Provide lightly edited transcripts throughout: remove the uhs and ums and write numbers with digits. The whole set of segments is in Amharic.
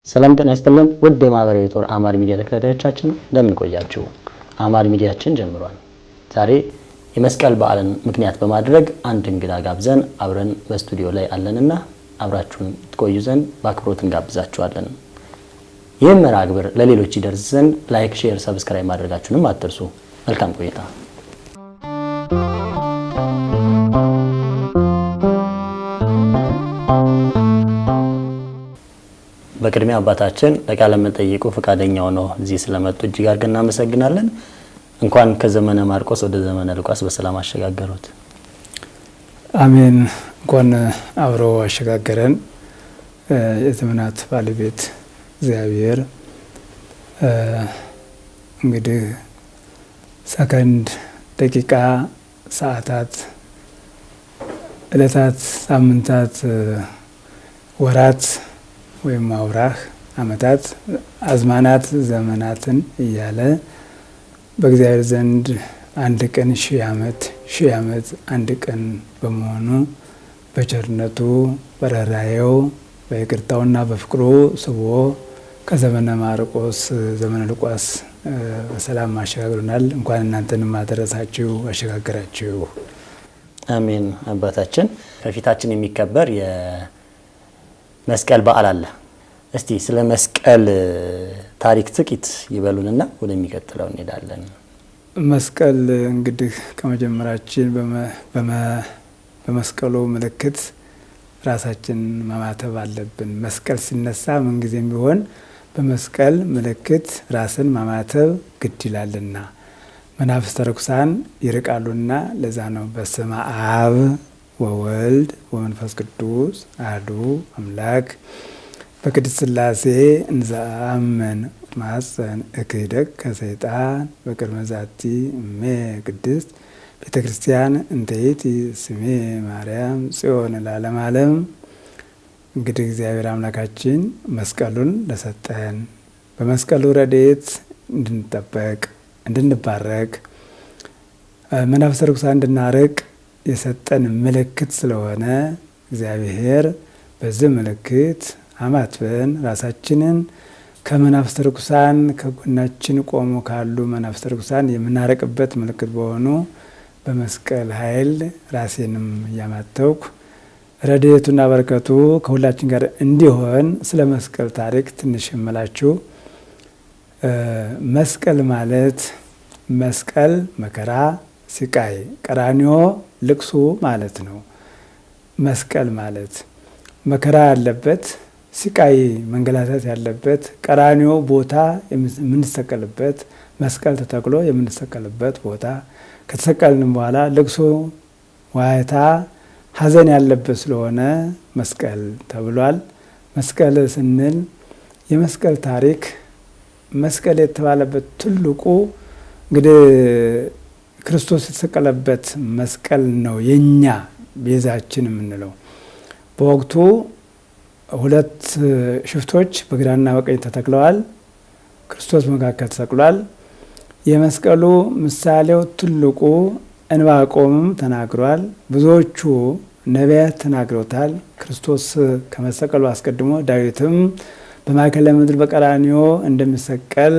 ሰላም ጤና ይስጥልን ውድ የማህበራዊ ጦር አማር ሚዲያ ተከታታዮቻችን፣ እንደምን ቆያችሁ? አማር ሚዲያችን ጀምሯል። ዛሬ የመስቀል በዓልን ምክንያት በማድረግ አንድ እንግዳ ጋብዘን አብረን በስቱዲዮ ላይ አለንና አብራችሁን ትቆዩ ዘንድ በአክብሮት እንጋብዛችኋለን። ይህም መርሃ ግብር ለሌሎች ይደርስ ዘንድ like፣ share፣ subscribe ማድረጋችሁንም አትርሱ። መልካም ቆይታ። በቅድሚያ አባታችን ለቃለ መጠይቁ ፈቃደኛ ሆነው እዚህ ስለመጡ እጅግ አድርገን እናመሰግናለን። እንኳን ከዘመነ ማርቆስ ወደ ዘመነ ሉቃስ በሰላም አሸጋገሩት። አሜን። እንኳን አብሮ አሸጋገረን። የዘመናት ባለቤት እግዚአብሔር እንግዲህ ሰከንድ፣ ደቂቃ፣ ሰዓታት፣ እለታት፣ ሳምንታት፣ ወራት ወይም አውራህ፣ ዓመታት፣ አዝማናት፣ ዘመናትን እያለ በእግዚአብሔር ዘንድ አንድ ቀን 1000 ዓመት፣ 1000 ዓመት አንድ ቀን በመሆኑ በቸርነቱ፣ በርኅራኄው፣ በይቅርታውና በፍቅሩ ስቦ ከዘመነ ማርቆስ ዘመነ ሉቃስ በሰላም አሸጋግሮናል። እንኳን እናንተንም አደረሳችሁ አሸጋገራችሁ። አሜን። አባታችን፣ ከፊታችን የሚከበር የመስቀል በዓል አለ። እስቲ ስለ መስቀል ታሪክ ጥቂት ይበሉንና ወደሚቀጥለው እንሄዳለን። መስቀል እንግዲህ ከመጀመራችን በመስቀሉ ምልክት ራሳችን ማማተብ አለብን። መስቀል ሲነሳ ምንጊዜም ቢሆን በመስቀል ምልክት ራስን ማማተብ ግድ ይላልና መናፍስተ ርኩሳን ይርቃሉና። ለዛ ነው በስመ አብ ወወልድ ወመንፈስ ቅዱስ አሐዱ አምላክ በቅድስት ሥላሴ እንዘ አምን ማፀን እክህደግ ከሰይጣን በቅድመ ዛቲ እሜ ቅድስት ቤተ ክርስቲያን እንተይቲ ስሜ ማርያም ጽዮን ለዓለመ ዓለም። እንግዲህ እግዚአብሔር አምላካችን መስቀሉን ለሰጠን፣ በመስቀሉ ረድኤት እንድንጠበቅ፣ እንድንባረክ፣ መናፍስተ ርኩሳን እንድናርቅ የሰጠን ምልክት ስለሆነ እግዚአብሔር በዚህ ምልክት አማትበን ራሳችንን ከመናፍስተ ርኩሳን፣ ከጎናችን ቆሞ ካሉ መናፍስተ ርኩሳን የምናርቅበት ምልክት በሆኑ በመስቀል ኃይል ራሴንም እያማተብኩ ረድኤቱና በረከቱ ከሁላችን ጋር እንዲሆን ስለ መስቀል ታሪክ ትንሽ እምላችሁ። መስቀል ማለት መስቀል መከራ፣ ስቃይ፣ ቀራንዮ ልቅሶ ማለት ነው። መስቀል ማለት መከራ ያለበት፣ ስቃይ መንገላታት ያለበት፣ ቀራንዮ ቦታ የምንሰቀልበት፣ መስቀል ተተክሎ የምንሰቀልበት ቦታ፣ ከተሰቀልንም በኋላ ልቅሶ፣ ዋይታ፣ ሐዘን ያለበት ስለሆነ መስቀል ተብሏል። መስቀል ስንል የመስቀል ታሪክ፣ መስቀል የተባለበት ትልቁ እንግዲህ ክርስቶስ የተሰቀለበት መስቀል ነው የኛ ቤዛችን የምንለው። በወቅቱ ሁለት ሽፍቶች በግራና በቀኝ ተተክለዋል። ክርስቶስ መካከል ተሰቅሏል። የመስቀሉ ምሳሌው ትልቁ ዕንባቆምም ተናግሯል። ብዙዎቹ ነቢያት ተናግረውታል። ክርስቶስ ከመሰቀሉ አስቀድሞ ዳዊትም በማእከለ ምድር በቀራንዮ እንደሚሰቀል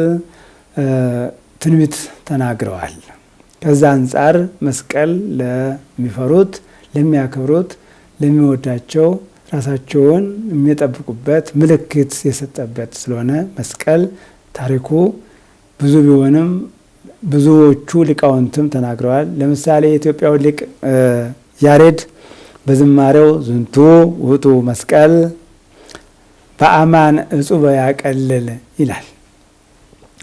ትንቢት ተናግረዋል። ከዛ አንጻር መስቀል ለሚፈሩት፣ ለሚያከብሩት፣ ለሚወዳቸው ራሳቸውን የሚጠብቁበት ምልክት የሰጠበት ስለሆነ መስቀል ታሪኩ ብዙ ቢሆንም ብዙዎቹ ሊቃውንትም ተናግረዋል። ለምሳሌ የኢትዮጵያው ሊቅ ያሬድ በዝማሬው ዝንቱ ውእቱ መስቀል በአማን እጹበ ያቀልል ይላል።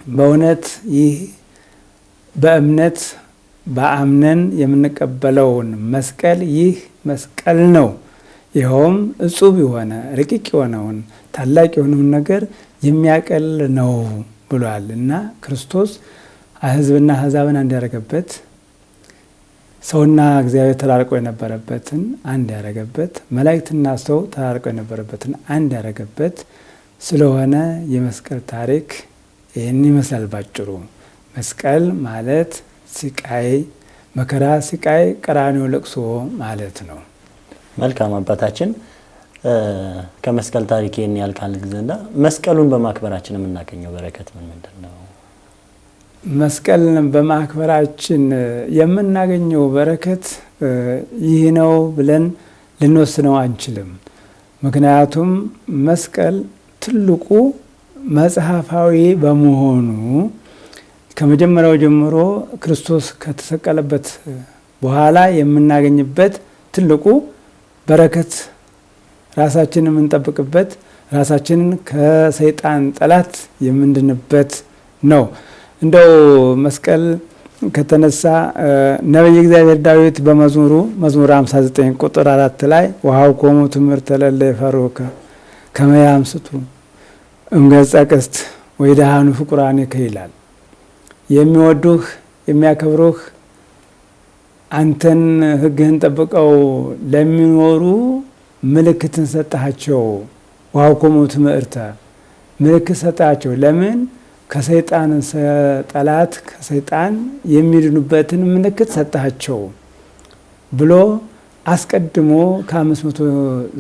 በእውነት ይህ በእምነት በአምነን የምንቀበለውን መስቀል ይህ መስቀል ነው። ይኸውም እጹብ የሆነ፣ ረቂቅ የሆነውን፣ ታላቅ የሆነውን ነገር የሚያቀል ነው ብሏል። እና ክርስቶስ ሕዝብና አሕዛብን አንድ ያደረገበት፣ ሰውና እግዚአብሔር ተራርቆ የነበረበትን አንድ ያደረገበት፣ መላእክትና ሰው ተራርቆ የነበረበትን አንድ ያደረገበት ስለሆነ የመስቀል ታሪክ ይህን ይመስላል ባጭሩ። መስቀል ማለት ስቃይ፣ መከራ፣ ስቃይ፣ ቀራንዮ ለቅሶ ማለት ነው። መልካም አባታችን፣ ከመስቀል ታሪክ ይህን ያህል ካልን ዘንዳ መስቀሉን በማክበራችን የምናገኘው በረከት ምን ምንድን ነው? መስቀልን በማክበራችን የምናገኘው በረከት ይህ ነው ብለን ልንወስነው አንችልም። ምክንያቱም መስቀል ትልቁ መጽሐፋዊ በመሆኑ ከመጀመሪያው ጀምሮ ክርስቶስ ከተሰቀለበት በኋላ የምናገኝበት ትልቁ በረከት ራሳችንን የምንጠብቅበት፣ ራሳችንን ከሰይጣን ጠላት የምንድንበት ነው። እንደው መስቀል ከተነሳ ነቢየ እግዚአብሔር ዳዊት በመዝሙሩ መዝሙር 59 ቁጥር 4 ላይ ወሀብኮሙ ትምህርተ ለእለ ይፈርሁከ ከመ ያምስጡ እምገጸ ቅስት ወይድሃኑ ፍቁራኒከ ይላል። የሚወዱህ የሚያከብሩህ አንተን ሕግህን ጠብቀው ለሚኖሩ ምልክትን ሰጣቸው። ወሀብኮሙ ትምህርተ ምልክት ሰጣቸው። ለምን? ከሰይጣን ጠላት ከሰይጣን የሚድኑበትን ምልክት ሰጣቸው ብሎ አስቀድሞ ከ500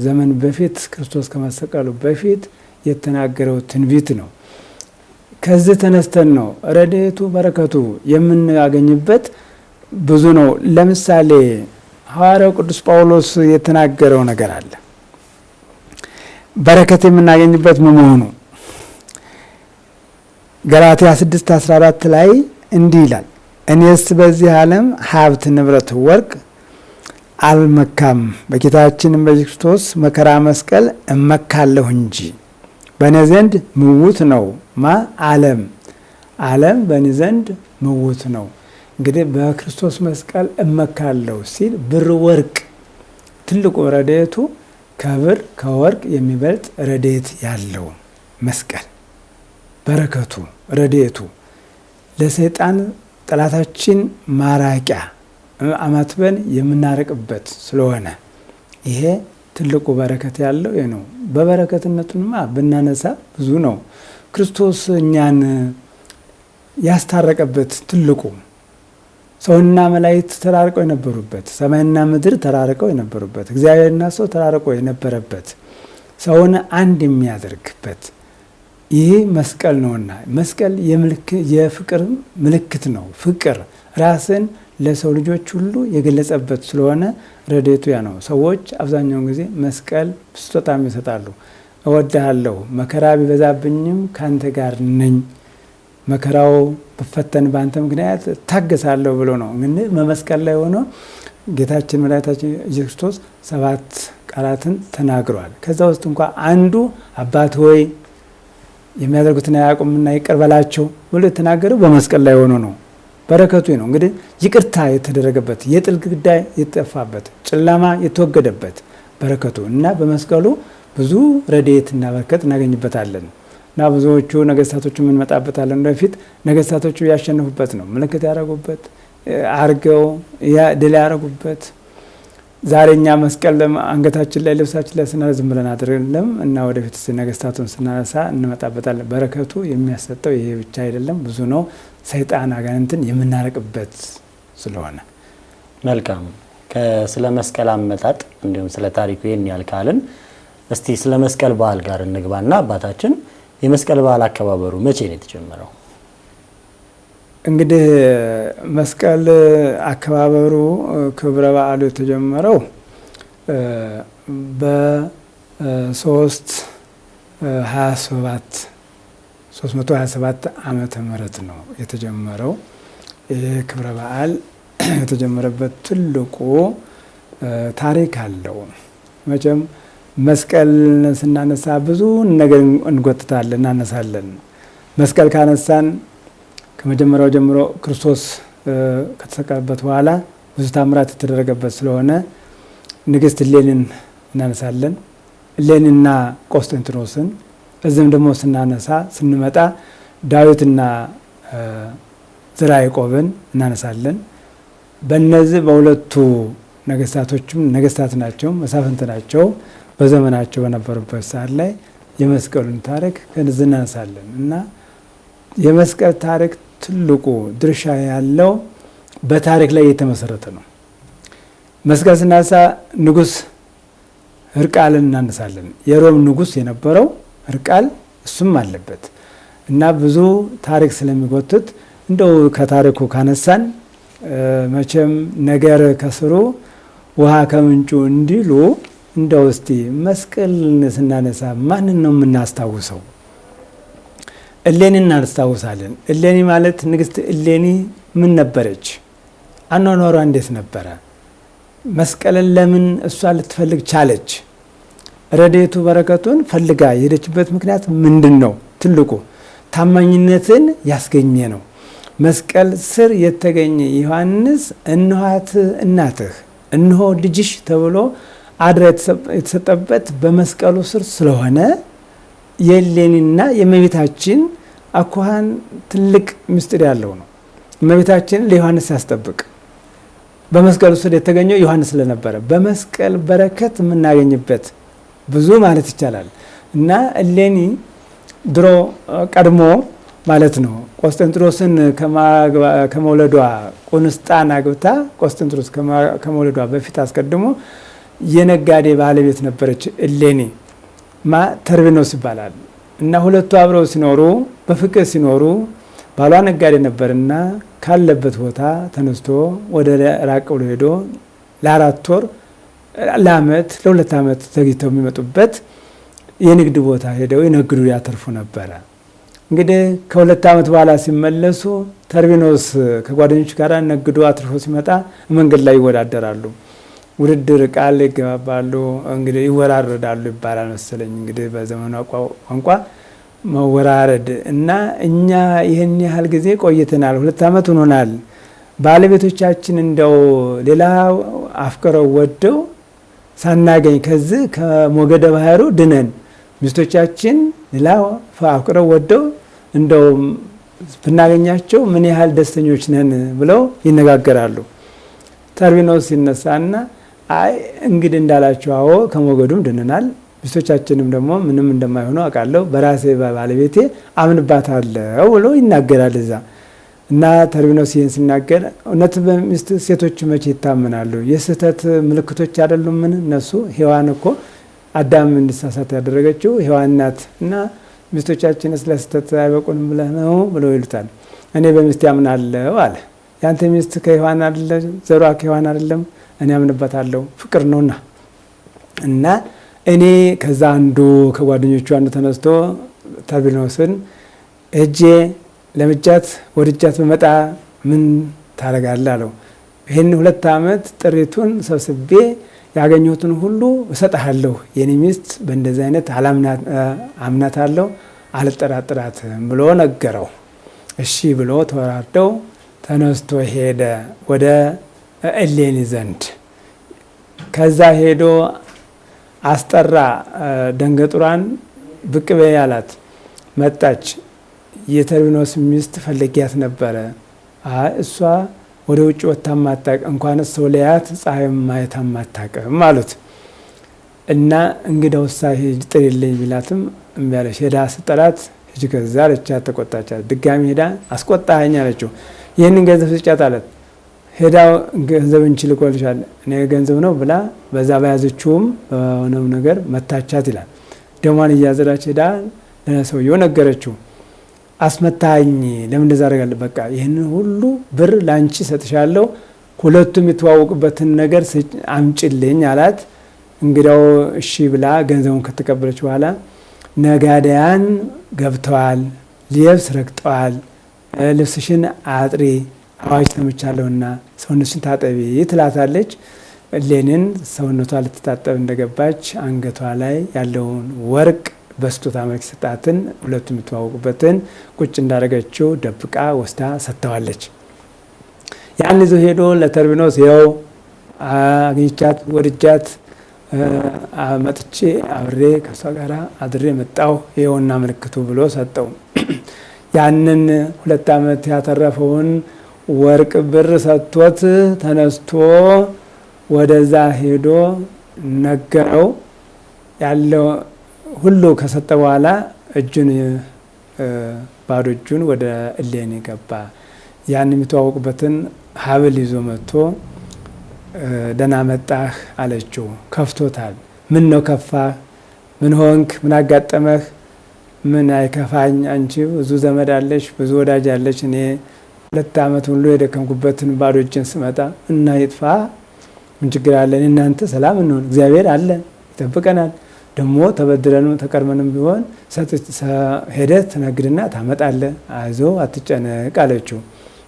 ዘመን በፊት ክርስቶስ ከመሰቀሉ በፊት የተናገረው ትንቢት ነው። ከዚህ ተነስተን ነው ረድኤቱ በረከቱ የምናገኝበት ብዙ ነው። ለምሳሌ ሐዋርያው ቅዱስ ጳውሎስ የተናገረው ነገር አለ። በረከት የምናገኝበት መሆኑ ገላትያ 6:14 ላይ እንዲህ ይላል፣ እኔስ በዚህ ዓለም ሀብት ንብረት ወርቅ አልመካም፣ በጌታችን በኢየሱስ ክርስቶስ መከራ መስቀል እመካለሁ እንጂ። በእኔ ዘንድ ምውት ነው ማ ዓለም ዓለም በእኔ ዘንድ ምውት ነው። እንግዲህ በክርስቶስ መስቀል እመካለሁ ሲል ብር ወርቅ ትልቁ ረድኤቱ ከብር ከወርቅ የሚበልጥ ረድኤት ያለው መስቀል በረከቱ ረድኤቱ ለሰይጣን ጠላታችን ማራቂያ አማትበን የምናርቅበት ስለሆነ ይሄ ትልቁ በረከት ያለው ይሄ ነው። በበረከትነቱንማ ብናነሳ ብዙ ነው። ክርስቶስ እኛን ያስታረቀበት ትልቁ ሰውና መላእክት ተራርቀው የነበሩበት፣ ሰማይና ምድር ተራርቀው የነበሩበት፣ እግዚአብሔርና ሰው ተራርቆ የነበረበት፣ ሰውን አንድ የሚያደርግበት ይህ መስቀል ነውና መስቀል የፍቅር ምልክት ነው። ፍቅር ራስን ለሰው ልጆች ሁሉ የገለጸበት ስለሆነ ረድኤቱ ያ ነው። ሰዎች አብዛኛውን ጊዜ መስቀል ስጦታም ይሰጣሉ። እወድሃለሁ፣ መከራ ቢበዛብኝም ካንተ ጋር ነኝ፣ መከራው ብፈተን በአንተ ምክንያት ታገሳለሁ ብሎ ነው። እንግዲህ በመስቀል ላይ ሆኖ ጌታችን መድኃኒታችን ኢየሱስ ክርስቶስ 7 ቃላትን ተናግሯል። ከዛ ውስጥ እንኳ አንዱ አባት ሆይ የሚያደርጉትን አያውቁምና ይቅር በላቸው ብሎ የተናገረው በመስቀል ላይ ሆኖ ነው። በረከቱ ነው። እንግዲህ ይቅርታ የተደረገበት፣ የጥል ግድግዳ የተጠፋበት፣ ጨለማ የተወገደበት በረከቱ እና በመስቀሉ ብዙ ረድኤትና በረከት እናገኝበታለን። እና ብዙዎቹ ነገስታቶቹ እንመጣበታለን ወደፊት። ነገስታቶቹ ያሸነፉበት ነው። ምልክት ያደረጉበት፣ አርገው ድል ያደረጉበት። ዛሬ እኛ መስቀል አንገታችን ላይ ልብሳችን ላይ ስናነሳ ዝም ብለን አይደለም እና ወደፊት ነገስታቱን ስናነሳ እንመጣበታለን። በረከቱ የሚያሰጠው ይሄ ብቻ አይደለም፣ ብዙ ነው። ሰይጣን አጋንንትን የምናርቅበት ስለሆነ። መልካም። ስለ መስቀል አመጣጥ እንዲሁም ስለ ታሪኩ ይሄን ያህል ካልን እስቲ ስለ መስቀል በዓል ጋር እንግባና አባታችን የመስቀል በዓል አከባበሩ መቼ ነው የተጀመረው? እንግዲህ መስቀል አከባበሩ ክብረ በዓሉ የተጀመረው በሶስት ሃያ ሰባት ሶስት መቶ ሃያ ሰባት ዓመተ ምህረት ነው የተጀመረው። ይሄ ክብረ በዓል የተጀመረበት ትልቁ ታሪክ አለው። መቼም መስቀል ስናነሳ ብዙ ነገር እንጎትታለን፣ እናነሳለን። መስቀል ካነሳን ከመጀመሪያው ጀምሮ ክርስቶስ ከተሰቀለበት በኋላ ብዙ ታምራት የተደረገበት ስለሆነ ንግስት እሌኒን እናነሳለን። እሌኒና ቆስጠንጢኖስን እዚህም ደግሞ ስናነሳ ስንመጣ ዳዊትና ዘርዓ ያዕቆብን እናነሳለን። በእነዚህ በሁለቱ ነገስታቶችም ነገስታት ናቸው፣ መሳፍንት ናቸው። በዘመናቸው በነበሩበት ሰዓት ላይ የመስቀሉን ታሪክ ከዚህ እናነሳለን እና የመስቀል ታሪክ ትልቁ ድርሻ ያለው በታሪክ ላይ የተመሰረተ ነው። መስቀል ስናነሳ ንጉስ ሕርቃልን እናነሳለን። የሮም ንጉሥ የነበረው ሕርቃል እሱም አለበት እና ብዙ ታሪክ ስለሚጎትት እንደው ከታሪኩ ካነሳን መቼም ነገር ከስሩ ውሃ ከምንጩ እንዲሉ እንደው እስቲ መስቀልን ስናነሳ ማንን ነው የምናስታውሰው? እሌኒ እናስታውሳለን። እሌኒ ማለት ንግስት እሌኒ ምን ነበረች? አኗኗሯ እንዴት ነበረ? መስቀልን ለምን እሷ ልትፈልግ ቻለች? ረድኤቱ በረከቱን ፈልጋ የሄደችበት ምክንያት ምንድን ነው? ትልቁ ታማኝነትን ያስገኘ ነው። መስቀል ስር የተገኘ ዮሐንስ እነኋት እናትህ እነሆ ልጅሽ ተብሎ አድራ የተሰጠበት በመስቀሉ ስር ስለሆነ የእሌኒና የእመቤታችን አኳኋን ትልቅ ምስጢር ያለው ነው። እመቤታችን ለዮሐንስ ሲያስጠብቅ በመስቀሉ ስር የተገኘው ዮሐንስ ስለነበረ በመስቀል በረከት የምናገኝበት ብዙ ማለት ይቻላል እና እሌኒ ድሮ ቀድሞ ማለት ነው ቆስጠንጥሮስን ከመውለዷ ቁንስጣን አግብታ ቆስጠንጥሮስ ከመውለዷ በፊት አስቀድሞ የነጋዴ ባለቤት ነበረች እሌኒ ማ ተርቢኖስ ይባላል። እና ሁለቱ አብረው ሲኖሩ በፍቅር ሲኖሩ ባሏ ነጋዴ ነበርና ካለበት ቦታ ተነስቶ ወደ ራቅ ብሎ ሄዶ ለ4 ወር ለዓመት ለ2 ዓመት ዘግይተው የሚመጡበት የንግድ ቦታ ሄደው ይነግዱ ያተርፉ ነበረ። እንግዲህ ከ2 ዓመት በኋላ ሲመለሱ ተርቢኖስ ከጓደኞቹ ጋር ነግዶ አትርፎ ሲመጣ መንገድ ላይ ይወዳደራሉ። ውድድር ቃል ይገባባሉ፣ እንግዲህ ይወራረዳሉ ይባላል መሰለኝ እንግዲህ በዘመኑ ቋንቋ መወራረድ። እና እኛ ይህን ያህል ጊዜ ቆይተናል፣ 2 ዓመት ሆኖናል። ባለቤቶቻችን እንደው ሌላ አፍቅረው ወደው ሳናገኝ ከዚህ ከሞገደ ባህሩ ድነን ሚስቶቻችን ሌላ አፍቅረው ወደው እንደው ብናገኛቸው ምን ያህል ደስተኞች ነን ብለው ይነጋገራሉ። ተርቢኖስ ሲነሳና አይ እንግዲህ እንዳላችሁ አዎ ከሞገዱም ድነናል፣ ሚስቶቻችንም ደግሞ ምንም እንደማይሆኑ አውቃለሁ፣ በራሴ ባለቤቴ አምንባታለሁ ብሎ ይናገራል እዛ። እና ተርቢኖስ ይህን ሲናገር እውነት በሚስት ሴቶች መቼ ይታመናሉ? የስህተት ምልክቶች አይደሉም? ምን እነሱ ሔዋን እኮ አዳም እንዲሳሳት ያደረገችው ሔዋን ናት። እና ሚስቶቻችንስ ለስህተት አይበቁንም ብለህ ነው ብለው ይሉታል። እኔ በሚስት ያምናለሁ አለ። ያንተ ሚስት ከሔዋን አይደለም፣ ዘሯ ከሔዋን አይደለም፣ እኔ አምንበታለሁ ፍቅር ነውና። እና እኔ ከዛ አንዱ ከጓደኞቹ አንዱ ተነስቶ ተርቢኖስን እጄ ለምጃት ወድጃት በመጣ ምን ታረጋለህ አለው። ይሄን 2 ዓመት ጥሪቱን ሰብስቤ ያገኘሁትን ሁሉ እሰጥሃለሁ፣ የኔ ሚስት በእንደዚህ አይነት አምናታለሁ፣ አልጠራጥራትም ብሎ ነገረው። እሺ ብሎ ተወራርደው ተነስቶ ሄደ ወደ እሌኒ ዘንድ። ከዛ ሄዶ አስጠራ ደንገጡራን ብቅ በይ አላት። መጣች። የተርቢኖስ ሚስት ፈልጊያት ነበረ። አይ እሷ ወደ ውጭ ወጥታ ማታውቅ እንኳንስ ሰው ሊያያት ፀሐይ ማየት አታውቅም አሉት። እና እንግዳውሳ ሂጅ ጥሪልኝ ቢላትም እምቢ አለች። ሄዳ ስጠራት ሂጅ ከዛ አለቻት፣ ተቆጣቻት። ድጋሚ ሄዳ አስቆጣኸኝ አለችው። ይህንን ገንዘብ ስጫት አላት። ሄዳ ገንዘብ እንቺ ልኮልሻል እኔ ገንዘብ ነው ብላ በዛ በያዘችውም በሆነው ነገር መታቻት ይላል። ደሟን እያዘራች ሄዳ ለሰውየው ነገረችው። አስመታኝ ለምን እንደዛ አደርጋለሁ? በቃ ይሄንን ሁሉ ብር ላንቺ ሰጥሻለሁ፣ ሁለቱም የተዋወቁበትን ነገር አምጪልኝ አላት። እንግዳው እሺ ብላ ገንዘቡን ከተቀበለች በኋላ ነጋዴያን ገብተዋል፣ ልብስ ረግጠዋል፣ ልብስሽን አጥሪ አዋጅ ሰምቻለሁና ሰውነትሽን ታጠቢ ትላታለች። እሌኒን ሰውነቷ ልትታጠብ እንደገባች አንገቷ ላይ ያለውን ወርቅ በስጦታ መልክ ሰጣትን ሁለቱም የሚተዋወቁበትን ቁጭ እንዳደረገችው ደብቃ ወስዳ ሰጥተዋለች። ያን ይዞ ሄዶ ለተርቢኖስ ይኸው አግኝቻት ወድጃት መጥቼ አብሬ ከሷ ጋር አድሬ መጣሁ ይኸውና ምልክቱ ብሎ ሰጠው። ያንን 2 ዓመት ያተረፈውን ወርቅ ብር ሰጥቶት ተነስቶ ወደዛ ሄዶ ነገረው። ያለው ሁሉ ከሰጠ በኋላ ባዶ እጁን ወደ እሌኒ ገባ። ያን የሚተዋወቁበትን ሀብል ይዞ መጥቶ ደህና መጣህ አለችው። ከፍቶታል። ምን ነው ከፋ? ምን ሆንክ? ምን አጋጠመህ? ምን አይከፋኝ፣ አንቺ ብዙ ዘመድ አለሽ፣ ብዙ ወዳጅ አለሽ። እኔ 2 ዓመት ሁሉ የደከምኩበትን ባዶ እጄን ስመጣ እና ይጥፋ ምን ችግር አለ? እናንተ ሰላም እንሆን፣ እግዚአብሔር አለ ይጠብቀናል። ደግሞ ተበድረንም ተቀርመንም ቢሆን ሄደህ ትነግድና ታመጣለህ፣ አይዞህ አትጨነቅ አለችው።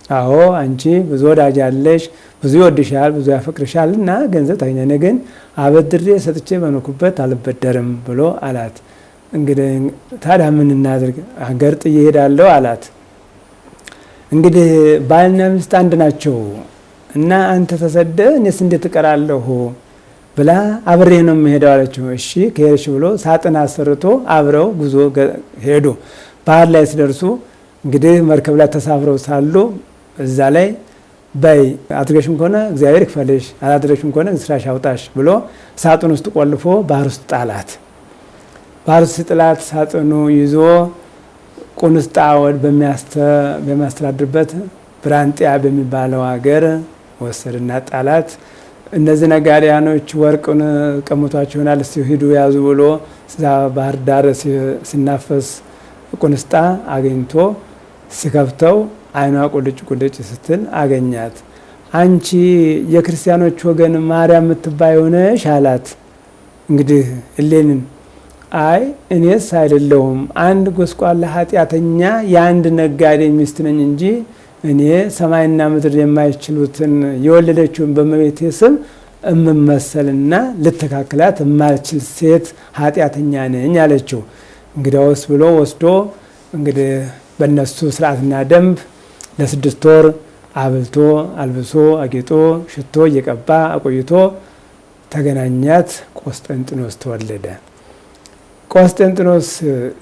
አዎ አንቺ ብዙ ወዳጅ አለሽ፣ ብዙ ይወድሻል፣ ብዙ ያፈቅርሻል እና ገንዘብ ታገኛለሽ፣ እኔ ግን አበድሬ ሰጥቼ በኖርኩበት አልበደርም ብሎ አላት። እንግዲህ ታዲያ ምን እናድርግ? አገር ጥዬ እሄዳለሁ አላት። እንግዲህ ባልና ሚስት አንድ ናቸው እና አንተ ተሰደህ እኔስ እንዴት እቀራለሁ ብላ አብሬ ነው የምሄደው አለችው። እሺ ከሄድሽ ብሎ ሳጥን አሰርቶ አብረው ጉዞ ሄዱ። ባህር ላይ ሲደርሱ እንግዲህ መርከብ ላይ ተሳፍረው ሳሉ እዛ ላይ በይ አድርገሽም ከሆነ እግዚአብሔር ይክፈልሽ፣ አላድርገሽም ከሆነ ስራሽ አውጣሽ ብሎ ሳጥን ውስጥ ቆልፎ ባህር ውስጥ ጣላት። ባህር ውስጥ ሲጥላት ሳጥኑ ይዞ ቁንስጣ በሚያስተዳድርበት ብራንጥያ በሚባለው ሀገር ወሰድና ጣላት። እነዚህ ነጋዴያኖች ወርቁን ቀምቷቸው ይሆናል እስቲ ሂዱ ያዙ ብሎ እዛ ባህር ዳር ሲናፈስ ቁንስጣ አግኝቶ ሲከፍተው አይኗ ቁልጭ ቁልጭ ስትል አገኛት። አንቺ የክርስቲያኖች ወገን ማርያም የምትባይ ሆነሽ አላት። እንግዲህ እሌንን አይ እኔስ አይደለሁም አንድ ጎስቋላ ኃጢአተኛ የአንድ ነጋዴ ሚስት ነኝ እንጂ እኔ ሰማይና ምድር የማይችሉትን የወለደችውን በእመቤቴ ስም እምመሰልና ልተካከላት የማልችል ሴት ኃጢአተኛ ነኝ አለችው። እንግዲያውስ ብሎ ወስዶ እንግዲህ በእነሱ ስርዓትና ደንብ ለ6 ወር አብልቶ አልብሶ አጌጦ ሽቶ እየቀባ አቆይቶ ተገናኛት። ቆስጠንጢኖስ ተወለደ። ቆስጠንጢኖስ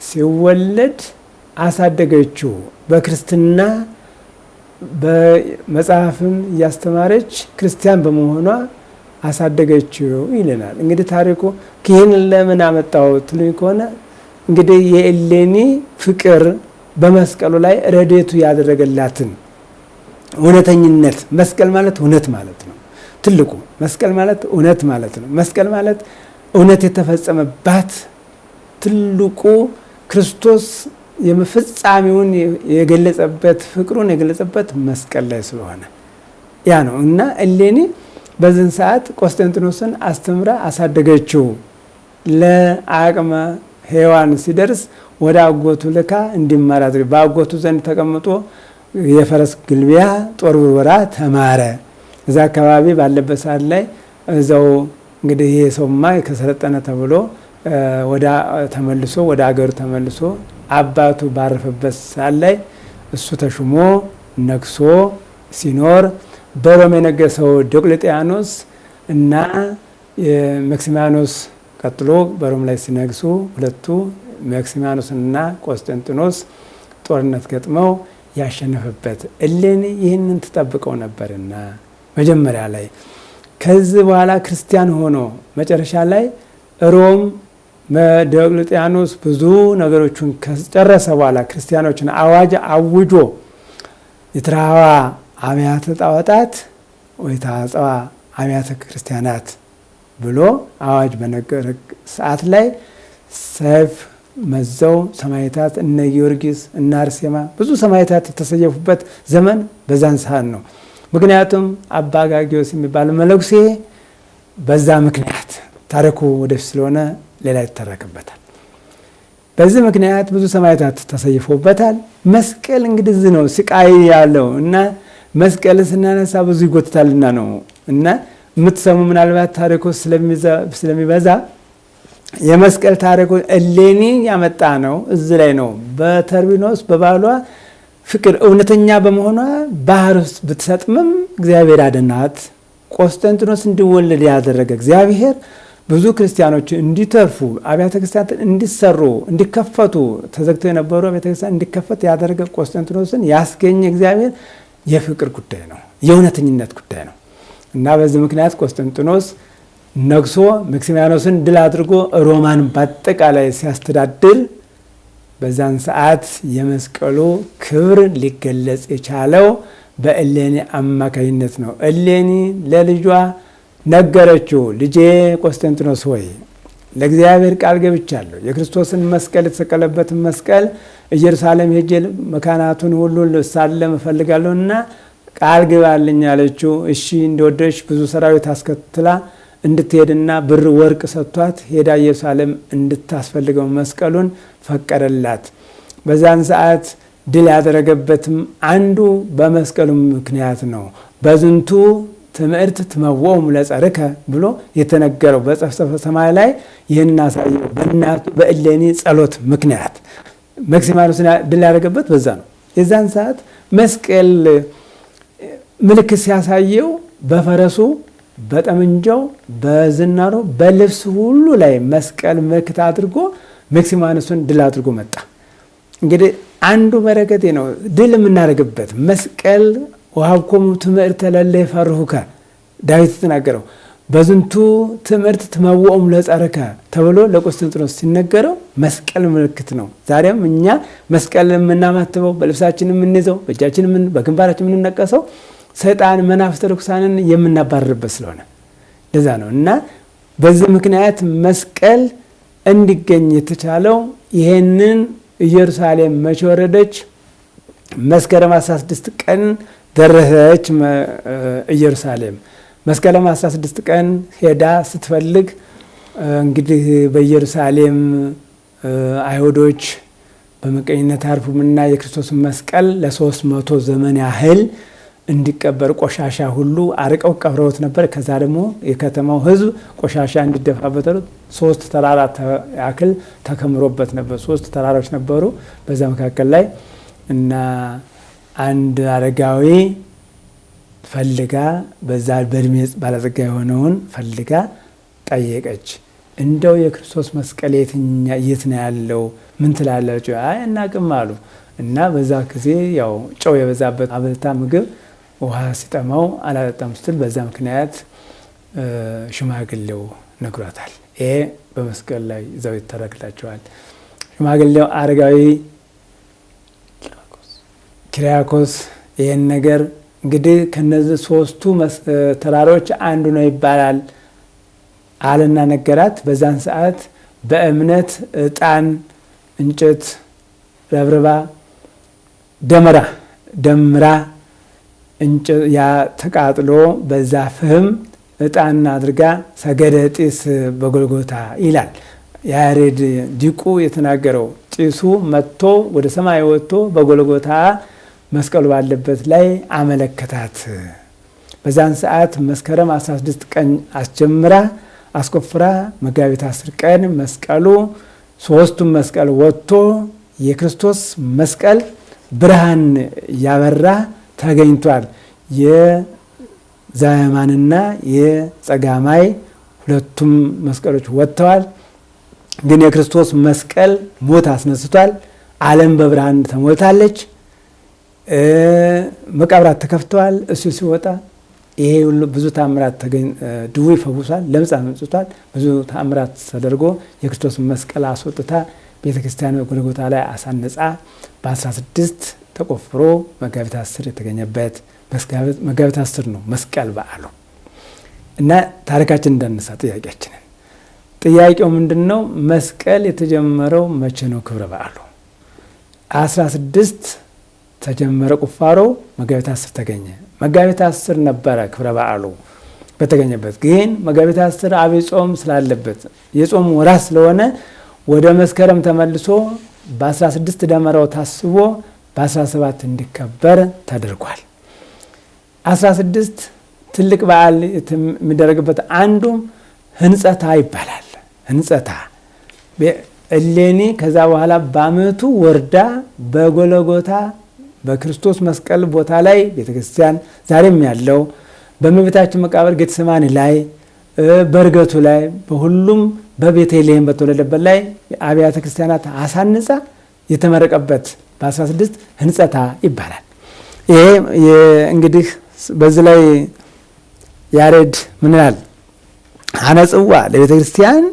ሲወለድ አሳደገችው። በክርስትና በመጽሐፍም እያስተማረች ክርስቲያን በመሆኗ አሳደገችው ይለናል። እንግዲህ ታሪኩ ይህን ለምን አመጣው ትሉኝ ከሆነ እንግዲህ የእሌኒ ፍቅር በመስቀሉ ላይ ረድኤቱ ያደረገላትን እውነተኝነት፣ መስቀል ማለት እውነት ማለት ነው። ትልቁ መስቀል ማለት እውነት ማለት ነው። መስቀል ማለት እውነት የተፈጸመባት ትልቁ ክርስቶስ የፍጻሜውን የገለጸበት ፍቅሩን የገለጸበት መስቀል ላይ ስለሆነ ያ ነው። እና እሌኒ በዚህን ሰዓት ቆስጠንጢኖስን አስተምራ አሳደገችው። ለአቅመ ሔዋን ሲደርስ ወደ አጎቱ ልካ እንዲማር አድርጋ በአጎቱ ዘንድ ተቀምጦ የፈረስ ግልቢያ ጦር ውርወራ ተማረ። እዛ አካባቢ ባለበት ሰዓት ላይ እዛው እንግዲህ ይሄ ሰውማ ከሰለጠነ ተብሎ ወደ ተመልሶ ወደ አገሩ ተመልሶ አባቱ ባረፈበት ሰዓት ላይ እሱ ተሹሞ ነግሶ ሲኖር በሮም የነገሰው ዲዮቅልጥያኖስ እና መክሲማኖስ ቀጥሎ በሮም ላይ ሲነግሱ ሁለቱ መክሲማኖስ እና ቆስጠንጢኖስ ጦርነት ገጥመው ያሸነፈበት እሌኒ ይህንን ትጠብቀው ነበርና መጀመሪያ ላይ ከዚህ በኋላ ክርስቲያን ሆኖ መጨረሻ ላይ ሮም ዲዮቅልጥያኖስ ብዙ ነገሮችን ከጨረሰ በኋላ ክርስቲያኖችን አዋጅ አውጆ የትራዋ አብያተ ጣዖታት ወይ ታጽዋ አብያተ ክርስቲያናት ብሎ አዋጅ በነገረ ሰዓት ላይ ሰይፍ መዘው ሰማዕታት እነ ጊዮርጊስ እነ አርሴማ ብዙ ሰማዕታት የተሰየፉበት ዘመን በዛን ሰዓት ነው። ምክንያቱም አባ ጋጊዮስ የሚባል መነኩሴ በዛ ምክንያት ታሪኩ ወደፊት ስለሆነ ሌላ ይተረክበታል። በዚህ ምክንያት ብዙ ሰማዕታት ተሰይፈውበታል። መስቀል እንግዲህ እዚህ ነው ስቃይ ያለው እና መስቀል ስናነሳ ብዙ ይጎትታልና ነው። እና የምትሰሙ ምናልባት ታሪኩ ስለሚበዛ የመስቀል ታሪኩ እሌኒ ያመጣ ነው። እዚህ ላይ ነው በተርቢኖስ በባሏ ፍቅር እውነተኛ በመሆኗ ባህር ውስጥ ብትሰጥምም እግዚአብሔር አደናት። ቆስጠንጢኖስ እንዲወለድ ያደረገ እግዚአብሔር ብዙ ክርስቲያኖች እንዲተርፉ አብያተ ክርስቲያናት እንዲሰሩ እንዲከፈቱ ተዘግተው የነበሩ አብያተ ክርስቲያን እንዲከፈት ያደረገ ቆስጠንጢኖስን ያስገኘ እግዚአብሔር የፍቅር ጉዳይ ነው፣ የእውነተኝነት ጉዳይ ነው። እና በዚህ ምክንያት ቆስጠንጢኖስ ነግሶ መክሲሚያኖስን ድል አድርጎ ሮማን በአጠቃላይ ሲያስተዳድር በዛን ሰዓት የመስቀሉ ክብር ሊገለጽ የቻለው በእሌኒ አማካኝነት ነው። እሌኒ ለልጇ ነገረችው። ልጄ ቆስጠንጢኖስ ሆይ ለእግዚአብሔር ቃል ገብቻለሁ። የክርስቶስን መስቀል የተሰቀለበትን መስቀል ኢየሩሳሌም ሄጄ መካናቱን ሁሉ ልሳለም እፈልጋለሁና ቃል ግባልኝ አለችው። እሺ እንደወደች ብዙ ሰራዊት አስከትላ እንድትሄድና ብር ወርቅ ሰጥቷት ሄዳ ኢየሩሳሌም እንድታስፈልገው መስቀሉን ፈቀደላት። በዛን ሰዓት ድል ያደረገበትም አንዱ በመስቀሉ ምክንያት ነው። በዝንቱ ትምህርት ትመወውም ለጸርከ ብሎ የተነገረው በጸፍጸፈ ሰማይ ላይ ይህን አሳየው። በእናቱ በእሌኒ ጸሎት ምክንያት መክሲማኖስን ድል ያደረገበት በዛ ነው። የዛን ሰዓት መስቀል ምልክት ሲያሳየው በፈረሱ፣ በጠመንጃው፣ በዝናሩ፣ በልብስ ሁሉ ላይ መስቀል ምልክት አድርጎ መክሲማኖስን ድል አድርጎ መጣ። እንግዲህ አንዱ በረከቴ ነው ድል የምናደርግበት መስቀል። ወሀብኮሙ ትምህርተ ለእለ ይፈርሁከ፣ ዳዊት የተናገረው በዝንቱ ትምህርት ትመውኦም ለጸርከ ተብሎ ለቆስጠንጢኖስ ሲነገረው መስቀል ምልክት ነው። ዛሬም እኛ መስቀል የምናማትበው፣ በልብሳችን የምንይዘው፣ በእጃችን በግንባራችን የምንነቀሰው ሰይጣን መናፍስተ ርኩሳንን የምናባርርበት ስለሆነ ለዛ ነው። እና በዚህ ምክንያት መስቀል እንዲገኝ የተቻለው ይሄንን ኢየሩሳሌም መቼ ወረደች? መስከረም 16 ቀን ደረሰች ኢየሩሳሌም። መስከረም 16 ቀን ሄዳ ስትፈልግ እንግዲህ በኢየሩሳሌም አይሁዶች በምቀኝነት አርፉምና የክርስቶስን መስቀል ለ300 ዘመን ያህል እንዲቀበር ቆሻሻ ሁሉ አርቀው ቀብረውት ነበር። ከዛ ደግሞ የከተማው ሕዝብ ቆሻሻ እንዲደፋበት ሶስት ተራራ ያክል ተከምሮበት ነበር። ሶስት ተራራዎች ነበሩ በዛ መካከል ላይ። እና አንድ አረጋዊ ፈልጋ፣ በዛ በእድሜ ባለጸጋ የሆነውን ፈልጋ ጠየቀች። እንደው የክርስቶስ መስቀል የትኛ የት ነው ያለው? ምን ትላላችሁ? አይ አናቅም አሉ። እና በዛ ጊዜ ያው ጨው የበዛበት አብልታ ምግብ ውሃ ሲጠማው አላጠጣም ስትል በዛ ምክንያት ሽማግሌው ነግሯታል። ይሄ በመስቀል ላይ ይዘው ይተረክላቸዋል። ሽማግሌው አረጋዊ ኪሪያኮስ ይህን ነገር እንግዲህ ከነዚህ ሶስቱ ተራሮች አንዱ ነው ይባላል አለና ነገራት። በዛን ሰዓት በእምነት እጣን እንጨት ረብርባ ደመራ ደምራ ያ ተቃጥሎ በዛ ፍህም እጣን አድርጋ ሰገደ ጢስ በጎልጎታ ይላል ያሬድ ዲቁ የተናገረው። ጢሱ መጥቶ ወደ ሰማይ ወጥቶ በጎልጎታ መስቀሉ ባለበት ላይ አመለከታት። በዛን ሰዓት መስከረም 16 ቀን አስጀምራ አስቆፍራ መጋቢት 10 ቀን መስቀሉ ሶስቱም መስቀል ወጥቶ የክርስቶስ መስቀል ብርሃን ያበራ ተገኝቷል። የዘማንና የጸጋማይ ሁለቱም መስቀሎች ወጥተዋል። ግን የክርስቶስ መስቀል ሞት አስነስቷል። ዓለም በብርሃን ተሞልታለች። መቃብራት ተከፍተዋል። እሱ ሲወጣ ይሄ ሁሉ ብዙ ታምራት፣ ድውይ ፈውሷል፣ ለምጻም አንጽቷል። ብዙ ታምራት ተደርጎ የክርስቶስን መስቀል አስወጥታ ቤተ ክርስቲያን ጎልጎታ ላይ አሳነጻ በ16 ተቆፍሮ መጋቢት 10 የተገኘበት መጋቢት 10 ነው መስቀል በዓሉ። እና ታሪካችን እንዳነሳ ጥያቄያችንን ጥያቄው ምንድን ነው? መስቀል የተጀመረው መቼ ነው? ክብረ በዓሉ 16 ተጀመረ ቁፋሮ፣ መጋቢት 10 ተገኘ። መጋቢት 10 ነበረ ክብረ በዓሉ በተገኘበት። ግን መጋቢት 10 አብይ ጾም ስላለበት የጾም ወራት ስለሆነ ወደ መስከረም ተመልሶ በ16 ደመራው ታስቦ በ17 እንዲከበር ተደርጓል። 16 ትልቅ በዓል የሚደረግበት አንዱም ህንጸታ ይባላል። ህንጸታ እሌኒ ከዛ በኋላ በአመቱ ወርዳ በጎለጎታ በክርስቶስ መስቀል ቦታ ላይ ቤተክርስቲያን ዛሬም ያለው በእመቤታችን መቃብር ጌተሰማኒ ላይ በእርገቱ ላይ በሁሉም በቤተልሔም በተወለደበት ላይ አብያተ ክርስቲያናት አሳንጻ የተመረቀበት በ16 ህንጸታ ይባላል። ይሄ እንግዲህ በዚህ ላይ ያሬድ ምን ይላል? አነጽዋ ለቤተ ክርስቲያን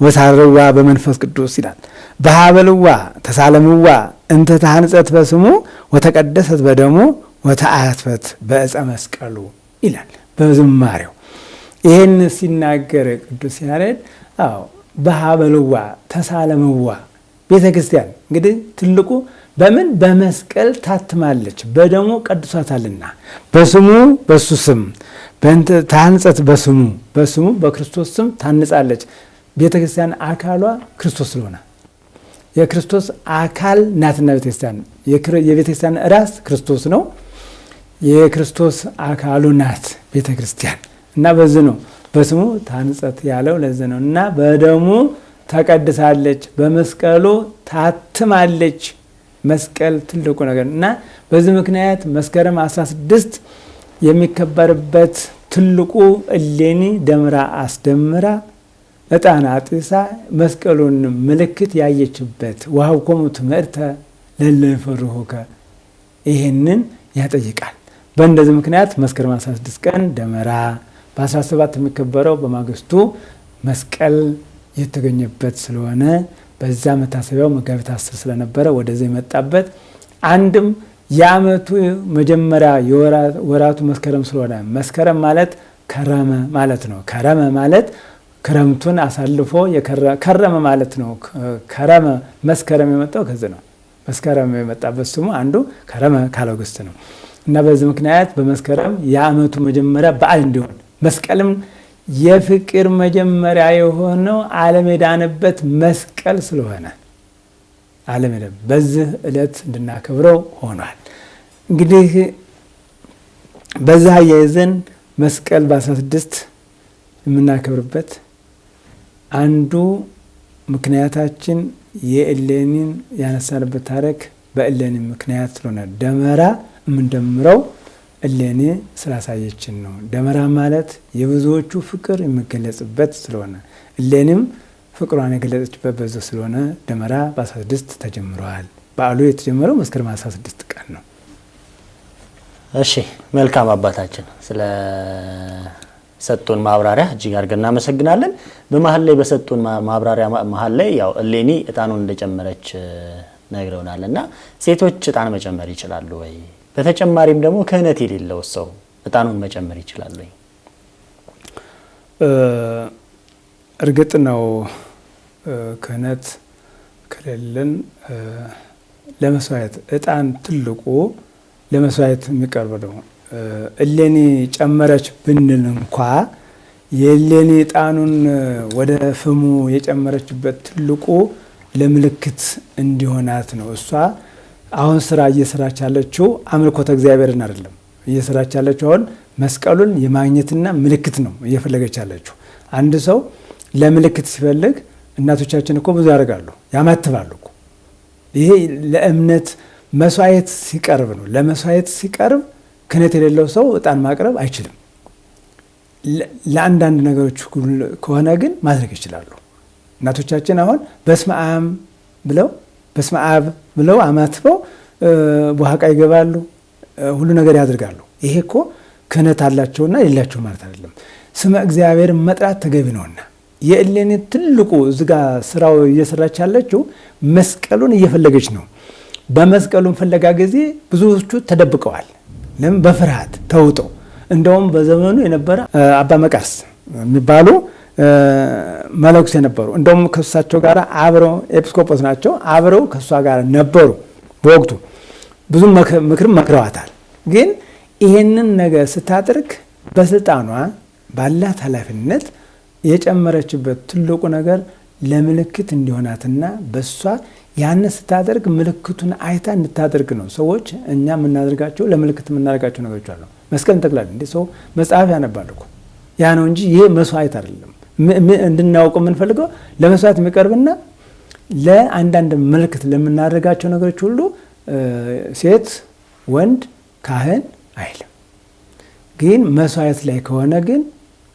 ወሳርዋ በመንፈስ ቅዱስ ይላል። በሀበልዋ ተሳለምዋ እንተ ተሐንጸት በስሙ ወተቀደሰት በደሙ ወተአትፈት በዕፀ መስቀሉ ይላል በዝማሬው። ይህን ሲናገር ቅዱስ ያሬድ አዎ በሀበልዋ ተሳለምዋ። ቤተ ክርስቲያን እንግዲህ ትልቁ በምን በመስቀል ታትማለች፣ በደሙ ቀድሷታልና፣ በስሙ በሱ ስም ታንጸት፣ በስሙ በስሙ በክርስቶስ ስም ታንጻለች። ቤተ ክርስቲያን አካሏ ክርስቶስ ስለሆነ የክርስቶስ አካል ናትና ቤተ ክርስቲያን የቤተ ክርስቲያን ራስ ክርስቶስ ነው። የክርስቶስ አካሉ ናት ቤተ ክርስቲያን እና በዚህ ነው በስሙ ታንጸት ያለው ለዚህ ነው። እና በደሙ ተቀድሳለች፣ በመስቀሉ ታትማለች። መስቀል ትልቁ ነገር እና በዚህ ምክንያት መስከረም 16 የሚከበርበት ትልቁ እሌኒ ደምራ አስደምራ ዕጣን አጢሳ መስቀሉን ምልክት ያየችበት ወሀብኮሙ ትምህርተ ለእለ ይፈርሁከ ይህንን ያጠይቃል። በእንደዚህ ምክንያት መስከረም 16 ቀን ደመራ፣ በ17 የሚከበረው በማግስቱ መስቀል የተገኘበት ስለሆነ በዛ መታሰቢያው መጋቢት 10 ስለነበረ ወደዚህ የመጣበት አንድም የዓመቱ መጀመሪያ የወራቱ መስከረም ስለሆነ መስከረም ማለት ከረመ ማለት ነው። ከረመ ማለት ክረምቱን አሳልፎ ከረመ ማለት ነው። ከረመ መስከረም የመጣው ከዚህ ነው። መስከረም የመጣበት ስሙ አንዱ ከረመ ካለው ግስት ነው እና በዚህ ምክንያት በመስከረም የዓመቱ መጀመሪያ በዓል እንዲሆን መስቀልም የፍቅር መጀመሪያ የሆነው ዓለም የዳነበት መስቀል ስለሆነ ዓለም በዚህ ዕለት እንድናከብረው ሆኗል። እንግዲህ በዚህ አያይዘን መስቀል በ16 የምናከብርበት አንዱ ምክንያታችን የእሌኒን ያነሳንበት ታሪክ በእሌኒ ምክንያት ስለሆነ ደመራ የምንደምረው እሌኒ ስላሳየችን ነው። ደመራ ማለት የብዙዎቹ ፍቅር የሚገለጽበት ስለሆነ እሌኒም ፍቅሯን የገለጸችበት በዚህ ስለሆነ ደመራ በ16 ተጀምረዋል። በዓሉ የተጀመረው መስከረም 16 ቀን ነው። እሺ፣ መልካም አባታችን ስለ ሰጡን ማብራሪያ እጅግ አድርገን እናመሰግናለን። በመሀል ላይ በሰጡን ማብራሪያ መሀል ላይ ያው እሌኒ እጣኑን እንደጨመረች ነግረውናል እና ሴቶች እጣን መጨመር ይችላሉ ወይ? በተጨማሪም ደግሞ ክህነት የሌለው ሰው እጣኑን መጨመር ይችላል ወይ? እርግጥ ነው ክህነት ከሌለን ለመስዋዕት እጣን ትልቁ ለመስዋዕት የሚቀርብ ነው። እሌኒ ጨመረች ብንል እንኳ የእሌኒ እጣኑን ወደ ፍሙ የጨመረችበት ትልቁ ለምልክት እንዲሆናት ነው። እሷ አሁን ስራ እየሰራች ያለችው አምልኮተ እግዚአብሔርን አይደለም እየሰራች ያለችው፣ አሁን መስቀሉን የማግኘትና ምልክት ነው እየፈለገች ያለችው። አንድ ሰው ለምልክት ሲፈልግ እናቶቻችን እኮ ብዙ ያደርጋሉ፣ ያማትባሉ እኮ። ይሄ ለእምነት መስዋዕት ሲቀርብ ነው። ለመስዋዕት ሲቀርብ ክህነት የሌለው ሰው እጣን ማቅረብ አይችልም። ለአንዳንድ ነገሮች ከሆነ ግን ማድረግ ይችላሉ። እናቶቻችን አሁን በስመ አብ ብለው በስመ አብ ብለው አማትበው በኋቃ ይገባሉ፣ ሁሉ ነገር ያደርጋሉ። ይሄ እኮ ክህነት አላቸውና የሌላቸው ማለት አይደለም። ስመ እግዚአብሔር መጥራት ተገቢ ነውና የእሌኒ ትልቁ እዚጋ ስራው እየሰራች ያለችው መስቀሉን እየፈለገች ነው። በመስቀሉን ፍለጋ ጊዜ ብዙዎቹ ተደብቀዋል። ለምን? በፍርሃት ተውጠው። እንደውም በዘመኑ የነበረ አባ መቃርስ የሚባሉ መነኩሴ ነበሩ። እንደውም ከእሳቸው ጋር አብረው ኤጲስቆጶስ ናቸው፣ አብረው ከእሷ ጋር ነበሩ። በወቅቱ ብዙ ምክርም መክረዋታል። ግን ይሄንን ነገር ስታደርግ በስልጣኗ ባላት ኃላፊነት የጨመረችበት ትልቁ ነገር ለምልክት እንዲሆናትና በእሷ ያን ስታደርግ ምልክቱን አይታ እንድታደርግ ነው። ሰዎች እኛ የምናደርጋቸው ለምልክት የምናደርጋቸው ነገሮች አሉ። መስቀል እንተክላለን እንዴ፣ ሰው መጽሐፍ ያነባል እኮ ያ ነው እንጂ ይሄ መስዋዕት አይደለም። እንድናውቀው የምንፈልገው ለመስዋዕት የሚቀርብና ለአንዳንድ ምልክት ለምናደርጋቸው ነገሮች ሁሉ ሴት ወንድ ካህን አይልም። ግን መስዋዕት ላይ ከሆነ ግን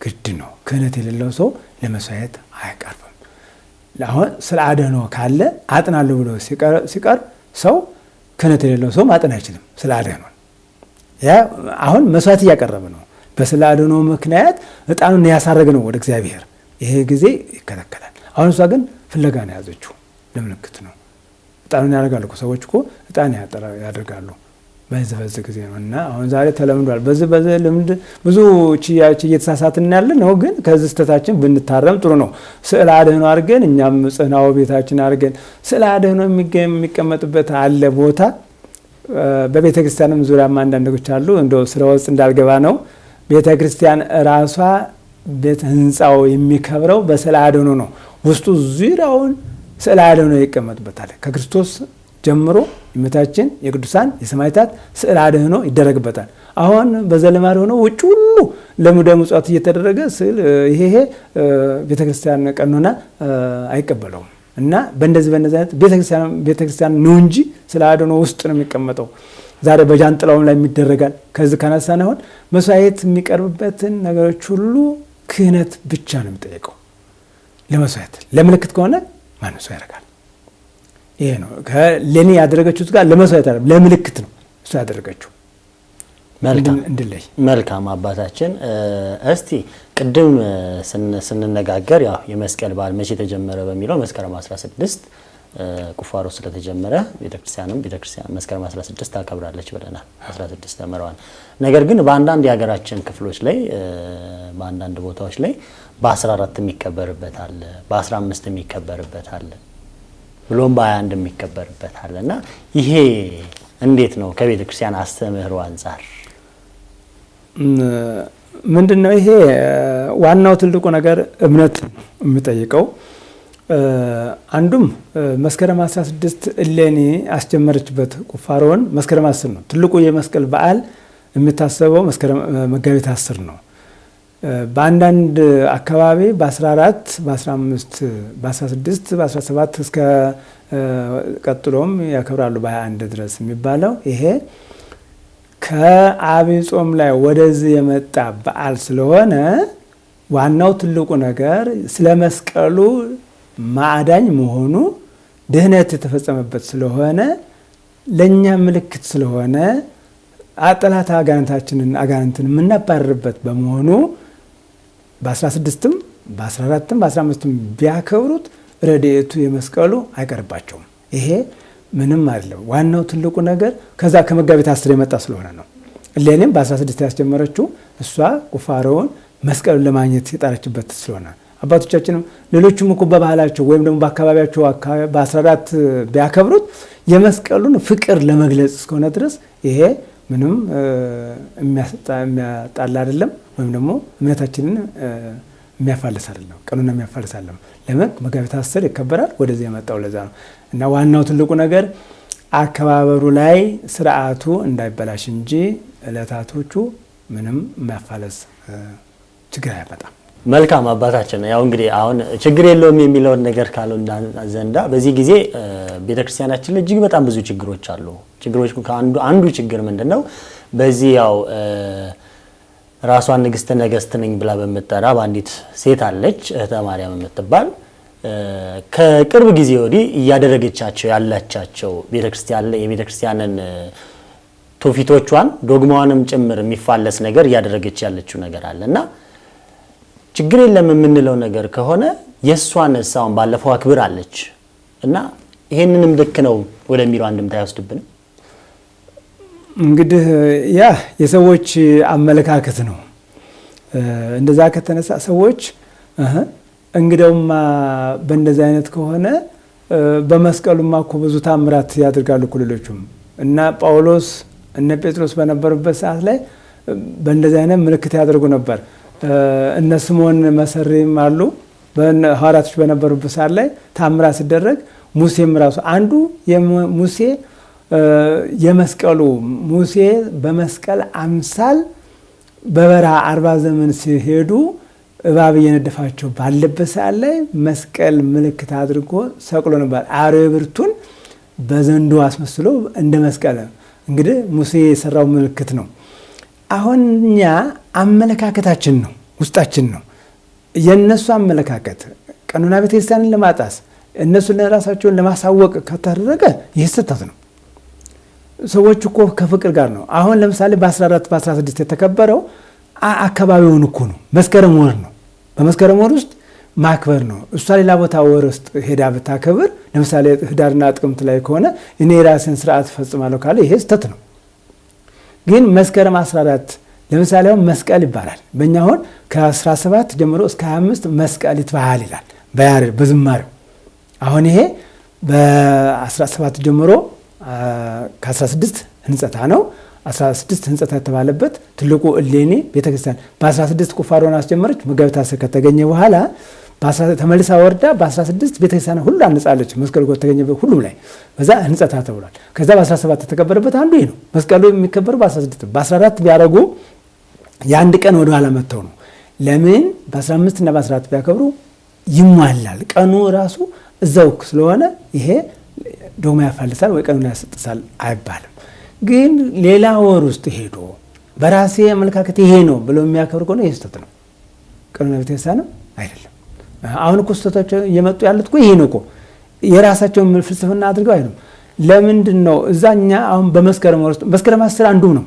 ግድ ነው። ክህነት የሌለው ሰው ለመስዋዕት አያቀርብም። አሁን ስለ አድኅኖ ካለ አጥናለሁ ብሎ ሲቀርብ ሰው ክህነት የሌለው ሰው ማጠን አይችልም። ስለ አድኅኖ ያ አሁን መስዋዕት እያቀረበ ነው። በስለ አድኅኖ ምክንያት ዕጣኑን ያሳረገ ነው ወደ እግዚአብሔር። ይሄ ጊዜ ይከለከላል። አሁን እሷ ግን ፍለጋ ነው የያዘችው፣ ለምልክት ነው። ዕጣኑን ያደርጋሉ እኮ ሰዎች እኮ ዕጣን ያደርጋሉ። በዚህ ጊዜ ነው እና አሁን ዛሬ ተለምዷል። በዚህ ልምድ ብዙ ችያች እየተሳሳትን ያለ ነው። ግን ከዚህ ስህተታችን ብንታረም ጥሩ ነው። ስዕለ አድኅኖ አድርገን እኛም ጽናው ቤታችን አድርገን ስዕለ አድኅኖ የሚቀመጥበት አለ ቦታ። በቤተ ክርስቲያንም ዙሪያም አንዳንዶች አሉ። እንደው ስለ ውስጥ እንዳልገባ ነው። ቤተ ክርስቲያን ራሷ ቤተ ህንፃው የሚከብረው በስዕለ አድኅኖ ነው። ውስጡ ዙሪያውን ስዕለ አድኅኖ ይቀመጥበታል። ከክርስቶስ ጀምሮ የእመቤታችን የቅዱሳን የሰማዕታት ስዕለ አድኅኖ ይደረግበታል። አሁን በዘልማድ ሆኖ ውጭ ሁሉ ለሙደ ምጽዋት እየተደረገ ስዕል ይሄ ቤተክርስቲያን ቀኖና አይቀበለውም እና በእንደዚህ አይነት ቤተክርስቲያን ነው እንጂ ስዕለ አድኅኖ ውስጥ ነው የሚቀመጠው። ዛሬ በጃንጥላውም ላይ የሚደረጋል። ከዚህ ከነሳን አሁን መስዋዕት የሚቀርብበትን ነገሮች ሁሉ ክህነት ብቻ ነው የሚጠየቀው። ለመስዋዕት ለምልክት ከሆነ ማንም ሰው ያደርጋል። ይሄ ነው ከሌኒ ያደረገችው ጋር ለመስዋዕት አይደለም ለምልክት ነው እሱ ያደረገችው። እንድለይ መልካም አባታችን፣ እስቲ ቅድም ስንነጋገር ያው የመስቀል በዓል መቼ ተጀመረ በሚለው መስከረም 16 ቁፋሮ ስለተጀመረ ቤተክርስቲያንም መስከረም 16 ታከብራለች ብለናል። 16 ተመረዋል። ነገር ግን በአንዳንድ የሀገራችን ክፍሎች ላይ በአንዳንድ ቦታዎች ላይ በ14 የሚከበርበት አለ፣ በ15 የሚከበርበት አለ፣ ብሎም በ21 የሚከበርበት አለ እና ይሄ እንዴት ነው ከቤተክርስቲያን አስተምህሮ አንጻር? ምንድነው ይሄ ዋናው ትልቁ ነገር እምነት የሚጠይቀው። አንዱም መስከረም 16 እሌኒ አስጀመረችበት ቁፋሮውን መስከረም 10 ነው። ትልቁ የመስቀል በዓል የሚታሰበው መስከረም መጋቢት 10 ነው። በአንዳንድ አካባቢ በ14 በ15 በ16 በ17 እስከ ቀጥሎም ያከብራሉ በ21 ድረስ የሚባለው ይሄ ከዐቢይ ጾም ላይ ወደዚህ የመጣ በዓል ስለሆነ ዋናው ትልቁ ነገር ስለ መስቀሉ ማዳኝ መሆኑ ድህነት የተፈጸመበት ስለሆነ ለኛ ምልክት ስለሆነ አጠላት አጋንንታችንን አጋንንትን የምናባርርበት በመሆኑ በ16ም በ14ም በ15ም ቢያከብሩት ረድኤቱ የመስቀሉ አይቀርባቸውም። ይሄ ምንም አይደለም። ዋናው ትልቁ ነገር ከዛ ከመጋቢት 10 የመጣ ስለሆነ ነው። እሌኒም በ16 ያስጀመረችው እሷ ቁፋሮውን መስቀሉን ለማግኘት የጣረችበት ስለሆነ አባቶቻችንም ሌሎችም እኮ በባህላቸው ወይም ደግሞ በአካባቢያቸው በ14 ቢያከብሩት የመስቀሉን ፍቅር ለመግለጽ እስከሆነ ድረስ ይሄ ምንም የሚያጣላ አይደለም፣ ወይም ደግሞ እምነታችንን የሚያፋልስ አይደለም፣ ቀኑን የሚያፋልስ አይደለም። ለምን መጋቢት 10 ይከበራል፣ ወደዚህ የመጣው ለዛ ነው። እና ዋናው ትልቁ ነገር አከባበሩ ላይ ስርዓቱ እንዳይበላሽ እንጂ ዕለታቶቹ ምንም የሚያፋልስ ችግር አያመጣም። መልካም አባታችን፣ ያው እንግዲህ አሁን ችግር የለውም የሚለውን ነገር ካለው ዘንዳ በዚህ ጊዜ ቤተክርስቲያናችን ላይ እጅግ በጣም ብዙ ችግሮች አሉ። ችግሮች ከአንዱ ችግር ምንድነው? በዚህ ያው ራሷን ንግስተ ነገስት ነኝ ብላ በምትጠራ በአንዲት ሴት አለች፣ እህተ ማርያም የምትባል ከቅርብ ጊዜ ወዲህ እያደረገቻቸው ያላቻቸው ቤተክርስቲያን ላይ የቤተክርስቲያንን ትውፊቶቿን ዶግማዋንም ጭምር የሚፋለስ ነገር እያደረገች ያለችው ነገር አለና ችግር የለም የምንለው ነገር ከሆነ የሷን እሳውን ባለፈው አክብር አለች እና ይሄንንም ልክ ነው ወደሚለው አንድምታ አይወስድብንም? እንግዲህ ያ የሰዎች አመለካከት ነው። እንደዛ ከተነሳ ሰዎች እንግዲያውማ በእንደዚህ አይነት ከሆነ በመስቀሉማ እኮ ብዙ ታምራት ያደርጋሉ እኮ ሌሎቹም እና ጳውሎስ እነ ጴጥሮስ በነበሩበት ሰዓት ላይ በእንደዚህ አይነት ምልክት ያደርጉ ነበር። እነ ስምዖን መሰሪም አሉ ሐዋርያቶች በነበሩበት ሰዓት ላይ ታምራት ሲደረግ ሙሴም ራሱ አንዱ ሙሴ የመስቀሉ ሙሴ በመስቀል አምሳል በበረሃ 40 ዘመን ሲሄዱ እባብ እየነደፋቸው ባለበት ሰዓት ላይ መስቀል ምልክት አድርጎ ሰቅሎ ነበር። አውሬ ብርቱን በዘንዶ አስመስሎ እንደ መስቀል እንግዲህ ሙሴ የሰራው ምልክት ነው። አሁን እኛ አመለካከታችን ነው ውስጣችን ነው የነሱ አመለካከት ቀኖና ቤተክርስቲያንን ለማጣስ እነሱ ለራሳቸውን ለማሳወቅ ከተደረገ ይህ ስህተት ነው። ሰዎች እኮ ከፍቅር ጋር ነው። አሁን ለምሳሌ በ14 በ16 የተከበረው አካባቢውን እኮ ነው። መስከረም ወር ነው። በመስከረም ወር ውስጥ ማክበር ነው። እሷ ሌላ ቦታ ወር ውስጥ ሄዳ ብታከብር ለምሳሌ ህዳርና ጥቅምት ላይ ከሆነ እኔ የራሴን ስርዓት ፈጽማለሁ ካለ ይሄ ስህተት ነው። ግን መስከረም 14 ለምሳሌ አሁን መስቀል ይባላል። በእኛ አሁን ከ17 ጀምሮ እስከ 25 መስቀል ይትበሃል ይላል በያሬድ በዝማሬው። አሁን ይሄ በ17 ጀምሮ ከ16 ህንጸታ ነው። 16 ህንጸታ የተባለበት ትልቁ እሌኒ ቤተክርስቲያን በ16 ቁፋሮን አስጀመረች። መጋቢት 10 ከተገኘ በኋላ ተመልሳ ወርዳ በ16 ቤተክርስቲያን ሁሉ አነጻለች። መስቀሉ ከተገኘበት ሁሉም ላይ በዛ ህንጸታ ተብሏል። ከዛ በ17 የተከበረበት አንዱ ይሄ ነው። መስቀሉ የሚከበረው በ16 በ14 ቢያደርጉ የአንድ ቀን ወደኋላ መጥተው ነው። ለምን በ15 እና በ14 ቢያከብሩ ይሟላል። ቀኑ ራሱ እዛው ስለሆነ ይሄ ዶግማ ያፋልሳል ወይ ቀኑን ያስጥሳል አይባልም። ግን ሌላ ወር ውስጥ ሄዶ በራሴ አመለካከት ይሄ ነው ብሎ የሚያከብር ከሆነ ይሄ ስህተት ነው። ቀኑን ቤተክርስቲያንም አይደለም። አሁን እኮ ስህተቶች እየመጡ ያሉት እኮ ይሄ ነው እኮ የራሳቸውን ፍልስፍና አድርገው አይደለም። ለምንድን ነው እዛኛ አሁን በመስከረም ወር ውስጥ መስከረም 10 አንዱ ነው።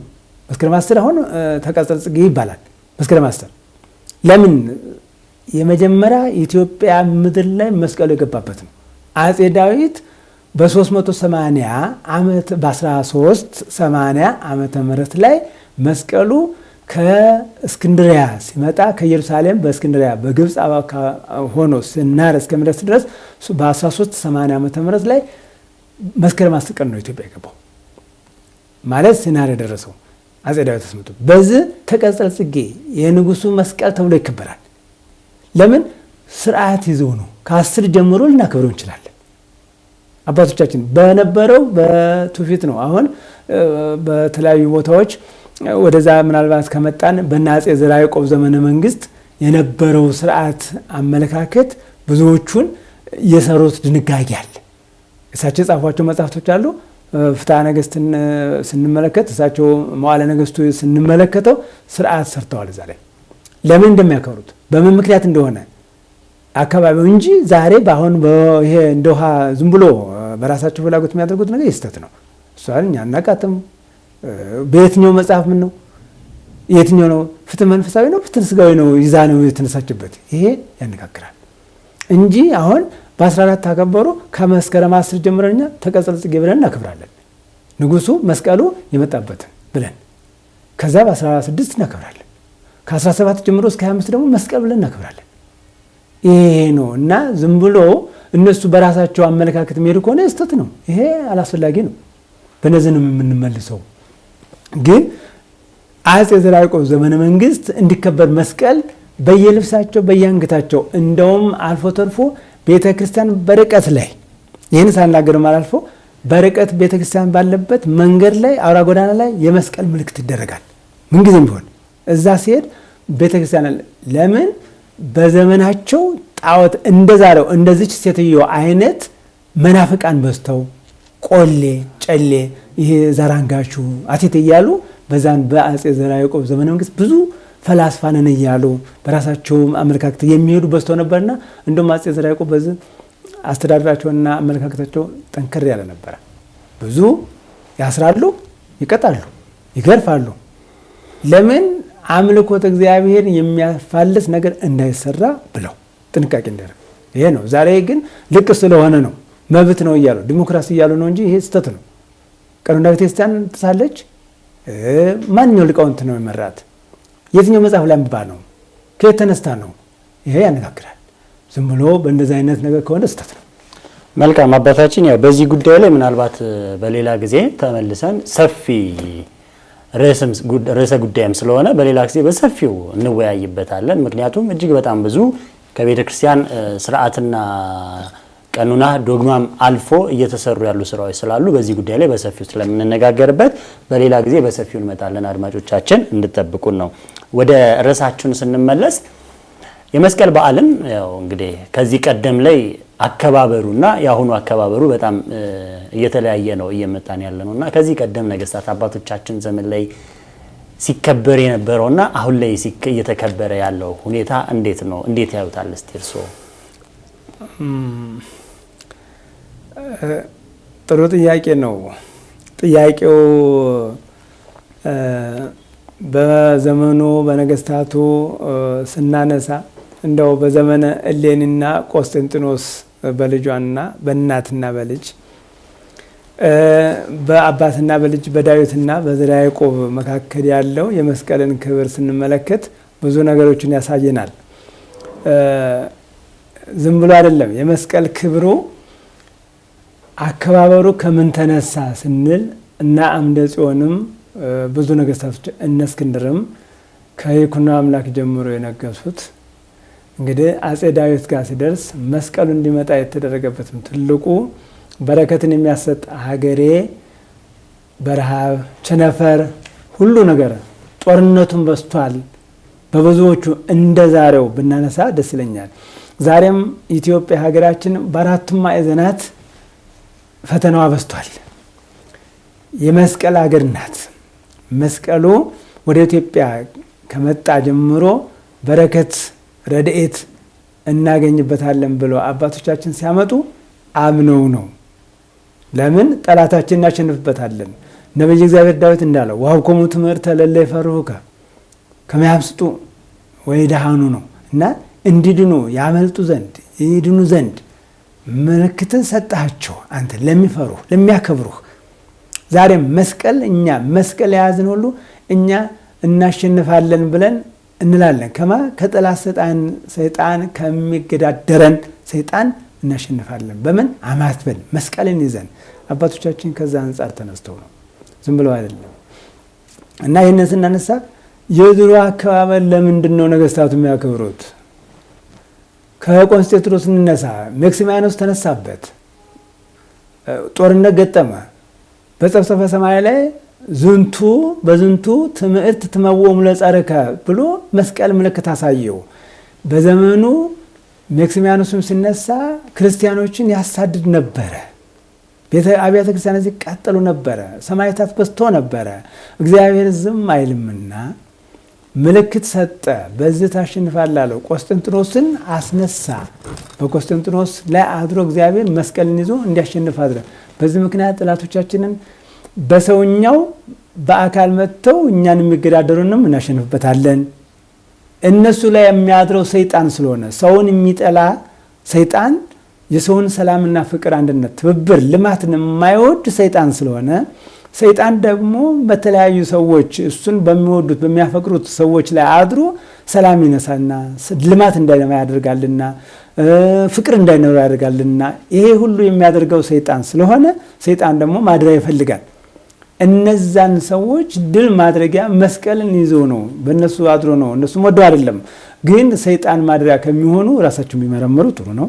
መስከረም 10 አሁን ተቀጽል ጽጌ ይባላል። መስከረም 10 ለምን የመጀመሪያ ኢትዮጵያ ምድር ላይ መስቀሉ የገባበት ነው። አጼ ዳዊት በ380 ዓመት በ1380 ዓመተ ምህረት ላይ መስቀሉ ከእስክንድሪያ ሲመጣ ከኢየሩሳሌም በእስክንድሪያ በግብፅ ሆኖ ስናር እስከሚደርስ ድረስ በ1380 ዓመተ ምህረት ላይ መስከረም 10 ቀን ነው ኢትዮጵያ የገባው ማለት ስናር የደረሰው አጼ ዳዊት አስመጡ። በዚህ ተቀጽል ጽጌ የንጉሱ መስቀል ተብሎ ይከበራል። ለምን ስርዓት ይዘው ነው። ከ10 ጀምሮ ልናከብረው እንችላለን። አባቶቻችን በነበረው በትውፊት ነው። አሁን በተለያዩ ቦታዎች ወደዛ ምናልባት ከመጣን በእነ አጼ ዘርዓ ያዕቆብ ዘመነ መንግስት የነበረው ስርዓት አመለካከት ብዙዎቹን የሰሩት ድንጋጌ አለ። እሳቸው የጻፏቸው መጽሐፍቶች አሉ። ፍትሐ ነገስትን ስንመለከት እሳቸው መዋዕለ ነገስቱ ስንመለከተው ስርዓት ሰርተዋል። እዛ ላይ ለምን እንደሚያከብሩት በምን ምክንያት እንደሆነ አካባቢው እንጂ ዛሬ በአሁን ይሄ እንደ ውሃ ዝም ብሎ በራሳቸው ፍላጎት የሚያደርጉት ነገር ስህተት ነው። እሷን እኛ አናውቃትም። በየትኛው መጽሐፍ ምን ነው የትኛው ነው ፍትህ መንፈሳዊ ነው ፍትህ ስጋዊ ነው ይዛ ነው የተነሳችበት? ይሄ ያነጋግራል እንጂ አሁን በ14 አከበሩ። ከመስከረም 10 ጀምረን እኛ ተቀጽል ጽጌ ብለን እናከብራለን። ንጉሱ መስቀሉ የመጣበትን ብለን ከዛ በ16 እናከብራለን። ከ17 ጀምሮ እስከ 25 ደግሞ መስቀል ብለን እናከብራለን። ይሄ ነው እና ዝም ብሎ እነሱ በራሳቸው አመለካከት የሚሄዱ ከሆነ ስህተት ነው። ይሄ አላስፈላጊ ነው። በነዚህ ነው የምንመልሰው። ግን አጼ ዘርዓ ያዕቆብ ዘመነ መንግስት እንዲከበር መስቀል በየልብሳቸው በየአንገታቸው እንደውም አልፎ ተርፎ ቤተ ክርስቲያን በርቀት ላይ ይህን ሳልናገርም አላልፎ በርቀት ቤተ ክርስቲያን ባለበት መንገድ ላይ አውራ ጎዳና ላይ የመስቀል ምልክት ይደረጋል። ምንጊዜም ቢሆን እዛ ሲሄድ ቤተ ክርስቲያን ለምን በዘመናቸው ጣዖት እንደዛሬው እንደዚች ሴትዮ አይነት መናፍቃን በዝተው ቆሌ ጨሌ ይሄ ዘራንጋቹ አቴት እያሉ በዛን በአጼ ዘርዓ ያዕቆብ ዘመነ መንግስት ብዙ ፈላስፋ ነን እያሉ በራሳቸው አመለካከት የሚሄዱ በዝተው ነበርና እንደውም አጼ ዘርዓ ያዕቆብ በዚህ አስተዳደራቸውና አመለካከታቸው ጠንከር ያለ ነበረ። ብዙ ያስራሉ፣ ይቀጣሉ፣ ይገርፋሉ። ለምን አምልኮተ እግዚአብሔር የሚያፋልስ ነገር እንዳይሰራ ብለው ጥንቃቄ እንዲያደርግ ይሄ ነው። ዛሬ ግን ልቅ ስለሆነ ነው መብት ነው እያሉ ዲሞክራሲ እያሉ ነው እንጂ ይሄ ስህተት ነው። ቀኖና ቤተክርስቲያን ትሳለች። ማንኛው ሊቃውንት ነው የመራት? የትኛው መጽሐፍ ላይ አንብባ ነው? ከየት ተነስታ ነው? ይሄ ያነጋግራል። ዝም ብሎ በእንደዚህ አይነት ነገር ከሆነ ስህተት ነው። መልካም አባታችን፣ ያው በዚህ ጉዳይ ላይ ምናልባት በሌላ ጊዜ ተመልሰን ሰፊ ርዕሰ ጉዳይም ስለሆነ በሌላ ጊዜ በሰፊው እንወያይበታለን። ምክንያቱም እጅግ በጣም ብዙ ከቤተ ክርስቲያን ስርዓትና ቀኑና ዶግማም አልፎ እየተሰሩ ያሉ ስራዎች ስላሉ በዚህ ጉዳይ ላይ በሰፊው ስለምንነጋገርበት በሌላ ጊዜ በሰፊው እንመጣለን። አድማጮቻችን እንድጠብቁን ነው። ወደ ርዕሳችን ስንመለስ የመስቀል በዓልን ያው እንግዲህ ከዚህ ቀደም ላይ አከባበሩና የአሁኑ አከባበሩ በጣም እየተለያየ ነው እየመጣን ያለ ነውና ከዚህ ቀደም ነገስታት አባቶቻችን ዘመን ላይ ሲከበር የነበረውና አሁን ላይ እየተከበረ ያለው ሁኔታ እንዴት ነው? እንዴት ያዩታል? እስቲ እርስዎ። ጥሩ ጥያቄ ነው። ጥያቄው በዘመኑ በነገስታቱ ስናነሳ እንደው በዘመነ እሌኒና ቆስጠንጢኖስ በልጇና በእናትና በልጅ በአባትና በልጅ በዳዊትና በዘርዓ ያዕቆብ መካከል ያለው የመስቀልን ክብር ስንመለከት ብዙ ነገሮችን ያሳየናል። ዝም ብሎ አይደለም። የመስቀል ክብሩ አከባበሩ ከምን ተነሳ ስንል እና አምደ ጽዮንም ብዙ ነገስታቶች እነ እስክንድርም ከይኩኖ አምላክ ጀምሮ የነገሱት እንግዲህ አጼ ዳዊት ጋር ሲደርስ መስቀሉ እንዲመጣ የተደረገበትም ትልቁ በረከትን የሚያሰጥ ሀገሬ በረሃብ ቸነፈር ሁሉ ነገር ጦርነቱን በዝቷል። በብዙዎቹ እንደ ዛሬው ብናነሳ ደስ ይለኛል። ዛሬም ኢትዮጵያ ሀገራችን በአራቱም ማዕዘናት ፈተናዋ በዝቷል። የመስቀል ሀገር ናት። መስቀሉ ወደ ኢትዮጵያ ከመጣ ጀምሮ በረከት ረድኤት እናገኝበታለን ብለው አባቶቻችን ሲያመጡ አምነው ነው። ለምን ጠላታችን እናሸንፍበታለን። ነቢየ እግዚአብሔር ዳዊት እንዳለው ወሀብኮሙ ትምህርተ ለእለ ይፈርሁከ ከመ ያምስጡ ወይድኃኑ ነው እና እንዲድኑ ያመልጡ ዘንድ ይድኑ ዘንድ ምልክትን ሰጣቸው አንተ ለሚፈሩህ ለሚያከብሩህ። ዛሬም መስቀል እኛ መስቀል የያዝን ሁሉ እኛ እናሸንፋለን ብለን እንላለን። ከማ ከጠላት ሰይጣን ከሚገዳደረን ሰይጣን እናሸንፋለን። በምን አማትበን መስቀልን ይዘን አባቶቻችን ከዛ አንጻር ተነስተው ነው፣ ዝም ብለው አይደለም። እና ይህንን ስናነሳ የድሮ አከባበር ለምንድን ነው ነገስታቱ የሚያከብሩት? ከቆንስጤንጥኖስ እንነሳ። መክሲሚያኖስ ተነሳበት፣ ጦርነት ገጠመ። በጸፍጸፈ ሰማይ ላይ ዝንቱ በዝንቱ ትምህርት ትመውእሙ ለጸርከ ብሎ መስቀል ምልክት አሳየው። በዘመኑ መክሲሚያኖስም ሲነሳ ክርስቲያኖችን ያሳድድ ነበረ። አብያተ ክርስቲያናት ሲቃጠሉ ነበረ። ሰማዕታት በዝቶ ነበረ። እግዚአብሔር ዝም አይልምና ምልክት ሰጠ። በዚህ ታሸንፋለህ አለው። ቆስጠንጢኖስን አስነሳ። በቆስጠንጢኖስ ላይ አድሮ እግዚአብሔር መስቀልን ይዞ እንዲያሸንፍ አድረ። በዚህ ምክንያት ጠላቶቻችንን በሰውኛው በአካል መጥተው እኛን የሚገዳደሩንም እናሸንፍበታለን። እነሱ ላይ የሚያድረው ሰይጣን ስለሆነ ሰውን የሚጠላ ሰይጣን የሰውን ሰላምና ፍቅር፣ አንድነት፣ ትብብር፣ ልማትን የማይወድ ሰይጣን ስለሆነ ሰይጣን ደግሞ በተለያዩ ሰዎች እሱን በሚወዱት በሚያፈቅሩት ሰዎች ላይ አድሮ ሰላም ይነሳና ልማት እንዳይለማ ያደርጋልና ፍቅር እንዳይኖር ያደርጋልና ይሄ ሁሉ የሚያደርገው ሰይጣን ስለሆነ ሰይጣን ደግሞ ማድሪያ ይፈልጋል። እነዛን ሰዎች ድል ማድረጊያ መስቀልን ይዞ ነው፣ በእነሱ አድሮ ነው። እነሱም ወደው አይደለም፣ ግን ሰይጣን ማድሪያ ከሚሆኑ ራሳቸውን ቢመረምሩ ጥሩ ነው።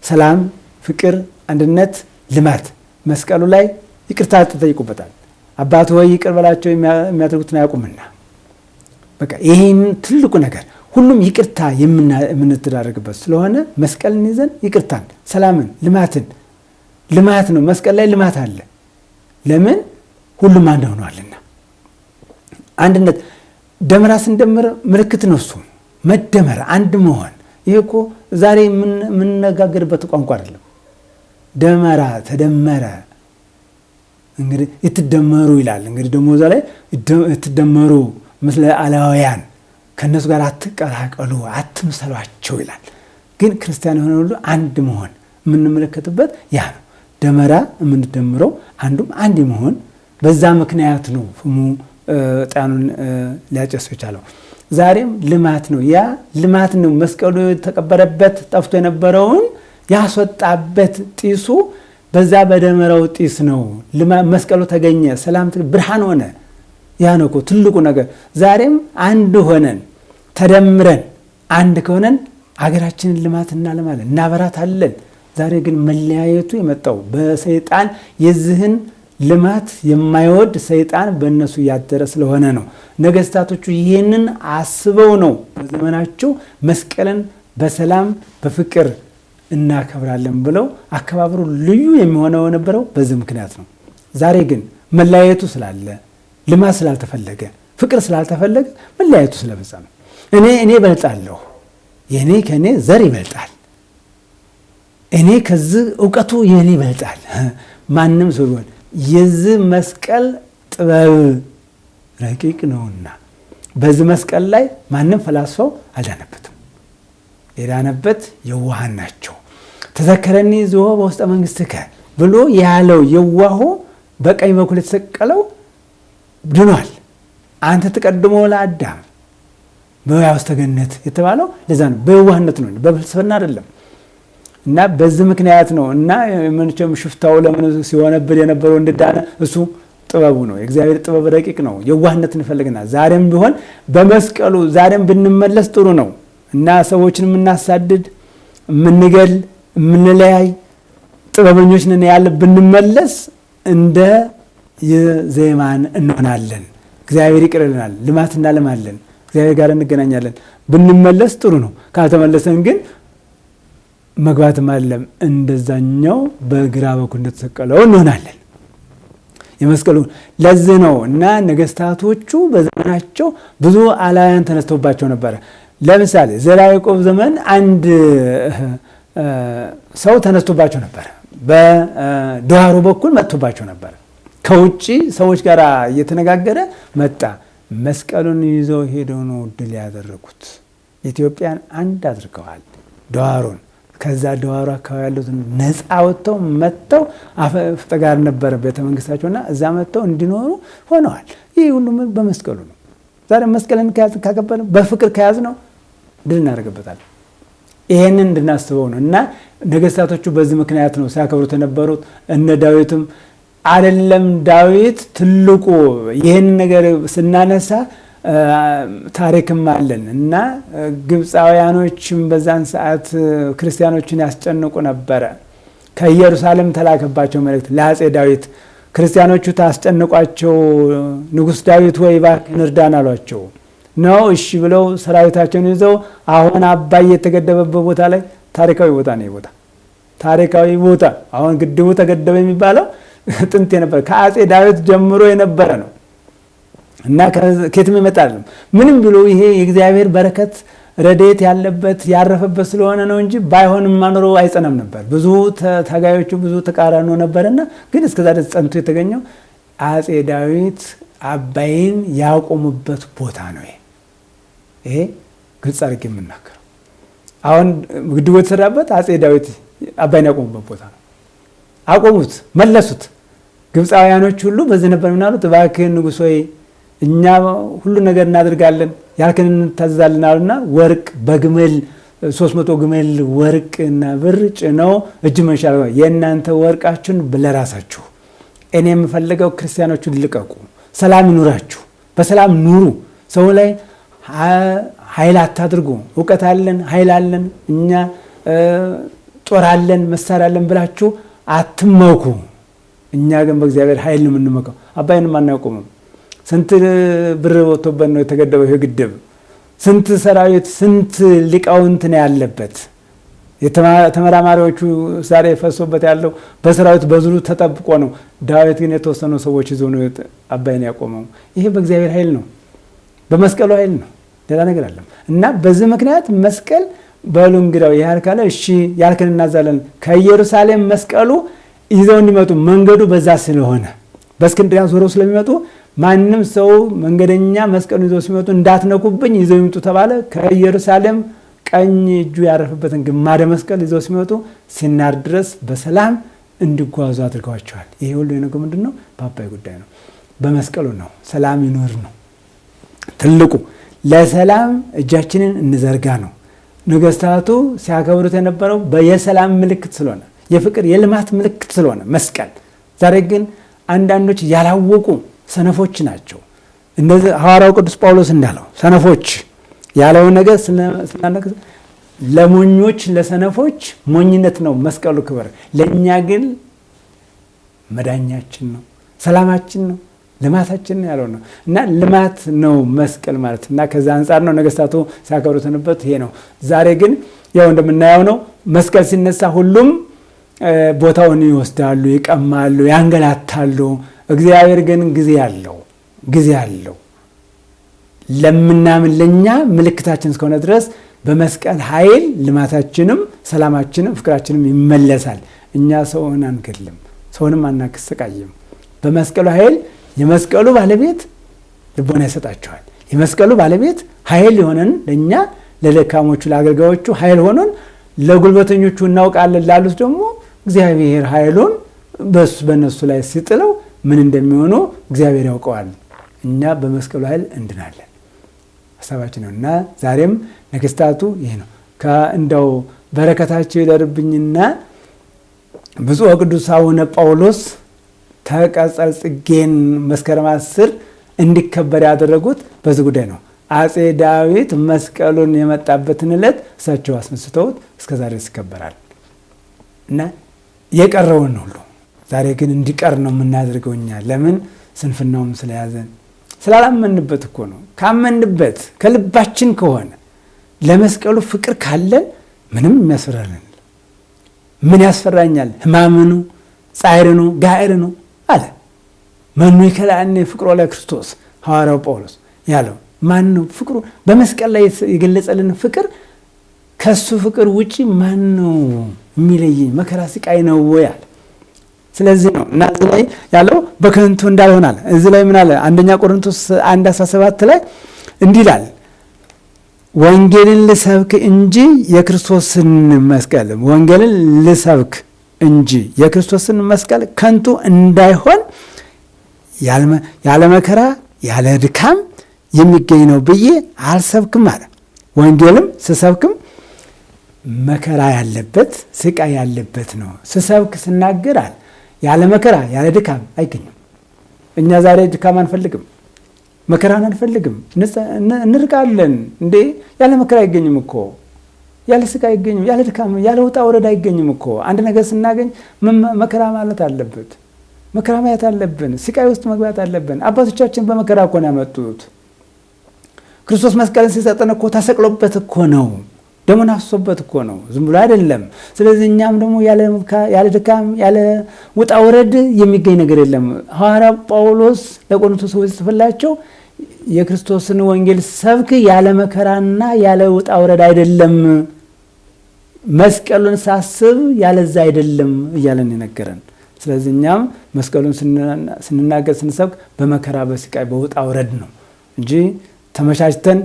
ሰላም፣ ፍቅር፣ አንድነት፣ ልማት መስቀሉ ላይ ይቅርታ ተጠይቁበታል። አባት ወይ ይቅር በላቸው የሚያደርጉትን አያውቁምና። በቃ ይሄን ትልቁ ነገር ሁሉም ይቅርታ የምንተዳረግበት ስለሆነ መስቀልን ይዘን ይቅርታን፣ ሰላምን፣ ልማትን ልማት ነው። መስቀል ላይ ልማት አለ። ለምን ሁሉም አንድ ሆኗልና። አንድነት ደመራ ስንደምር ምልክት ነው። እሱ መደመር አንድ መሆን። ይሄ እኮ ዛሬ የምንነጋገርበት ቋንቋ አይደለም። ደመራ ተደመረ እንግዲህ ይትደመሩ ይላል። እንግዲህ ደግሞ እዛ ላይ ይትደመሩ ምስለ አላውያን ከእነሱ ጋር አትቀላቀሉ አትምሰሏቸው ይላል። ግን ክርስቲያን የሆነ ሁሉ አንድ መሆን የምንመለከትበት ያ ነው። ደመራ የምንደምረው አንዱም አንድ መሆን በዛ ምክንያት ነው ፍሙ ዕጣኑን ሊያጨሱ የቻለው። ዛሬም ልማት ነው። ያ ልማት ነው። መስቀሉ የተቀበረበት ጠፍቶ የነበረውን ያስወጣበት ጢሱ በዛ በደመራው ጢስ ነው። መስቀሉ ተገኘ፣ ሰላም ብርሃን ሆነ። ያ ነው እኮ ትልቁ ነገር። ዛሬም አንድ ሆነን ተደምረን አንድ ከሆነን አገራችንን ልማት እናለማለን፣ እናበራታለን። ዛሬ ግን መለያየቱ የመጣው በሰይጣን የዚህን ልማት የማይወድ ሰይጣን በእነሱ ያደረ ስለሆነ ነው። ነገስታቶቹ ይህንን አስበው ነው በዘመናቸው መስቀልን በሰላም በፍቅር እናከብራለን ብለው አከባበሩ ልዩ የሚሆነው የነበረው በዚህ ምክንያት ነው። ዛሬ ግን መለያየቱ ስላለ ልማት ስላልተፈለገ ፍቅር ስላልተፈለገ መለያየቱ ስለበዛ ነው። እኔ እበልጣለሁ፣ የኔ ከኔ ዘር ይበልጣል፣ እኔ ከዚህ እውቀቱ የኔ ይበልጣል። ማንም ሰው ቢሆን የዚህ መስቀል ጥበብ ረቂቅ ነውና በዚህ መስቀል ላይ ማንም ፈላስፋው አልዳነበትም። የዳነበት የዋሃን ናቸው። ተዘከረኒ ዝሆ በውስጠ መንግስትከ ብሎ ያለው የዋሆ በቀኝ በኩል የተሰቀለው ድኗል። አንተ ተቀድሞ ለአዳም በሕያው ገነት የተባለው ለዛ ነው። በየዋህነት ነው፣ በፍልስፍና አይደለም። እና በዚህ ምክንያት ነው። እና መቼም ሽፍታው ለምን ሲሆነብን የነበረው እንደዳነ እሱ ጥበቡ ነው። የእግዚአብሔር ጥበብ ረቂቅ ነው። የዋህነትን ይፈልግና ዛሬም ቢሆን በመስቀሉ ዛሬም ብንመለስ ጥሩ ነው። እና ሰዎችን የምናሳድድ፣ የምንገል፣ የምንለያይ ጥበበኞች ነን ያለ ብንመለስ እንደ የዜማን እንሆናለን። እግዚአብሔር ይቅርልናል፣ ልማት እናለማለን፣ እግዚአብሔር ጋር እንገናኛለን። ብንመለስ ጥሩ ነው። ካልተመለሰን ግን መግባትም አይደለም፣ እንደዛኛው በግራ በኩል እንደተሰቀለው እንሆናለን። የመስቀሉ ለዚህ ነው። እና ነገስታቶቹ በዘመናቸው ብዙ አላውያን ተነስተውባቸው ነበረ። ለምሳሌ ዘርዓ ያዕቆብ ዘመን አንድ ሰው ተነስቶባቸው ነበር። በድዋሮ በኩል መጥቶባቸው ነበር። ከውጭ ሰዎች ጋር እየተነጋገረ መጣ። መስቀሉን ይዘው ሄደው ነው ድል ያደረጉት። ኢትዮጵያን አንድ አድርገዋል። ድዋሮን ከዛ ድዋሮ አካባቢ ያሉትን ነፃ ወጥተው መጥተው አፈፍጥ ጋር ነበረ ቤተ መንግስታቸውና እዛ መጥተው እንዲኖሩ ሆነዋል። ይህ ሁሉ በመስቀሉ ነው። ዛሬ መስቀልን ካከበርን፣ በፍቅር ከያዝነው ድል እናደርግበታለን። ይሄንን እንድናስበው ነው። እና ነገስታቶቹ በዚህ ምክንያት ነው ሲያከብሩት የነበሩት። እነ ዳዊትም አይደለም፣ ዳዊት ትልቁ ይህን ነገር ስናነሳ ታሪክም አለን። እና ግብፃውያኖችም በዛን ሰዓት ክርስቲያኖችን ያስጨንቁ ነበረ። ከኢየሩሳሌም ተላከባቸው መልእክት ለአጼ ዳዊት፣ ክርስቲያኖቹ ታስጨንቋቸው፣ ንጉስ ዳዊት ወይ እባክህን እርዳን አሏቸው። ነው እሺ ብለው ሰራዊታቸውን ይዘው አሁን አባይ የተገደበበት ቦታ ላይ፣ ታሪካዊ ቦታ ነው ቦታ፣ ታሪካዊ ቦታ፣ አሁን ግድቡ ተገደበ የሚባለው ጥንት የነበረ ከአጼ ዳዊት ጀምሮ የነበረ ነው። እና ከየትም ይመጣል ምንም ብሎ ይሄ የእግዚአብሔር በረከት ረድኤት ያለበት ያረፈበት ስለሆነ ነው እንጂ ባይሆንም ኖሮ አይጸናም ነበር። ብዙ ታጋዮቹ ብዙ ተቃራኖ ነበርና ግን እስከዛ ድረስ ጸንቶ የተገኘው አጼ ዳዊት አባይን ያቆሙበት ቦታ ነው። ይሄ ግልጽ አድርጌ የምናገረው አሁን ግድቡ የተሰራበት አጼ ዳዊት አባይን ያቆሙበት ቦታ ነው። አቆሙት፣ መለሱት። ግብፃውያኖች ሁሉ በዚህ ነበር ምናሉት፣ እባክህን ንጉሥ ሆይ እኛ ሁሉ ነገር እናደርጋለን፣ ያልክን እንታዘዛለን አሉና ወርቅ በግመል 300 ግመል ወርቅና ብር ጭነው እጅ መንሻ፣ የእናንተ ወርቃችሁን ለራሳችሁ፣ እኔ የምፈልገው ክርስቲያኖቹን ልቀቁ፣ ሰላም ይኑራችሁ፣ በሰላም ኑሩ፣ ሰው ላይ ኃይል አታድርጉ፣ እውቀት አለን፣ ኃይል አለን፣ እኛ ጦር አለን፣ መሳሪያ አለን ብላችሁ አትመኩ። እኛ ግን በእግዚአብሔር ኃይል ነው የምንመካው። አባይንም አናቆምም። ስንት ብር ወጥቶበት ነው የተገደበው ይሄ ግድብ? ስንት ሰራዊት፣ ስንት ሊቃውንት ነው ያለበት? ተመራማሪዎቹ ዛሬ ፈሶበት ያለው በሰራዊት በዙሩ ተጠብቆ ነው። ዳዊት ግን የተወሰኑ ሰዎች ይዞ ነው አባይን ያቆመው። ይሄ በእግዚአብሔር ኃይል ነው፣ በመስቀሉ ኃይል ነው፣ ሌላ ነገር አለም። እና በዚህ ምክንያት መስቀል በሉ እንግዳው ያህል ካለ እሺ ያልክን እናዛለን። ከኢየሩሳሌም መስቀሉ ይዘው እንዲመጡ መንገዱ በዛ ስለሆነ በእስክንድርያ ዞረው ስለሚመጡ ማንም ሰው መንገደኛ መስቀሉን ይዘው ሲመጡ እንዳትነኩብኝ ይዘው ይምጡ ተባለ። ከኢየሩሳሌም ቀኝ እጁ ያረፈበትን ግማደ መስቀል ይዘው ሲመጡ ሲናር ድረስ በሰላም እንዲጓዙ አድርገዋቸዋል። ይሄ ሁሉ የነገው ምንድን ነው? በአባይ ጉዳይ ነው። በመስቀሉ ነው። ሰላም ይኖር ነው ትልቁ። ለሰላም እጃችንን እንዘርጋ ነው። ነገስታቱ ሲያከብሩት የነበረው የሰላም ምልክት ስለሆነ፣ የፍቅር የልማት ምልክት ስለሆነ መስቀል። ዛሬ ግን አንዳንዶች ያላወቁ ሰነፎች ናቸው። እነዚህ ሐዋርያው ቅዱስ ጳውሎስ እንዳለው ሰነፎች ያለውን ነገር ስናነቅ ለሞኞች ለሰነፎች ሞኝነት ነው መስቀሉ ክብር፣ ለእኛ ግን መዳኛችን ነው፣ ሰላማችን ነው፣ ልማታችን ነው ያለው ነው። እና ልማት ነው መስቀል ማለት። እና ከዛ አንጻር ነው ነገስታቱ ሲያከብሩትንበት ይሄ ነው። ዛሬ ግን ያው እንደምናየው ነው። መስቀል ሲነሳ ሁሉም ቦታውን ይወስዳሉ፣ ይቀማሉ፣ ያንገላታሉ። እግዚአብሔር ግን ጊዜ አለው፣ ጊዜ አለው። ለምናምን ለኛ ምልክታችን እስከሆነ ድረስ በመስቀል ኃይል ልማታችንም ሰላማችንም ፍቅራችንም ይመለሳል። እኛ ሰውን አንገድልም፣ ሰውንም አናሰቃይም። በመስቀሉ ኃይል የመስቀሉ ባለቤት ልቦና ይሰጣቸዋል። የመስቀሉ ባለቤት ኃይል የሆነን ለእኛ ለደካሞቹ ለአገልጋዮቹ ኃይል ሆኖን ለጉልበተኞቹ እናውቃለን ላሉት ደግሞ እግዚአብሔር ኃይሉን በእነሱ ላይ ሲጥለው ምን እንደሚሆኑ እግዚአብሔር ያውቀዋል። እኛ በመስቀሉ ኃይል እንድናለን ሀሳባችን ነው። እና ዛሬም ነገስታቱ ይሄ ነው። እንደው በረከታቸው ይደርብኝና ብፁዕ ወቅዱስ አቡነ ጳውሎስ ተቀጸል ጽጌን መስከረም 10 እንዲከበር ያደረጉት በዚህ ጉዳይ ነው። አፄ ዳዊት መስቀሉን የመጣበትን ዕለት እሳቸው አስነስተውት እስከ ዛሬ ይከበራል። እና የቀረውን ሁሉ ዛሬ ግን እንዲቀር ነው የምናደርገው እኛ። ለምን? ስንፍናውም ስለያዘን ስላላመንበት እኮ ነው። ካመንበት ከልባችን ከሆነ ለመስቀሉ ፍቅር ካለን ምንም የሚያስፈራልን ምን ያስፈራኛል? ሕማምኑ ጻዕርኑ ጋዕርኑ አለ። መኑ ይከልአኒ ፍቅሮ ለክርስቶስ ሐዋርያው ጳውሎስ ያለው ማን ነው? ፍቅሩ በመስቀል ላይ የገለጸልን ፍቅር ከሱ ፍቅር ውጪ ማን ነው የሚለየኝ? መከራ ስቃይ ነው ወይ አለ። ስለዚህ ነው እና እዚህ ላይ ያለው በከንቱ እንዳልሆነ አለ። እዚህ ላይ ምን አለ? አንደኛ ቆሮንቶስ 1:17 ላይ እንዲህ ይላል፣ ወንጌልን ልሰብክ እንጂ የክርስቶስን መስቀል ወንጌልን ልሰብክ እንጂ የክርስቶስን መስቀል ከንቱ እንዳይሆን ያለ መከራ ያለ ድካም የሚገኝ ነው ብዬ አልሰብክም አለ። ወንጌልም ስሰብክም መከራ ያለበት ስቃይ ያለበት ነው። ስሰብክ ስናገር አለ ያለ መከራ ያለ ድካም አይገኝም። እኛ ዛሬ ድካም አንፈልግም፣ መከራን አንፈልግም፣ እንርቃለን። እንዴ ያለ መከራ አይገኝም እኮ፣ ያለ ስቃይ አይገኝም፣ ያለ ድካም ያለ ውጣ ውረድ አይገኝም እኮ። አንድ ነገር ስናገኝ መከራ ማለት አለበት፣ መከራ ማየት አለብን፣ ስቃይ ውስጥ መግባት አለብን። አባቶቻችን በመከራ እኮ ነው ያመጡት። ክርስቶስ መስቀልን ሲሰጠን እኮ ተሰቅሎበት እኮ ነው፣ ደሙን አፍሶበት እኮ ነው፣ ዝም ብሎ አይደለም። ስለዚህ እኛም ደግሞ ያለ ድካም ያለ ውጣ ውረድ የሚገኝ ነገር የለም። ሐዋርያው ጳውሎስ ለቆሮንቶስ ሰዎች ጽፎላቸው የክርስቶስን ወንጌል ሰብክ ያለ መከራና ያለ ውጣ ውረድ አይደለም፣ መስቀሉን ሳስብ ያለዛ አይደለም እያለን የነገረን። ስለዚህ እኛም መስቀሉን ስንናገር ስንሰብክ በመከራ በስቃይ በውጣ ውረድ ነው እንጂ ተመቻችተን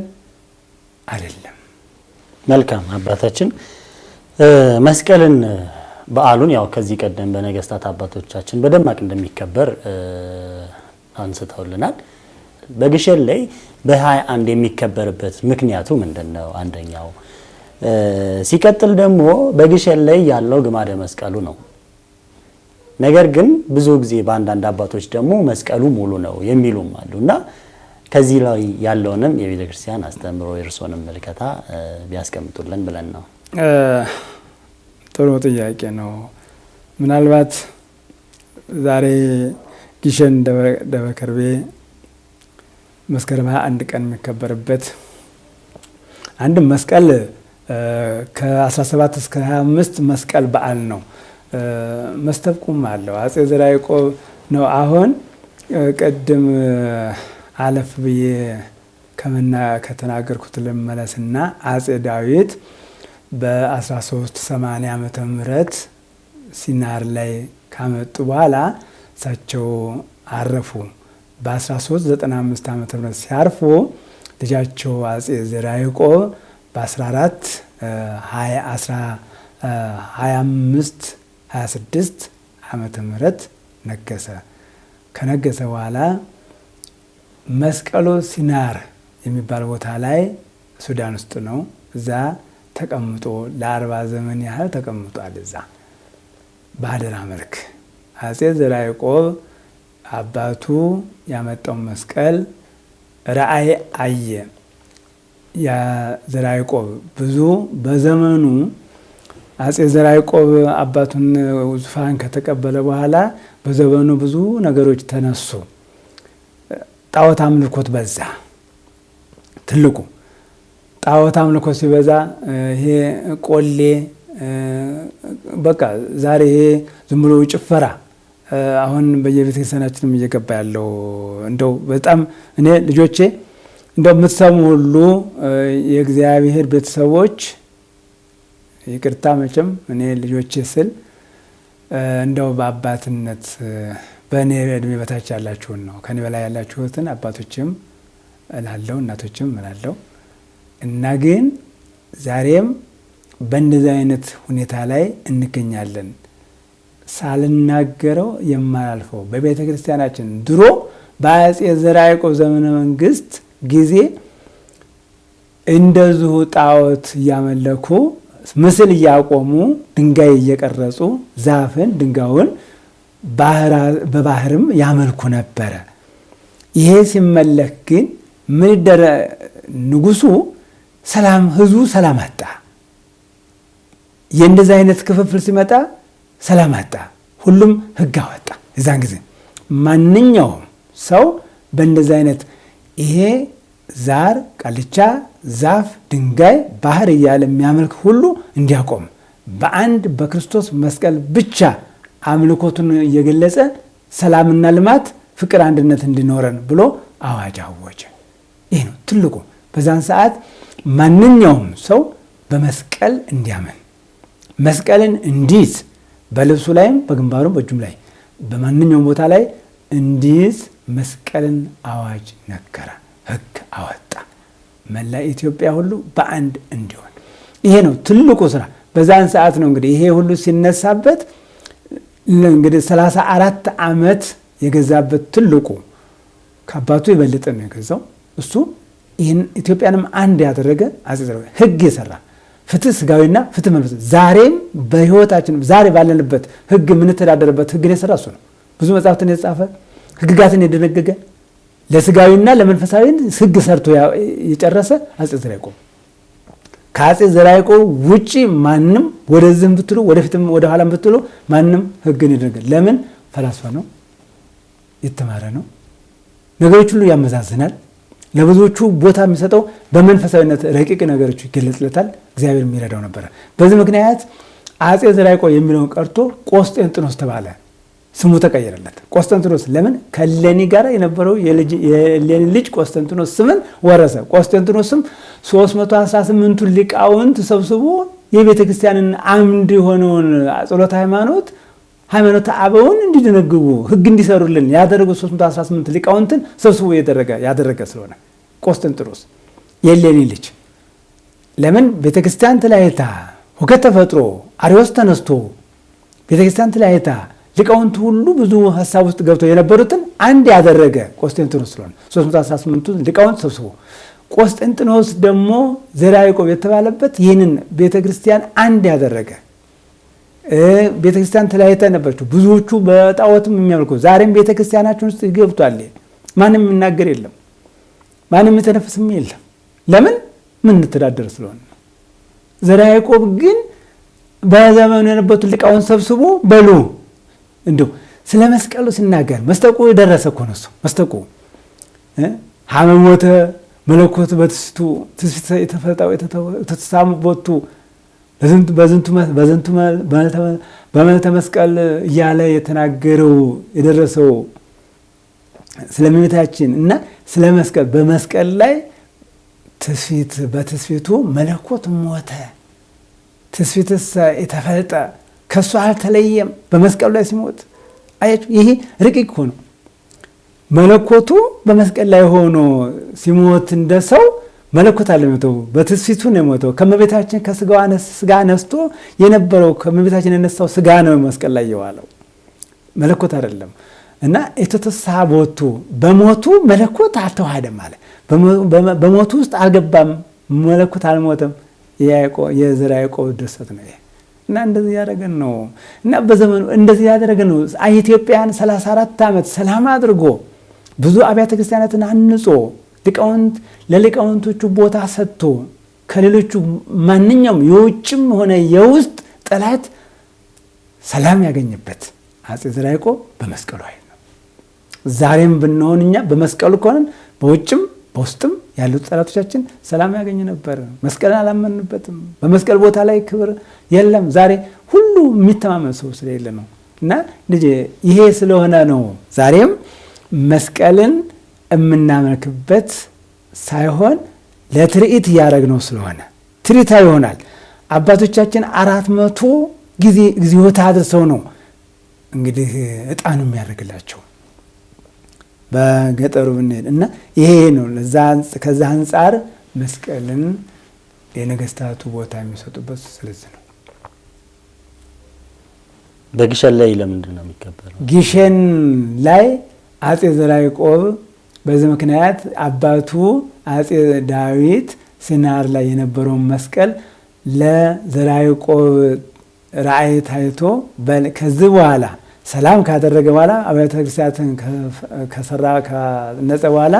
አይደለም። መልካም አባታችን፣ መስቀልን በዓሉን ያው ከዚህ ቀደም በነገስታት አባቶቻችን በደማቅ እንደሚከበር አንስተውልናል። በግሸን ላይ በ21 የሚከበርበት ምክንያቱ ምንድነው? አንደኛው ሲቀጥል ደግሞ በግሸን ላይ ያለው ግማደ መስቀሉ ነው። ነገር ግን ብዙ ጊዜ በአንዳንድ አባቶች ደግሞ መስቀሉ ሙሉ ነው የሚሉም አሉና ከዚህ ላይ ያለውንም የቤተክርስቲያን አስተምህሮ የእርሶንም ምልከታ ቢያስቀምጡልን ብለን ነው። ጥሩ ጥያቄ ነው። ምናልባት ዛሬ ግሸን ደብረ ከርቤ መስከረም 21 ቀን የሚከበርበት አንድም መስቀል ከ17 እስከ 25 መስቀል በዓል ነው። መስተብቁም አለው። አፄ ዘርዓ ያዕቆብ ነው። አሁን ቅድም አለፍ ብዬ ከተናገርኩት ልመለስና አፄ ዳዊት በ1380 ዓመተ ምህረት ሲናር ላይ ካመጡ በኋላ እሳቸው አረፉ። በ1395 ዓመተ ምህረት ሲያርፉ ልጃቸው አፄ ዘርዓ ያዕቆብ በ1425 26 ዓመተ ምህረት ነገሰ። ከነገሰ በኋላ መስቀሉ ሲናር የሚባል ቦታ ላይ ሱዳን ውስጥ ነው። እዛ ተቀምጦ ለ40 ዘመን ያህል ተቀምጧል። እዛ በአደራ መልክ አፄ ዘርዓ ያዕቆብ አባቱ ያመጣው መስቀል ራእይ አየ። ዘርዓ ያዕቆብ ብዙ በዘመኑ አፄ ዘርዓ ያዕቆብ አባቱን ዙፋን ከተቀበለ በኋላ በዘመኑ ብዙ ነገሮች ተነሱ። ጣዖት አምልኮት በዛ። ትልቁ ጣዖት አምልኮት ሲበዛ ይሄ ቆሌ በቃ ዛሬ ይሄ ዝም ብሎ ጭፈራ አሁን በየቤተክርስቲያናችንም እየገባ ያለው እንደው በጣም እኔ ልጆቼ እንደው የምትሰሙ ሁሉ የእግዚአብሔር ቤተሰቦች ይቅርታ መቼም እኔ ልጆቼ ስል እንደው በአባትነት በእኔ እድሜ በታች ያላችሁን ነው። ከኔ በላይ ያላችሁትን አባቶችም እላለሁ እናቶችም እላለሁ። እና ግን ዛሬም በእንደዚህ አይነት ሁኔታ ላይ እንገኛለን። ሳልናገረው የማላልፈው በቤተ ክርስቲያናችን ድሮ በአፄ ዘርዓ ያዕቆብ ዘመነ መንግስት ጊዜ እንደዚሁ ጣዖት እያመለኩ ምስል እያቆሙ ድንጋይ እየቀረጹ ዛፍን ድንጋዩን በባህርም ያመልኩ ነበረ። ይሄ ሲመለክ ግን ምን ይደረ ንጉሱ ሰላም ህዝቡ ሰላም አጣ። የእንደዚህ አይነት ክፍፍል ሲመጣ ሰላም አጣ። ሁሉም ህግ አወጣ። እዛን ጊዜ ማንኛውም ሰው በእንደዚህ አይነት ይሄ ዛር፣ ቃልቻ፣ ዛፍ፣ ድንጋይ፣ ባህር እያለ የሚያመልክ ሁሉ እንዲያቆም በአንድ በክርስቶስ መስቀል ብቻ አምልኮቱን እየገለጸ ሰላምና ልማት፣ ፍቅር፣ አንድነት እንዲኖረን ብሎ አዋጅ አወጀ። ይህ ነው ትልቁ። በዛን ሰዓት ማንኛውም ሰው በመስቀል እንዲያምን መስቀልን እንዲይዝ በልብሱ ላይም በግንባሩም በእጁም ላይ በማንኛውም ቦታ ላይ እንዲይዝ መስቀልን አዋጅ ነገረ፣ ህግ አወጣ። መላ ኢትዮጵያ ሁሉ በአንድ እንዲሆን ይሄ ነው ትልቁ ስራ። በዛን ሰዓት ነው እንግዲህ ይሄ ሁሉ ሲነሳበት እንግዲህ 34 ዓመት የገዛበት ትልቁ ከአባቱ የበለጠ ነው የገዛው እሱ። ይህን ኢትዮጵያንም አንድ ያደረገ አፄ ዘርዓ ህግ የሰራ ፍትህ ስጋዊና ፍትህ መንፈሳዊ ዛሬም በህይወታችን ዛሬ ባለንበት ህግ የምንተዳደርበት ህግን የሰራ እሱ ነው። ብዙ መጽሐፍትን የጻፈ ህግጋትን የደነገገ ለስጋዊና ለመንፈሳዊ ህግ ሰርቶ የጨረሰ አፄ ዘርዓ ያዕቆብ። ከአፄ ዘርዓ ያዕቆብ ውጪ ማንም ወደዚህም ብትሉ ወደፊትም ወደኋላም ብትሉ ማንም ህግን የደነገገ ለምን? ፈላስፋ ነው፣ የተማረ ነው፣ ነገሮች ሁሉ ያመዛዝናል። ለብዙዎቹ ቦታ የሚሰጠው በመንፈሳዊነት ረቂቅ ነገሮች ይገለጽለታል። እግዚአብሔር የሚረዳው ነበረ። በዚህ ምክንያት አፄ ዘርዓ ያዕቆብ የሚለውን ቀርቶ ቆስጠንጢኖስ ተባለ። ስሙ ተቀየረለት። ቆስጠንጢኖስ ለምን? ከእሌኒ ጋር የነበረው የእሌኒ ልጅ ቆስጠንጢኖስ ስምን ወረሰ። ቆስጠንጢኖስም 318ቱ ሊቃውንት ሰብስቦ የቤተ ክርስቲያንን አምድ የሆነውን ጸሎተ ሃይማኖት ሃይማኖተ አበውን እንዲደነግጉ ህግ እንዲሰሩልን ያደረጉ 318 ሊቃውንትን ሰብስቦ ያደረገ ስለሆነ ቆስጠንጢኖስ የእሌኒ ልጅ ለምን ቤተክርስቲያን ተለያይታ ሁከት ተፈጥሮ አርዮስ ተነስቶ ቤተክርስቲያን ተለያይታ ሊቃውንቱ ሁሉ ብዙ ሀሳብ ውስጥ ገብተው የነበሩትን አንድ ያደረገ ቆስጠንጢኖስ ስለሆነ 318ቱ ሊቃውንት ሰብስቦ ቆስጠንጢኖስ ደግሞ ዘርዓ ያዕቆብ የተባለበት ይህንን ቤተክርስቲያን አንድ ያደረገ ቤተክርስቲያን ተለያይታ ነበረችው። ብዙዎቹ በጣዖትም የሚያመልኩ ዛሬም ቤተክርስቲያናችን ውስጥ ገብቷል። ማንም የሚናገር የለም፣ ማንም የሚተነፍስም የለም። ለምን? ምን እንተዳደር ስለሆነ። ዘርዓ ያዕቆብ ግን በዘመኑ የነበሩትን ሊቃውንት ሰብስቦ በሉ እንደው ስለ መስቀሉ ሲናገር መስተቁ የደረሰ እኮ ነው እሱ። መስተቁ ሀመሞተ መለኮት በትስቱ ትስፊት የተፈጣው የተሳሙበቱ በዝንቱ በመልተ መስቀል እያለ የተናገረው የደረሰው ስለ እመቤታችን እና ስለ መስቀል በመስቀል ላይ ትስፊት በትስፊቱ መለኮት ሞተ፣ ትስፊትሰ የተፈልጠ ከእሱ አልተለየም በመስቀሉ ላይ ሲሞት። አያችሁ፣ ይሄ ረቂቅ እኮ ነው። መለኮቱ በመስቀል ላይ ሆኖ ሲሞት እንደ ሰው መለኮት አለ የሞተው፣ በትስፊቱ ነው የሞተው። ከእመቤታችን ከስጋዋ ስጋ ነስቶ የነበረው ከእመቤታችን የነሳው ስጋ ነው መስቀል ላይ የዋለው መለኮት አይደለም። እና የተተሳቦቱ በሞቱ መለኮት አልተዋሃደም አለ። በሞቱ ውስጥ አልገባም፣ መለኮት አልሞተም። የዘርዓ ያዕቆብ ድርሰት ነው ይሄ። እና እንደዚህ ያደረገን ነው። እና በዘመኑ እንደዚህ ያደረገን ነው። ኢትዮጵያን 34 ዓመት ሰላም አድርጎ ብዙ አብያተ ክርስቲያናትን አንጾ ሊቃውንት ለሊቃውንቶቹ ቦታ ሰጥቶ ከሌሎቹ ማንኛውም የውጭም ሆነ የውስጥ ጠላት ሰላም ያገኘበት አፄ ዘርዓ ያዕቆብ በመስቀሉ ኃይል ነው። ዛሬም ብንሆን እኛ በመስቀሉ ከሆነን በውጭም በውስጥም ያሉት ጠላቶቻችን ሰላም ያገኙ ነበር። መስቀልን አላመንበትም። በመስቀል ቦታ ላይ ክብር የለም። ዛሬ ሁሉ የሚተማመን ሰው ስለሌለ ነው። እና ልጄ ይሄ ስለሆነ ነው ዛሬም መስቀልን የምናመልክበት ሳይሆን ለትርኢት እያደረግነው ስለሆነ ትርኢታ ይሆናል። አባቶቻችን 400 ጊዜ እግዚኦታ አድርሰው ነው እንግዲህ ዕጣኑ የሚያደርግላቸው በገጠሩ ብንሄድ እና ይሄ ነው። ከዛ አንጻር መስቀልን የነገስታቱ ቦታ የሚሰጡበት ስለዚህ ነው። በግሸን ላይ ለምንድን ነው የሚከበረው? ግሸን ላይ አጼ ዘርዓ ያዕቆብ በዚህ ምክንያት አባቱ አጼ ዳዊት ሲናር ላይ የነበረውን መስቀል ለዘርዓ ያዕቆብ ራእይ ታይቶ ከዚህ በኋላ ሰላም ካደረገ በኋላ አብያተ ክርስቲያናትን ከሰራ ካነጸ በኋላ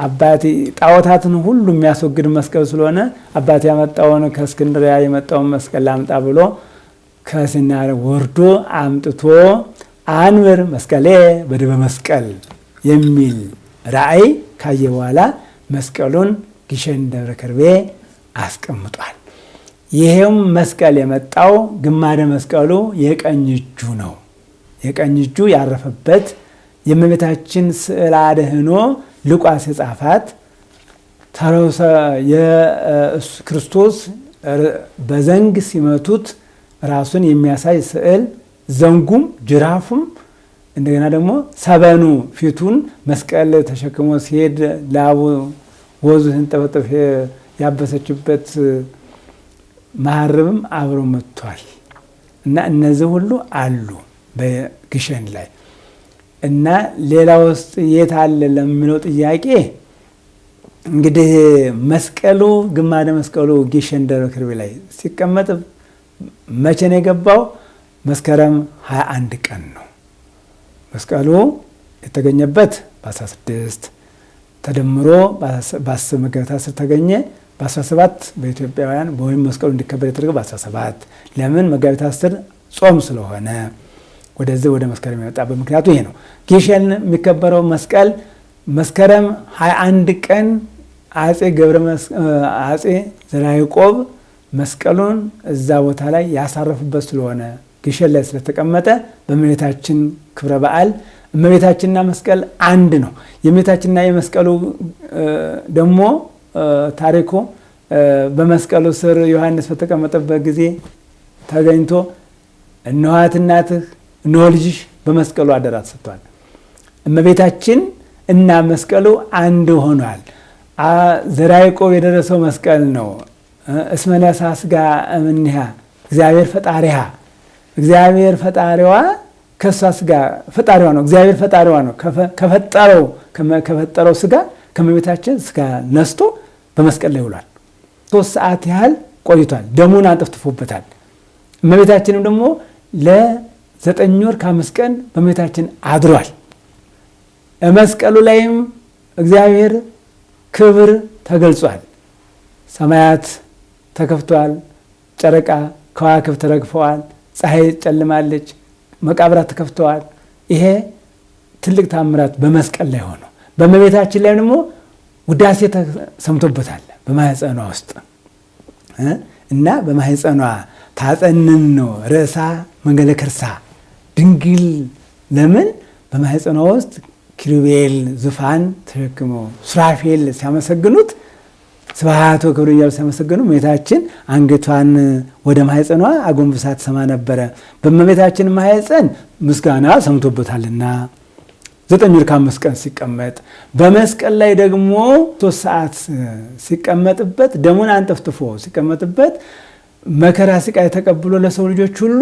አባቴ ጣዖታትን ሁሉ የሚያስወግድ መስቀል ስለሆነ አባቴ ያመጣውን ከእስክንድርያ የመጣውን መስቀል ላምጣ ብሎ ከሲናር ወርዶ አምጥቶ አንብር መስቀሌ በድበ መስቀል የሚል ራእይ ካየ በኋላ መስቀሉን ግሸን ደብረ ከርቤ አስቀምጧል። ይሄም መስቀል የመጣው ግማደ መስቀሉ የቀኝ እጁ ነው። የቀኝ እጁ ያረፈበት የእመቤታችን ስዕለ አድኅኖ ሉቃስ የጻፋት ክርስቶስ በዘንግ ሲመቱት ራሱን የሚያሳይ ስዕል ዘንጉም ጅራፉም እንደገና ደግሞ ሰበኑ ፊቱን መስቀል ተሸክሞ ሲሄድ ላቡ ወዙ ሲንጠፈጠፍ ያበሰችበት መሀረብም አብሮ መጥቷል እና እነዚህ ሁሉ አሉ በግሸን ላይ። እና ሌላ ውስጥ የት አለ ለሚለው ጥያቄ እንግዲህ መስቀሉ ግማደ መስቀሉ ግሸን ደብረ ከርቤ ላይ ሲቀመጥ መቼ ነው የገባው? መስከረም 21 ቀን ነው። መስቀሉ የተገኘበት በ16 ተደምሮ በ10 መጋቢት 10 ተገኘ። በ17 በኢትዮጵያውያን ወይም መስቀሉ እንዲከበር የተደረገው በ17 ለምን መጋቢት 10 ጾም ስለሆነ ወደዚህ ወደ መስከረም የመጣበት ምክንያቱ ይሄ ነው። ግሸን የሚከበረው መስቀል መስከረም 21 ቀን አጼ ዘርዓ ያዕቆብ መስቀሉን እዛ ቦታ ላይ ያሳረፉበት ስለሆነ ግሸን ላይ ስለተቀመጠ በእመቤታችን ክብረ በዓል እመቤታችንና መስቀል አንድ ነው። የእመቤታችንና የመስቀሉ ደግሞ ታሪኩ በመስቀሉ ስር ዮሐንስ በተቀመጠበት ጊዜ ተገኝቶ እነኋት እናትህ እነሆ ልጅሽ በመስቀሉ አደራ ተሰጥቷል። እመቤታችን እና መስቀሉ አንድ ሆኗል። ዘርዓ ያዕቆብ የደረሰው መስቀል ነው። እስመ ነሣ ሥጋ እምኔሃ እግዚአብሔር ፈጣሪሃ እግዚአብሔር ፈጣሪዋ ከእሷ ስጋ ፈጣሪዋ ነው። እግዚአብሔር ፈጣሪዋ ነው። ከፈጠረው ስጋ ከእመቤታችን ስጋ ነስቶ በመስቀል ላይ ውሏል። 3 ሰዓት ያህል ቆይቷል። ደሙን አንጠፍጥፎበታል። እመቤታችንም ደግሞ ለ9 ወር ከ5 ቀን በእመቤታችን አድሯል። መስቀሉ ላይም እግዚአብሔር ክብር ተገልጿል። ሰማያት ተከፍቷል። ጨረቃ ከዋክብት ተረግፈዋል። ፀሐይ ጨልማለች። መቃብራት ተከፍተዋል። ይሄ ትልቅ ታምራት በመስቀል ላይ ሆኖ በእመቤታችን ላይ ደግሞ ውዳሴ ተሰምቶበታል። በማህፀኗ ውስጥ እና በማህፀኗ ታጸንን ነው ርእሳ መንገለ ከርሳ ድንግል ለምን በማህፀኗ ውስጥ ኪሩቤል ዙፋን ተሸክመው ሱራፌል ሲያመሰግኑት ስብሐት ወክብር እያሉ ሲያመሰግኑ እመቤታችን አንገቷን ወደ ማህፀኗ አጎንብሳ ትሰማ ነበረ። በእመቤታችን ማህፀን ምስጋና ሰምቶበታልና 9 ወር ከ5 ቀን ሲቀመጥ በመስቀል ላይ ደግሞ 3 ሰዓት ሲቀመጥበት ደሙን አንጠፍጥፎ ሲቀመጥበት መከራ ስቃይ ተቀብሎ ለሰው ልጆች ሁሉ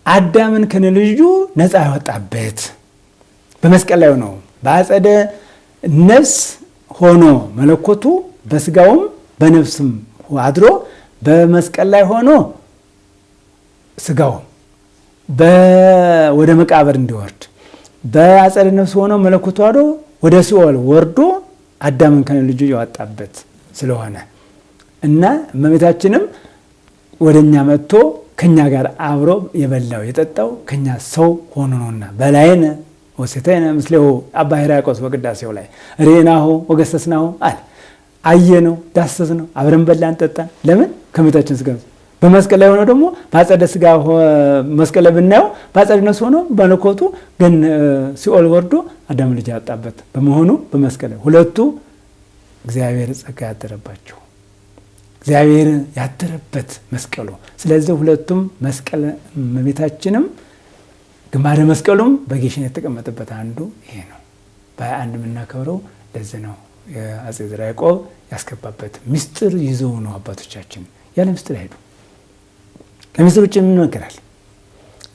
አዳምን ከነልጁ ነፃ ያወጣበት በመስቀል ላይ ነው። በአጸደ ነፍስ ሆኖ መለኮቱ በስጋውም በነፍስም አድሮ በመስቀል ላይ ሆኖ ስጋው ወደ መቃብር እንዲወርድ በአጸደ ነፍስ ሆኖ መለኮቱ አድሮ ወደ ሲኦል ወርዶ አዳምን ከነልጁ ያወጣበት ስለሆነ እና እመቤታችንም ወደኛ መጥቶ ከኛ ጋር አብሮ የበላው የጠጣው ከኛ ሰው ሆኖ ነውና በላይነ ወሴተነ ምስሌሁ አባ ሕርያቆስ በቅዳሴው ላይ ሬናሁ ወገሰስናሁ አለ። አየነው፣ ዳሰስነው፣ አብረን በላን ጠጣን። ለምን ከእመቤታችን ስጋ በመስቀል ላይ ሆኖ ደግሞ በአጸደ ስጋ መስቀል ላይ ብናየው በአጸደ ነፍስ ሆኖ መለኮቱ ግን ሲኦል ወርዶ አዳም ልጅ ያወጣበት በመሆኑ በመስቀል ላይ ሁለቱ እግዚአብሔር ጸጋ ያደረባቸው እግዚአብሔር ያደረበት መስቀሉ። ስለዚህ ሁለቱም መስቀል እመቤታችንም ግማደ መስቀሉም በግሸን የተቀመጠበት አንዱ ይሄ ነው። በ21 የምናከብረው ለዚህ ነው። የአጼ ዘርዓ ያዕቆብ ያስገባበት ምስጢር ይዘው ነው አባቶቻችን። ያለ ምስጢር አይሄዱ። ከሚስጥር ውጭ ምን ይመከራል?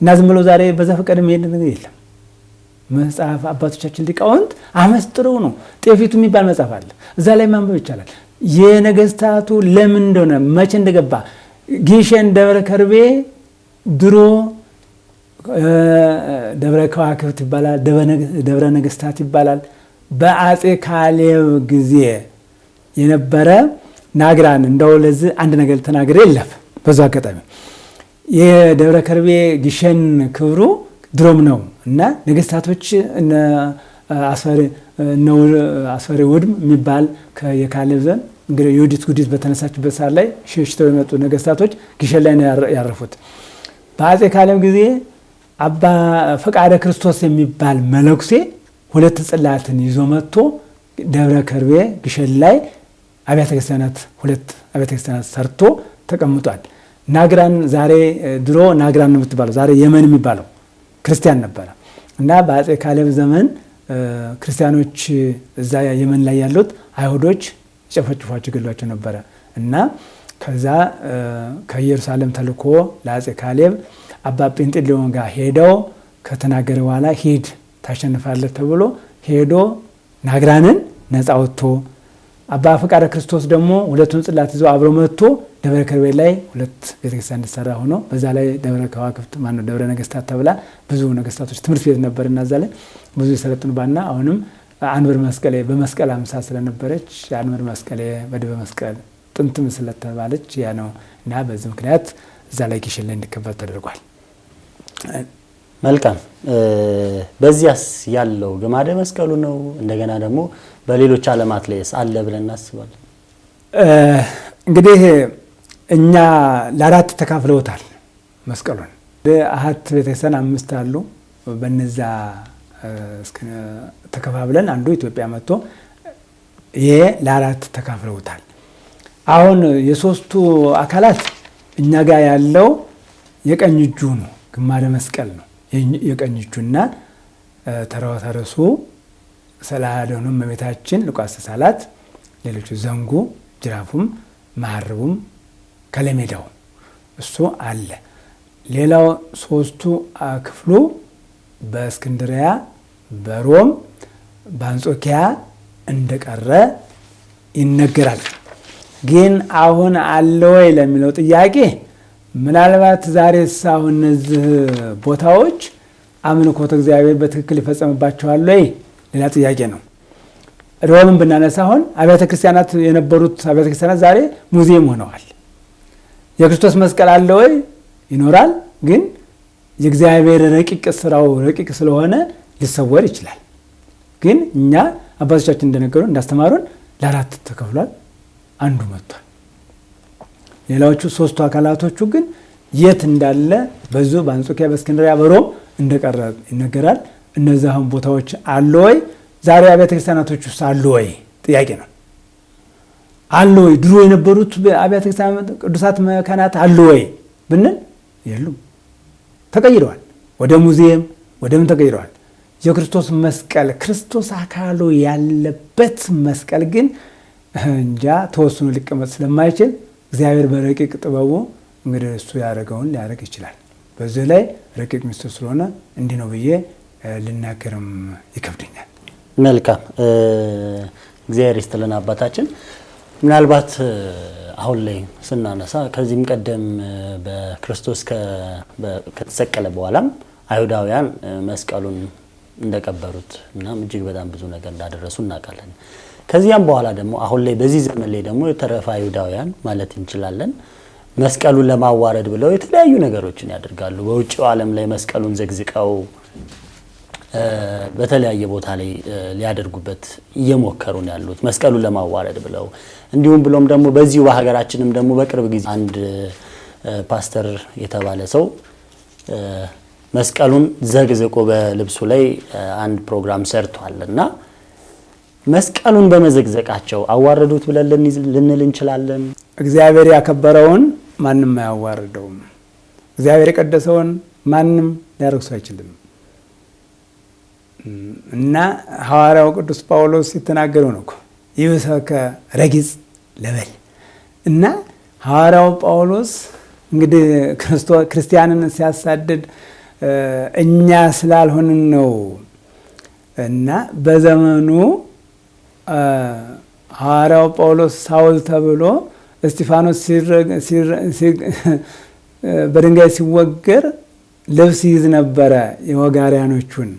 እና ዝም ብሎ ዛሬ በዘፈቀደ መሄድ ነገር የለም። መጽሐፍ አባቶቻችን ሊቃውንት አመስጥረው ነው። ጤፊቱ የሚባል መጽሐፍ አለ። እዛ ላይ ማንበብ ይቻላል። የነገስታቱ ለምን እንደሆነ መቼ እንደገባ ጊሸን ደብረ ከርቤ ድሮ ደብረ ከዋክብት ይባላል፣ ደብረ ነገስታት ይባላል። በአፄ ካሌብ ጊዜ የነበረ ናግራን እንደው ለዚህ አንድ ነገር ተናግሬ የለፍ በዛ አጋጣሚ የደብረ ከርቤ ግሸን ክብሩ ድሮም ነው እና ነገስታቶች እነ አስፈሪ ውድም የሚባል የካሌብ ዘንድ እንግዲህ የዮዲት ጉዲት በተነሳችበት ሰዓት ላይ ሸሽተው የመጡ ነገስታቶች ግሸን ላይ ነው ያረፉት። በአፄ ካሌብ ጊዜ አባ ፈቃደ ክርስቶስ የሚባል መነኩሴ ሁለት ጽላትን ይዞ መጥቶ ደብረ ከርቤ ግሸን ላይ አብያተ ክርስቲያናት ሁለት አብያተ ክርስቲያናት ሰርቶ ተቀምጧል። ናግራን ዛሬ ድሮ ናግራን ነው የምትባለው፣ ዛሬ የመን የሚባለው ክርስቲያን ነበረ እና በአፄ ካሌብ ዘመን ክርስቲያኖች እዛ የመን ላይ ያሉት አይሁዶች ጨፈጭፏቸው ገሏቸው ነበረ እና ከዛ ከኢየሩሳሌም ተልኮ ለአፄ ካሌብ አባ ጴንጤሌዎን ጋር ሄደው ከተናገረ በኋላ ሂድ ታሸንፋለህ ተብሎ ሄዶ ናግራንን ነፃ ወጥቶ አባ ፈቃደ ክርስቶስ ደግሞ ሁለቱን ጽላት ይዞ አብሮ መጥቶ ደብረ ከርቤ ላይ ሁለት ቤተክርስቲያን እንዲሰራ ሆኖ በዛ ላይ ደብረ ከዋክብት ማነው ደብረ ነገስታት ተብላ ብዙ ነገስታቶች ትምህርት ቤት ነበርና እዛ ላይ ብዙ የሰለጥኑባትና አሁንም አንብር መስቀሌ በመስቀል አምሳል ስለነበረች አንብር መስቀሌ በድበ መስቀል ጥንትም ስለተባለች ያ ነው እና በዚህ ምክንያት እዛ ላይ ግሸን ላይ እንዲከበር ተደርጓል። መልካም። በዚያስ ያለው ግማደ መስቀሉ ነው። እንደገና ደግሞ በሌሎች ዓለማት ላይስ አለ ብለን እናስባለን። እንግዲህ እኛ ለአራት ተካፍለውታል መስቀሉን። አሀት ቤተክርስቲያን አምስት አሉ። በነዛ ተከፋፍለን አንዱ ኢትዮጵያ መጥቶ ይሄ ለአራት ተካፍለውታል። አሁን የሶስቱ አካላት እኛ ጋር ያለው የቀኝ እጁ ነው፣ ግማደ መስቀል ነው። የቀኝ እጁና ተረሱ ስለ አሐዱ እመቤታችን ሉቃስ ተሳላት፣ ሌሎቹ ዘንጉ ጅራፉም መሀረቡም ከለሜዳው እሱ አለ። ሌላው ሶስቱ ክፍሉ በእስክንድሪያ በሮም በአንጾኪያ እንደቀረ ይነገራል። ግን አሁን አለ ወይ ለሚለው ጥያቄ ምናልባት ዛሬስ አሁን እነዚህ ቦታዎች አምልኮተ እግዚአብሔር በትክክል ይፈጸምባቸዋል ወይ ሌላ ጥያቄ ነው። ሮምን ብናነሳ አሁን አብያተ ክርስቲያናት የነበሩት አብያተ ክርስቲያናት ዛሬ ሙዚየም ሆነዋል። የክርስቶስ መስቀል አለ ወይ? ይኖራል። ግን የእግዚአብሔር ረቂቅ ስራው ረቂቅ ስለሆነ ሊሰወር ይችላል። ግን እኛ አባቶቻችን እንደነገሩ እንዳስተማሩን ለአራት ተከፍሏል። አንዱ መጥቷል። ሌላዎቹ ሶስቱ አካላቶቹ ግን የት እንዳለ በዙ በአንጾኪያ በእስክንድርያ በሮም እንደቀረ ይነገራል። እነዚህም ቦታዎች አሉ ወይ? ዛሬ አብያተ ክርስቲያናቶች ውስጥ አሉ ወይ? ጥያቄ ነው። አሉ ወይ? ድሮ የነበሩት አብያተ ክርስቲያናት ቅዱሳት መካናት አሉ ወይ ብንል የሉም፣ ተቀይረዋል። ወደ ሙዚየም ወደ ምን ተቀይረዋል። የክርስቶስ መስቀል ክርስቶስ አካሉ ያለበት መስቀል ግን እንጃ ተወስኖ ሊቀመጥ ስለማይችል እግዚአብሔር በረቂቅ ጥበቡ እንግዲህ እሱ ያደረገውን ሊያደርግ ይችላል። በዚህ ላይ ረቂቅ ምስጢር ስለሆነ እንዲህ ነው ብዬ ልናገርም ይከብደኛል። መልካም፣ እግዚአብሔር ይስጥልን አባታችን። ምናልባት አሁን ላይ ስናነሳ ከዚህም ቀደም በክርስቶስ ከተሰቀለ በኋላም አይሁዳውያን መስቀሉን እንደቀበሩት እናም እጅግ በጣም ብዙ ነገር እንዳደረሱ እናውቃለን። ከዚያም በኋላ ደግሞ አሁን ላይ በዚህ ዘመን ላይ ደግሞ የተረፈ አይሁዳውያን ማለት እንችላለን መስቀሉን ለማዋረድ ብለው የተለያዩ ነገሮችን ያደርጋሉ። በውጭው ዓለም ላይ መስቀሉን ዘግዝቀው በተለያየ ቦታ ላይ ሊያደርጉበት እየሞከሩ ነው ያሉት መስቀሉን ለማዋረድ ብለው። እንዲሁም ብሎም ደግሞ በዚሁ በሀገራችንም ደግሞ በቅርብ ጊዜ አንድ ፓስተር የተባለ ሰው መስቀሉን ዘግዝቆ በልብሱ ላይ አንድ ፕሮግራም ሰርቷል እና መስቀሉን በመዘግዘቃቸው አዋረዱት ብለን ልንል እንችላለን። እግዚአብሔር ያከበረውን ማንም አያዋርደውም። እግዚአብሔር የቀደሰውን ማንም ሊያረክሰው አይችልም። እና ሐዋርያው ቅዱስ ጳውሎስ የተናገረው ነው እኮ ይብሰከ ረጊጽ ለበል እና ሐዋርያው ጳውሎስ እንግዲህ ክርስቲያንን ሲያሳድድ እኛ ስላልሆንን ነው። እና በዘመኑ ሐዋርያው ጳውሎስ ሳውል ተብሎ እስጢፋኖስ በድንጋይ ሲወገር ልብስ ይይዝ ነበረ የወጋሪያኖቹን።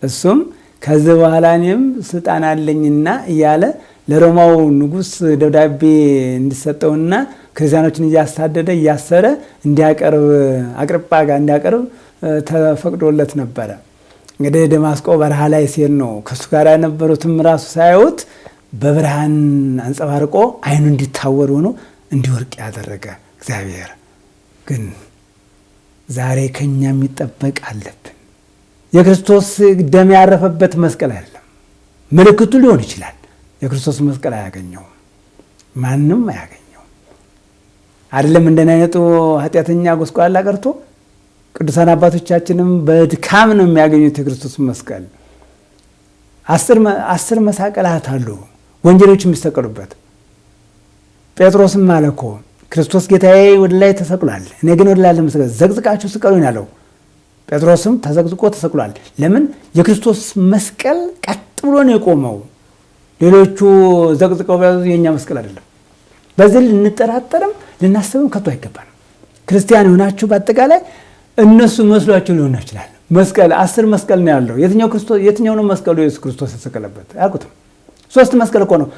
እሱም ከዚህ በኋላ እኔም ስልጣን አለኝና እያለ ለሮማው ንጉሥ ደብዳቤ እንዲሰጠውና ክርስቲያኖችን እያሳደደ እያሰረ እንዲያቀርብ አቅርጳ ጋር እንዲያቀርብ ተፈቅዶለት ነበረ። እንግዲህ ደማስቆ በረሃ ላይ ሲሄድ ነው ከእሱ ጋር የነበሩትም ራሱ ሳያዩት በብርሃን አንጸባርቆ ዓይኑ እንዲታወር ሆኖ እንዲወርቅ ያደረገ እግዚአብሔር። ግን ዛሬ ከኛ የሚጠበቅ አለብን። የክርስቶስ ደም ያረፈበት መስቀል አይደለም፣ ምልክቱ ሊሆን ይችላል። የክርስቶስ መስቀል አያገኘውም፣ ማንም አያገኘውም። አይደለም እንደኔ አይነቱ ኃጢአተኛ ጎስቋላ ቀርቶ ቅዱሳን አባቶቻችንም በድካም ነው የሚያገኙት የክርስቶስ መስቀል። 10 መሳቅላት አሉ ወንጀሎች የሚሰቀሉበት። ጴጥሮስም አለ እኮ ክርስቶስ ጌታዬ ወደ ላይ ተሰቅሏል፣ እኔ ግን ወደ ላይ አልመሰቀልም፣ ዘቅዝቃችሁ ስቀሉኝ አለው። ጴጥሮስም ተዘቅዝቆ ተሰቅሏል። ለምን? የክርስቶስ መስቀል ቀጥ ብሎ ነው የቆመው። ሌሎቹ ዘቅዝቀው ቢያዙ የኛ መስቀል አይደለም። በዚህ ልንጠራጠርም ልናስብም ከቶ አይገባንም። ክርስቲያን የሆናችሁ በአጠቃላይ እነሱ መስሏቸው ሊሆን ይችላል። መስቀል 10 መስቀል ነው ያለው። የትኛው ክርስቶስ የትኛው ነው መስቀሉ ኢየሱስ ክርስቶስ የተሰቀለበት? አያውቁትም። 3 መስቀል እኮ ነው።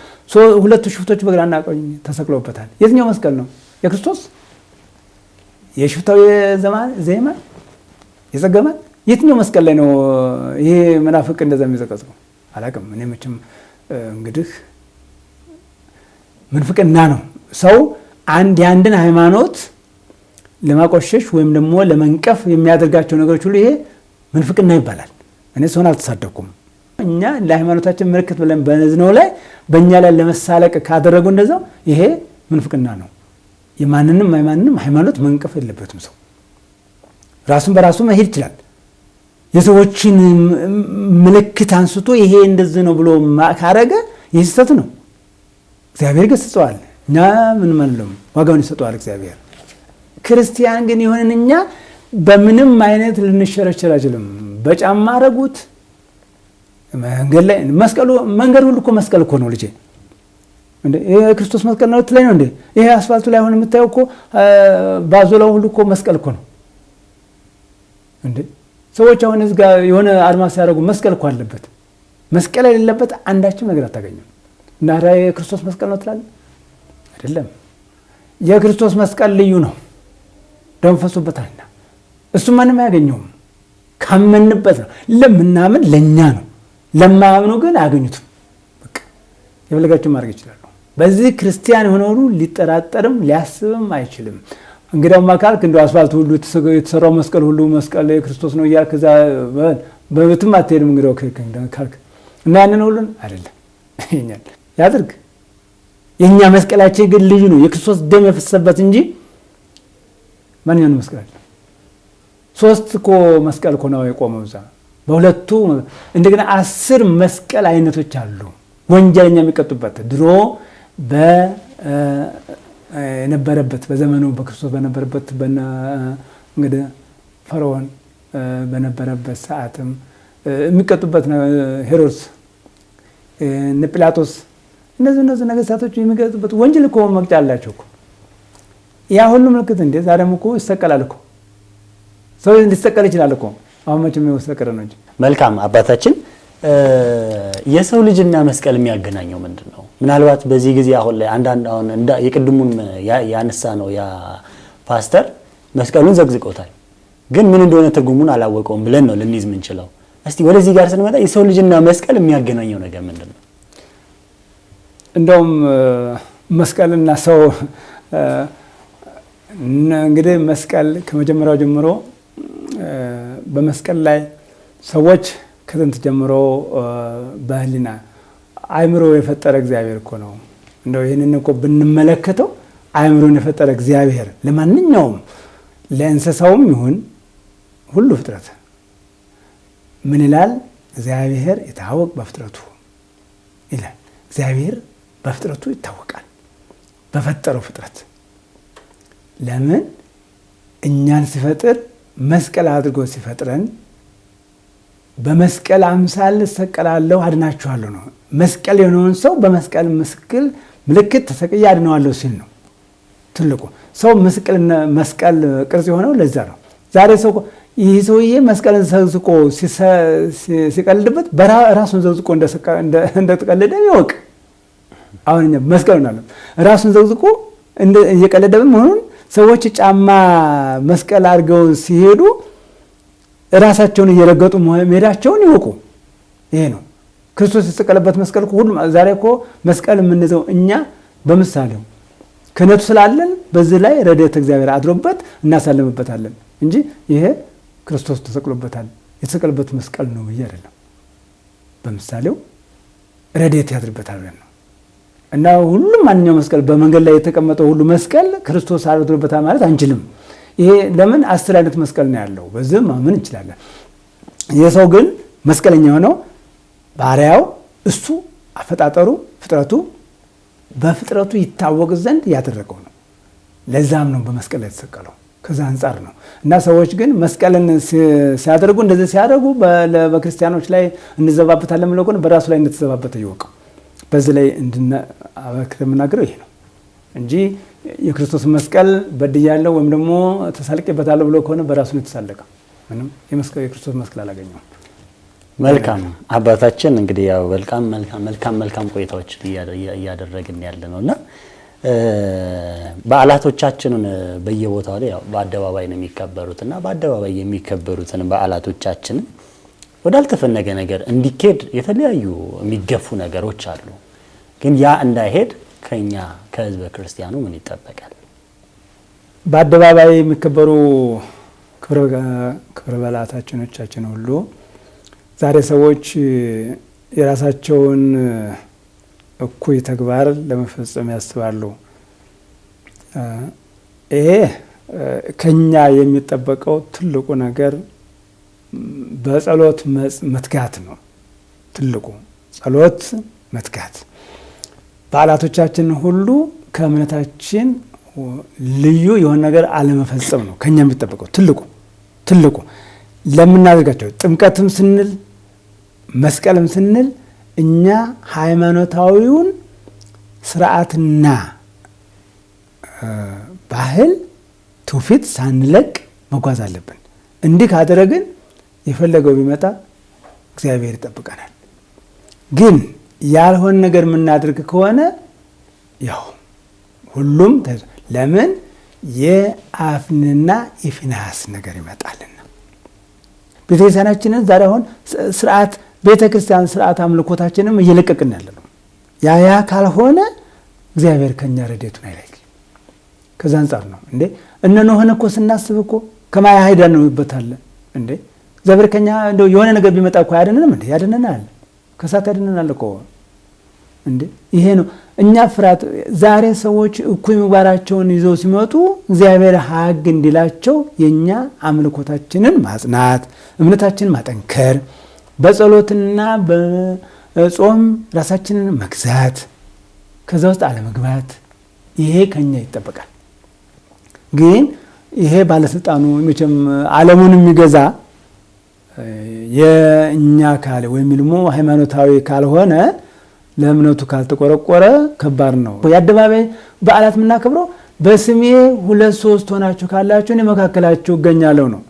ሁለቱ ሽፍቶች በግራና ቀኝ ተሰቅለውበታል። የትኛው መስቀል ነው የክርስቶስ? የሽፍታው የዘማን የዘገማን የትኛው መስቀል ላይ ነው ይሄ መናፍቅ እንደዛ የሚዘቀዝቀው? አላውቅም። እኔ መቼም እንግዲህ ምንፍቅና ነው። ሰው አንድ የአንድን ሃይማኖት ለማቆሸሽ ወይም ደግሞ ለመንቀፍ የሚያደርጋቸው ነገሮች ሁሉ ይሄ ምንፍቅና ይባላል። እኔ ሰውን አልተሳደብኩም። እኛ ለሃይማኖታችን ምልክት ብለን በዝነው ላይ በእኛ ላይ ለመሳለቅ ካደረጉ እንደዛው ይሄ ምንፍቅና ነው። የማንንም ሃይማኖት መንቀፍ የለበትም። ሰው ራሱን በራሱ መሄድ ይችላል። የሰዎችን ምልክት አንስቶ ይሄ እንደዚህ ነው ብሎ ካረገ ይህ ስህተት ነው። እግዚአብሔር ገስጸዋል። እኛ ምን አንለውም፣ ዋጋውን ይሰጠዋል እግዚአብሔር። ክርስቲያን ግን የሆንን እኛ በምንም አይነት ልንሸረሸር አይችልም። በጫማ አረጉት መንገድ ላይ መስቀሉ መንገድ ሁሉ እኮ መስቀል እኮ ነው ልጄ። እንዴ ይሄ ክርስቶስ መስቀል ነው ትለኝ ነው እንዴ? ይሄ አስፋልቱ ላይ አሁን የምታየው እኮ ባዞላው ሁሉ እኮ መስቀል እኮ ነው እንዴ። ሰዎች አሁን እዚህ ጋር የሆነ አድማ ሲያደርጉ መስቀል እኮ አለበት። መስቀል የሌለበት አንዳችም ነገር አታገኝም። እና ታዲያ የክርስቶስ መስቀል ነው ትላለህ? አይደለም። የክርስቶስ መስቀል ልዩ ነው፣ ደም ፈሶበታልና እሱ ማንም አያገኘውም። ካመንበት ነው። ለምናምን ለኛ ነው፣ ለማያምኑ ግን አያገኙትም። በቃ የፈለጋቸው ማድረግ ይችላሉ። በዚህ ክርስቲያን የሆነ ሁሉ ሊጠራጠርም ሊያስብም አይችልም። እንግዲያውማ ካልክ እንደው አስፋልቱ ሁሉ የተሰራው መስቀል ሁሉ መስቀል የክርስቶስ ነው እያልክ እዛ በቤትም አትሄድም። እንግዲያው ካልክ እና ያንን ሁሉን አይደለም ይኛል ያድርግ። የኛ መስቀላችን ግን ልዩ ነው፣ የክርስቶስ ደም የፈሰሰበት እንጂ ማንኛውንም መስቀል አይደለም። 3 እኮ መስቀል እኮ ነው የቆመው እዛ በሁለቱ። እንደገና 10 መስቀል አይነቶች አሉ ወንጀለኛ የሚቀጡበት። ድሮ በነበረበት በዘመኑ በክርስቶስ በነበረበት እንግዲህ ፈርዖን በነበረበት ሰዓትም የሚቀጡበት ሄሮድስ፣ እነ ጲላጦስ፣ እነዚህ ነገስታቶች የሚቀጡበት ወንጀል እኮ መቅጫ አላቸው እኮ። ያ ሁሉ ምልክት እንዴ ዛሬም እኮ ይሰቀላል እኮ ሰው ሊሰቀል ይችላል እኮ። አሁን መቼም የወሰቀረ ነው እንጂ። መልካም አባታችን፣ የሰው ልጅና መስቀል የሚያገናኘው ምንድነው? ምናልባት በዚህ ጊዜ አሁን ላይ አንዳንድ አሁን እንደ የቅድሙን ያነሳ ነው ያ ፓስተር መስቀሉን ዘግዝቆታል፣ ግን ምን እንደሆነ ትርጉሙን አላወቀውም ብለን ነው ልንይዝ የምንችለው። እስቲ ወደዚህ ጋር ስንመጣ የሰው ልጅና መስቀል የሚያገናኘው ነገር ምንድነው? እንደውም መስቀልና ሰው እንግዲህ መስቀል ከመጀመሪያው ጀምሮ በመስቀል ላይ ሰዎች ከጥንት ጀምሮ በህሊና አእምሮ የፈጠረ እግዚአብሔር እኮ ነው። እንደው ይሄንን እኮ ብንመለከተው አእምሮን የፈጠረ እግዚአብሔር ለማንኛውም ለእንስሳውም ይሁን ሁሉ ፍጥረት ምን ይላል? እግዚአብሔር ይታወቅ በፍጥረቱ ይላል። እግዚአብሔር በፍጥረቱ ይታወቃል፣ በፈጠረው ፍጥረት። ለምን? እኛን ሲፈጥር መስቀል አድርጎ ሲፈጥረን በመስቀል አምሳል እሰቀላለሁ አድናችኋለሁ ነው። መስቀል የሆነውን ሰው በመስቀል ምልክት ተሰቅዬ አድነዋለሁ ሲል ነው። ትልቁ ሰው መስቀል ቅርጽ የሆነው ለዛ ነው። ዛሬ ሰው ይህ ሰውዬ መስቀልን ዘቅዝቆ ሲቀልድበት ራሱን ዘቅዝቆ እንደተቀለደ ይወቅ። አሁን እኛ መስቀል ነው ራሱን ዘቅዝቆ እየቀለደብን መሆኑን ሰዎች ጫማ መስቀል አድርገው ሲሄዱ ራሳቸውን እየረገጡ መሄዳቸውን ይወቁ። ይሄ ነው ክርስቶስ የተሰቀለበት መስቀል። ሁሉም ዛሬ እኮ መስቀል የምንይዘው እኛ በምሳሌው ክህነቱ ስላለን በዚህ ላይ ረድኤተ እግዚአብሔር አድሮበት እናሳልምበታለን እንጂ ይሄ ክርስቶስ ተሰቅሎበታል የተሰቀለበት መስቀል ነው ብዬ አይደለም። በምሳሌው ረድኤት ያድርበታል ብለን ነው። እና ሁሉም ማንኛውም መስቀል በመንገድ ላይ የተቀመጠው ሁሉ መስቀል ክርስቶስ አድሮበታል ማለት አንችልም። ይሄ ለምን 10 አይነት መስቀል ነው ያለው፣ በዚህ ማመን እንችላለን። የሰው ግን መስቀለኛ የሆነው ባሪያው እሱ አፈጣጠሩ ፍጥረቱ በፍጥረቱ ይታወቅ ዘንድ ያደረገው ነው። ለዛም ነው በመስቀል ላይ የተሰቀለው። ከዛ አንጻር ነው። እና ሰዎች ግን መስቀልን ሲያደርጉ እንደዚህ ሲያደርጉ በክርስቲያኖች ላይ እንዘባበታለን ብለው ግን በራሱ ላይ እንደተዘባበተ ይወቀው። በዚህ ላይ እንድናበክር የምናገረው ይሄ ነው እንጂ የክርስቶስ መስቀል በድያለሁ ወይም ደግሞ ተሳልቄበታለሁ ብሎ ከሆነ በራሱ ነው የተሳለቀው። ምንም የክርስቶስ መስቀል አላገኘውም። መልካም አባታችን፣ እንግዲህ ያው መልካም መልካም መልካም ቆይታዎች እያደረግን ያለ ነውና በዓላቶቻችንን በየቦታው ላይ ያው በአደባባይ ነው የሚከበሩትና በአደባባይ የሚከበሩትን በዓላቶቻችንን ወዳልተፈለገ ነገር እንዲኬድ የተለያዩ የሚገፉ ነገሮች አሉ። ግን ያ እንዳይሄድ ከኛ ከህዝበ ክርስቲያኑ ምን ይጠበቃል? በአደባባይ የሚከበሩ ክብረ በዓላቶቻችን ሁሉ ዛሬ ሰዎች የራሳቸውን እኩይ ተግባር ለመፈጸም ያስባሉ። ይሄ ከኛ የሚጠበቀው ትልቁ ነገር በጸሎት መትጋት ነው። ትልቁ ጸሎት መትጋት፣ በዓላቶቻችን ሁሉ ከእምነታችን ልዩ የሆነ ነገር አለመፈጸም ነው ከኛ የሚጠበቀው ትልቁ ለምናደርጋቸው ጥምቀትም ስንል መስቀልም ስንል እኛ ሃይማኖታዊውን ስርዓትና ባህል ትውፊት ሳንለቅ መጓዝ አለብን። እንዲህ ካደረግን የፈለገው ቢመጣ እግዚአብሔር ይጠብቀናል። ግን ያልሆነ ነገር የምናደርግ ከሆነ ያው ሁሉም ለምን የአፍንና የፊንሐስ ነገር ይመጣልና። ቤተክርስቲያናችንን ዛሬ አሁን ስርዓት ቤተክርስቲያን ስርዓት አምልኮታችንም እየለቀቅን ያለ ነው። ያ ካልሆነ እግዚአብሔር ከኛ ረድኤቱን አይለይም። ከዛ አንጻር ነው እንዴ እነ ኖህን እኮ ስናስብ እኮ ከማያ ሄዳ ነው ይበታል እንዴ እግዚአብሔር ከኛ እንደው የሆነ ነገር ቢመጣ እኮ ያድነንም እንዴ ያድነናል፣ ከእሳት ያድነናል እኮ እንዴ። ይሄ ነው እኛ ፍርሃት። ዛሬ ሰዎች እኩይ ምግባራቸውን ይዘው ሲመጡ እግዚአብሔር ሀግ እንዲላቸው የኛ አምልኮታችንን ማጽናት፣ እምነታችንን ማጠንከር፣ በጸሎትና በጾም ራሳችንን መግዛት፣ ከዛ ውስጥ አለመግባት፣ ይሄ ከኛ ይጠበቃል። ግን ይሄ ባለስልጣኑ መቼም ዓለሙን የሚገዛ የእኛ ካለ ወይም ደግሞ ሃይማኖታዊ ካልሆነ ለእምነቱ ካልተቆረቆረ ከባድ ነው። የአደባባይ በዓላት የምናከብረው በስሜ 2 3 ሆናችሁ ካላችሁ እኔ መካከላችሁ እገኛለሁ ነው።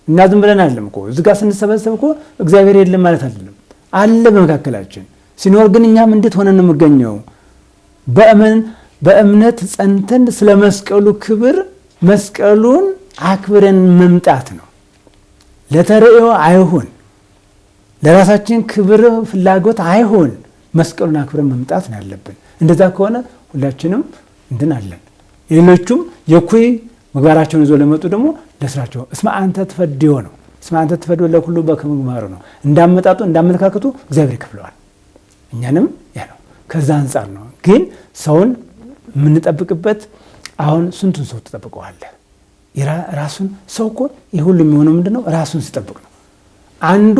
እና ዝም ብለን አይደለም እኮ እዚህ ጋር ስንሰበሰብ እኮ እግዚአብሔር የለም ማለት አይደለም፣ አለ በመካከላችን ሲኖር። ግን እኛም እንዴት ሆነን ነው የምገኘው? በእምነት ጸንተን ስለ መስቀሉ ክብር መስቀሉን አክብረን መምጣት ነው። ለተርእዮ አይሁን፣ ለራሳችን ክብር ፍላጎት አይሁን፣ መስቀሉን አክብረን መምጣት ነው ያለብን። እንደዛ ከሆነ ሁላችንም እንድናለን። ሌሎቹም የኩይ ምግባራቸውን ይዞ ለመጡ ደግሞ ለስራቸው እስመ አንተ ትፈድዮ ነው። እስመ አንተ ትፈድዮ ለኩሉ በከመ ምግባሩ ነው። እንዳመጣጡ እንዳመለካከቱ እግዚአብሔር ይከፍለዋል። እኛንም ያ ነው። ከዛ አንጻር ነው ግን ሰውን የምንጠብቅበት። አሁን ስንቱን ሰው ትጠብቀዋለህ? ራሱን ሰው እኮ ይህ ሁሉ የሚሆነው ምንድነው? ራሱን ሲጠብቅ ነው። አንዱ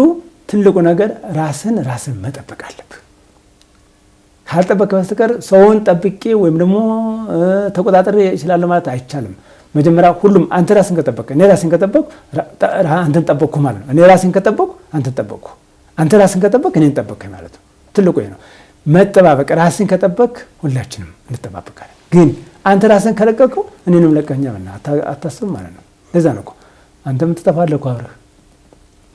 ትልቁ ነገር ራስን መጠበቅ አለብህ። ካልጠበቅህ በስተቀር ሰውን ጠብቄ ወይም ደግሞ ተቆጣጥሬ እችላለሁ ማለት አይቻልም። መጀመሪያ ሁሉም አንተ ራስን ከጠበቅህ እኔ ራስን ከጠበቅኩ አንተን ጠበቅኩ ማለት ነው። እኔ ራስን ከጠበቅኩ አንተን ጠበቅኩ፣ አንተ ራስን ከጠበቅህ እኔን ጠበቅከኝ ማለት ነው። ትልቁ ይሄ ነው መጠባበቅ። ራስን ከጠበቅክ ሁላችንም እንጠባበቃለን። ግን አንተ ራስን ከለቀቅከው እኔንም ለቀኸኛል አታስብም ማለት ነው። ለዛ ነው እኮ አንተም ትጠፋለህ እኮ አብረህ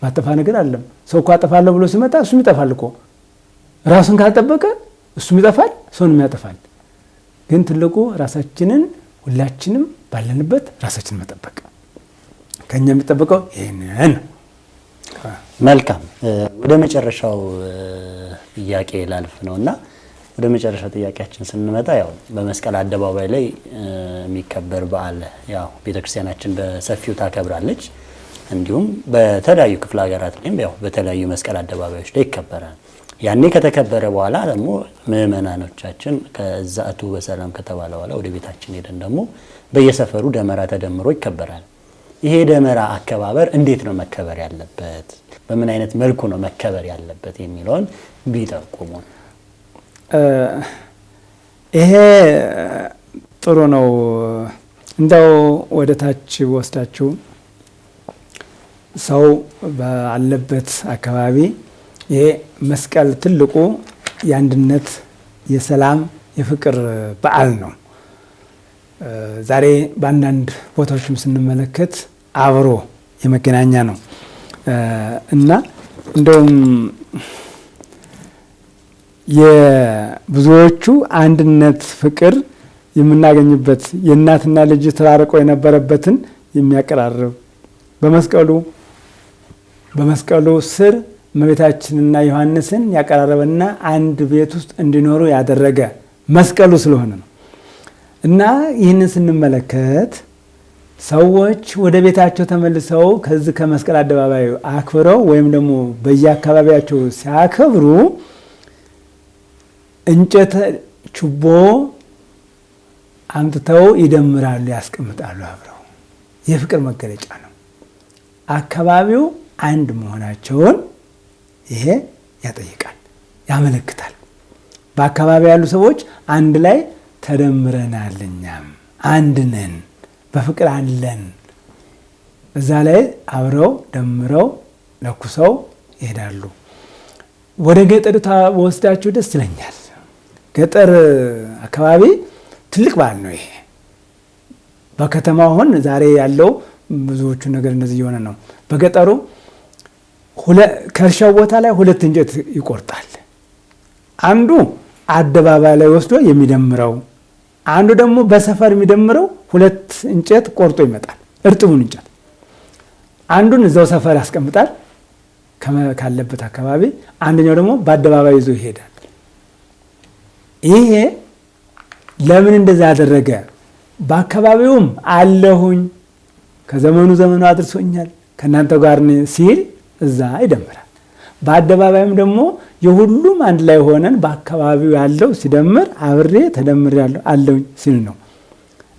ማጠፋ ነገር አለም። ሰው እኮ አጠፋለሁ ብሎ ሲመጣ እሱም ይጠፋል እኮ። ራሱን ካልጠበቀ እሱም ይጠፋል፣ ሰውንም ያጠፋል። ግን ትልቁ ራሳችንን ሁላችንም ባለንበት ራሳችንን መጠበቅ ከኛ የሚጠበቀው ይህንን ነው። መልካም፣ ወደ መጨረሻው ጥያቄ ላልፍ ነውና ወደ መጨረሻው ጥያቄያችን ስንመጣ ያው በመስቀል አደባባይ ላይ የሚከበር በዓል ያው ቤተክርስቲያናችን በሰፊው ታከብራለች። እንዲሁም በተለያዩ ክፍለ ሀገራት ላይም ያው በተለያዩ መስቀል አደባባዮች ላይ ይከበራል። ያኔ ከተከበረ በኋላ ደግሞ ምእመናኖቻችን ከዛ እቱ በሰላም ከተባለ በኋላ ወደ ቤታችን ሄደን ደግሞ በየሰፈሩ ደመራ ተደምሮ ይከበራል። ይሄ ደመራ አከባበር እንዴት ነው መከበር ያለበት? በምን አይነት መልኩ ነው መከበር ያለበት የሚለውን ቢጠቁሙን። ይሄ ጥሩ ነው። እንደው ወደ ታች ወስዳችሁ ሰው ባለበት አካባቢ ይሄ መስቀል ትልቁ የአንድነት፣ የሰላም፣ የፍቅር በዓል ነው። ዛሬ በአንዳንድ ቦታዎችም ስንመለከት አብሮ የመገናኛ ነው እና እንደውም የብዙዎቹ አንድነት ፍቅር የምናገኝበት የእናትና ልጅ ተራርቆ የነበረበትን የሚያቀራርብ በመስቀሉ ስር እመቤታችንና ዮሐንስን ያቀራረበና አንድ ቤት ውስጥ እንዲኖሩ ያደረገ መስቀሉ ስለሆነ ነው። እና ይህንን ስንመለከት ሰዎች ወደ ቤታቸው ተመልሰው ከዚህ ከመስቀል አደባባይ አክብረው ወይም ደግሞ በየአካባቢያቸው ሲያከብሩ እንጨት ችቦ አምጥተው ይደምራሉ፣ ያስቀምጣሉ አብረው። የፍቅር መገለጫ ነው። አካባቢው አንድ መሆናቸውን ይሄ ያጠይቃል፣ ያመለክታል። በአካባቢ ያሉ ሰዎች አንድ ላይ ተደምረናል፣ እኛም አንድ ነን፣ በፍቅር አለን። እዛ ላይ አብረው ደምረው ለኩሰው ይሄዳሉ። ወደ ገጠር ወስዳችሁ ደስ ይለኛል። ገጠር አካባቢ ትልቅ በዓል ነው ይሄ። በከተማ አሁን ዛሬ ያለው ብዙዎቹ ነገር እንደዚህ እየሆነ ነው። በገጠሩ ከእርሻው ቦታ ላይ ሁለት እንጨት ይቆርጣል። አንዱ አደባባይ ላይ ወስዶ የሚደምረው፣ አንዱ ደግሞ በሰፈር የሚደምረው ሁለት እንጨት ቆርጦ ይመጣል። እርጥቡን እንጨት አንዱን እዛው ሰፈር ያስቀምጣል ካለበት አካባቢ፣ አንደኛው ደግሞ በአደባባይ ይዞ ይሄዳል። ይሄ ለምን እንደዛ አደረገ? በአካባቢውም አለሁኝ ከዘመኑ ዘመኑ አድርሶኛል ከእናንተ ጋር ሲል እዛ ይደምራል። በአደባባይም ደግሞ የሁሉም አንድ ላይ ሆነን በአካባቢው ያለው ሲደምር አብሬ ተደምር ያለው አለሁኝ ሲል ነው።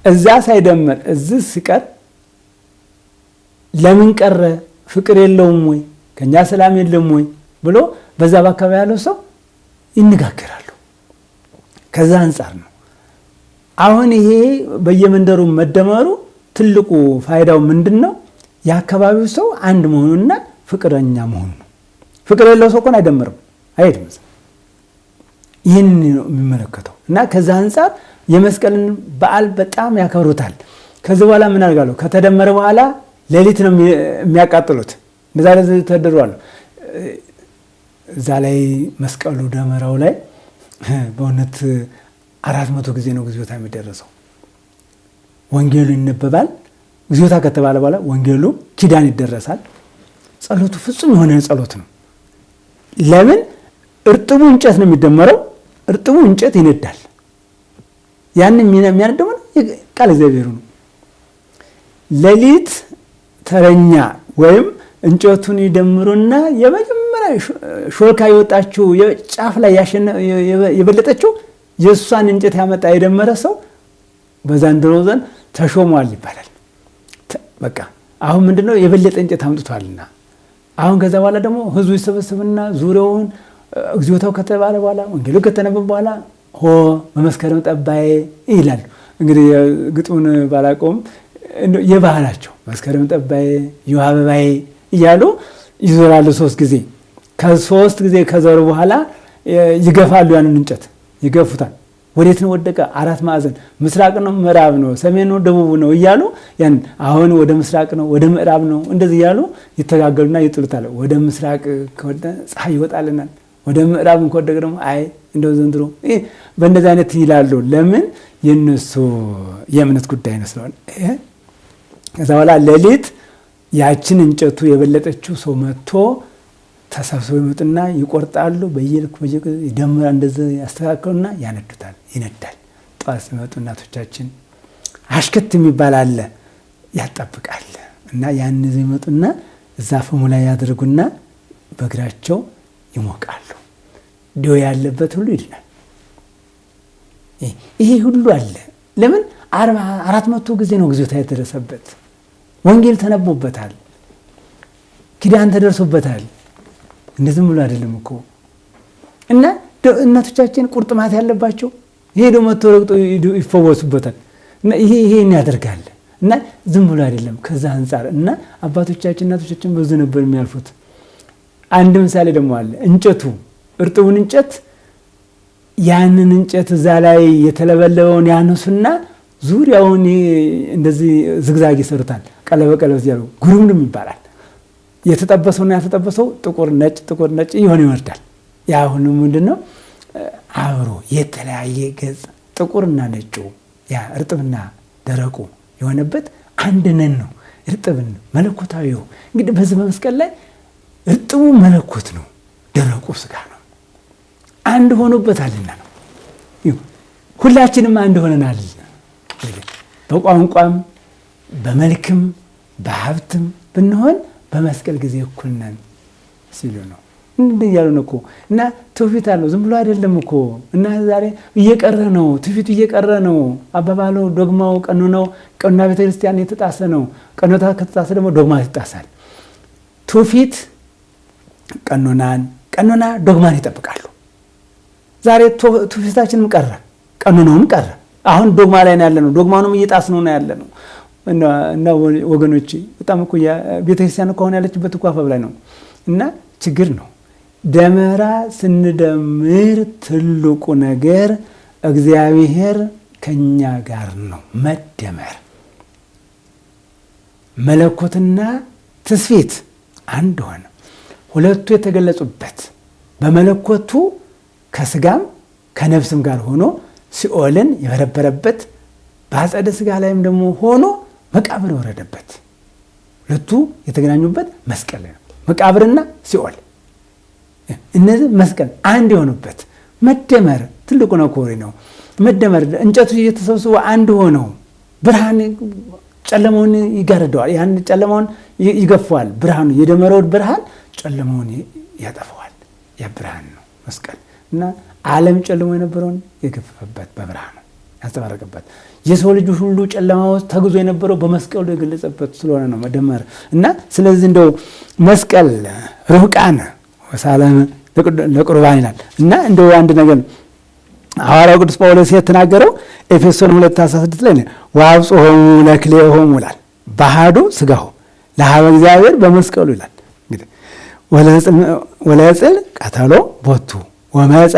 እዛ ሳይደምር እዚህ ሲቀር ለምን ቀረ? ፍቅር የለውም ወይ? ከኛ ሰላም የለም ወይ? ብሎ በዛ በአካባቢ ያለው ሰው ይነጋገራሉ። ከዛ አንፃር ነው አሁን ይሄ በየመንደሩ መደመሩ ትልቁ ፋይዳው ምንድነው? የአካባቢው ሰው አንድ መሆኑና ፍቅረኛ መሆኑ ነው። ፍቅር የለው ሰው እኮ አይደምርም፣ አይሄድም። ይህን ነው የሚመለከተው። እና ከዛ አንፃር የመስቀልን በዓል በጣም ያከብሩታል። ከዚህ በኋላ ምን አድርጋለሁ? ከተደመረ በኋላ ሌሊት ነው የሚያቃጥሉት። እንደዛ ተደርጓል። እዛ ላይ መስቀሉ ደመራው ላይ በእውነት 400 ጊዜ ነው እግዚኦታ የሚደረሰው። ወንጌሉ ይነበባል። እግዚኦታ ከተባለ በኋላ ወንጌሉ ኪዳን ይደረሳል። ጸሎቱ ፍጹም የሆነ ጸሎት ነው። ለምን? እርጥቡ እንጨት ነው የሚደመረው። እርጥቡ እንጨት ይነዳል። ያን የሚያነደው ቃል እግዚአብሔሩ ነው። ሌሊት ተረኛ ወይም እንጨቱን ይደምሩና የመጀመሪያ ሾልካ የወጣችው ጫፍ ላይ የበለጠችው የሷን እንጨት ያመጣ የደመረ ሰው በዘንድሮ ዘንድ ተሾሟል ይባላል። በቃ አሁን ምንድነው የበለጠ እንጨት አምጥቷልና። አሁን ከዛ በኋላ ደግሞ ህዝቡ ይሰበሰብና ዙሪያውን እግዚኦታው ከተባለ በኋላ ወንጌሉ ከተነበበ በኋላ ሆ በመስከረም ጠባዬ ይላሉ። እንግዲህ ግጥሙን ባላቀውም የባህላቸው መስከረም ጠባዬ እዮሃ አበባዬ እያሉ ይዞራሉ 3 ጊዜ። ከ3 ጊዜ ከዞሩ በኋላ ይገፋሉ፣ ያንን እንጨት ይገፉታል። ወዴት ነው ወደቀ? 4 ማዕዘን ምስራቅ ነው፣ ምዕራብ ነው፣ ሰሜን ነው፣ ደቡብ ነው እያሉ ያን አሁን ወደ ምስራቅ ነው፣ ወደ ምዕራብ ነው እንደዚህ እያሉ ይተጋገሉና ይጥሉታል። ወደ ምስራቅ ከወደ ፀሐይ ይወጣልናል፣ ወደ ምዕራብ ከወደቀ ደግሞ አይ እንደው ዘንድሮ በእንደዚህ አይነት ይላሉ። ለምን? የነሱ የእምነት ጉዳይ ነው ስለሆነ። ከዛ በኋላ ሌሊት ያችን እንጨቱ የበለጠችው ሰው መጥቶ ተሰብስበው ይመጡና ይቆርጣሉ። በየልኩ በየልኩ ይደምራል፣ እንደዚህ ያስተካክሉና ያነዱታል፣ ይነዳል። ጠዋት ሲመጡ እናቶቻችን አሽከት የሚባል አለ ያጣብቃል። እና ያን ይዘው ይመጡና እዛ ፍሙ ላይ ያደርጉና በእግራቸው ይሞቃሉ። ደዌ ያለበት ሁሉ ይድናል። ይሄ ሁሉ አለ። ለምን? 400 ጊዜ ነው እግዚኦታ የተደረሰበት። ወንጌል ተነቦበታል፣ ኪዳን ተደርሶበታል። እንደዚህ ብሎ አይደለም እኮ። እና እናቶቻችን ቁርጥማት ያለባቸው ሄዶ መጥቶ ረግጦ ይፈወሱበታል። እና ይሄን ያደርጋል። እና ዝም ብሎ አይደለም ከዛ አንፃር። እና አባቶቻችን እናቶቻችን ብዙ ነበር የሚያልፉት። አንድ ምሳሌ ደግሞ አለ። እንጨቱ እርጥቡን እንጨት ያንን እንጨት እዛ ላይ የተለበለበውን ያነሱና ዙሪያውን እንደዚህ ዝግዛግ ይሰሩታል። ቀለበ ቀለበት ያለው ጉርምርም ይባላል። የተጠበሰውና ያልተጠበሰው ጥቁር ነጭ ጥቁር ነጭ ይሆን ይወርዳል። ያ ሁሉ ምንድነው? አብሮ የተለያየ ገጽ ጥቁርና ነጩ ያ እርጥብና ደረቁ የሆነበት አንድ ነን ነው። እርጥብን መለኮታዊው እንግዲህ በዚህ በመስቀል ላይ እርጥቡ መለኮት ነው፣ ደረቁ ስጋ ነው። አንድ ሆኖበታልና ነው። ሁላችንም አንድ ሆነናል። በቋንቋም በመልክም በሀብትም ብንሆን በመስቀል ጊዜ እኩል ነን ሲሉ ነው። እንዴ እያሉ ነው እኮ። እና ትውፊት አለው፣ ዝም ብሎ አይደለም እኮ። እና ዛሬ እየቀረ ነው፣ ትውፊቱ እየቀረ ነው። አባባሉ ዶግማው ቀኖናው ቀኖና ቤተክርስቲያን የተጣሰ ነው። ቀኖና ከተጣሰ ደግሞ ዶግማ ይጣሳል። ትውፊት ቀኖናን፣ ቀኖና ዶግማን ይጠብቃሉ። ዛሬ ትውፊታችንም ቀረ፣ ቀኖናውም ቀረ። አሁን ዶግማ ላይ ነው ያለነው፣ ዶግማውንም እየጣስነው ነው ያለነው። እና ወገኖቼ በጣም እኮ ቤተክርስቲያን እኮ አሁን ያለችበት እኮ አፈብ ላይ ነው። እና ችግር ነው። ደመራ ስንደምር ትልቁ ነገር እግዚአብሔር ከኛ ጋር ነው። መደመር መለኮትና ትስብእት አንድ ሆነ። ሁለቱ የተገለጹበት በመለኮቱ ከስጋም ከነፍስም ጋር ሆኖ ሲኦልን የበረበረበት፣ በአጸደ ስጋ ላይም ደግሞ ሆኖ መቃብር የወረደበት፣ ሁለቱ የተገናኙበት መስቀል ነው። መቃብርና ሲኦል እነዚህ መስቀል አንድ የሆኑበት መደመር ትልቁ ነው ኮሪ ነው። መደመር እንጨቱ እየተሰብስቦ አንድ ሆነው ብርሃን ጨለማውን ይጋርደዋል። ያን ጨለማውን ይገፈዋል። ብርሃኑ የደመረው ብርሃን ጨለማውን ያጠፋዋል። ያ ብርሃን ነው መስቀል። እና ዓለም ጨልሞ የነበረውን የገፈፈበት በብርሃኑ ያንጸባረቀበት፣ የሰው ልጅ ሁሉ ጨለማ ውስጥ ተግዞ የነበረው በመስቀሉ የገለጸበት ስለሆነ ነው መደመር። እና ስለዚህ እንደው መስቀል ርሁቃን ወሳለም ለቁርባን ይላል። እና እንደው አንድ ነገር ሐዋርያው ቅዱስ ጳውሎስ የተናገረው ኤፌሶን 2:16 ላይ ነው። ወአብጽሖሙ ለክልኤሆሙ ይላል በአሐዱ ሥጋሁ ለሀበ እግዚአብሔር በመስቀሉ ይላል። እንግዲህ ወለጽል ቀተሎ ቦቱ ወመጻ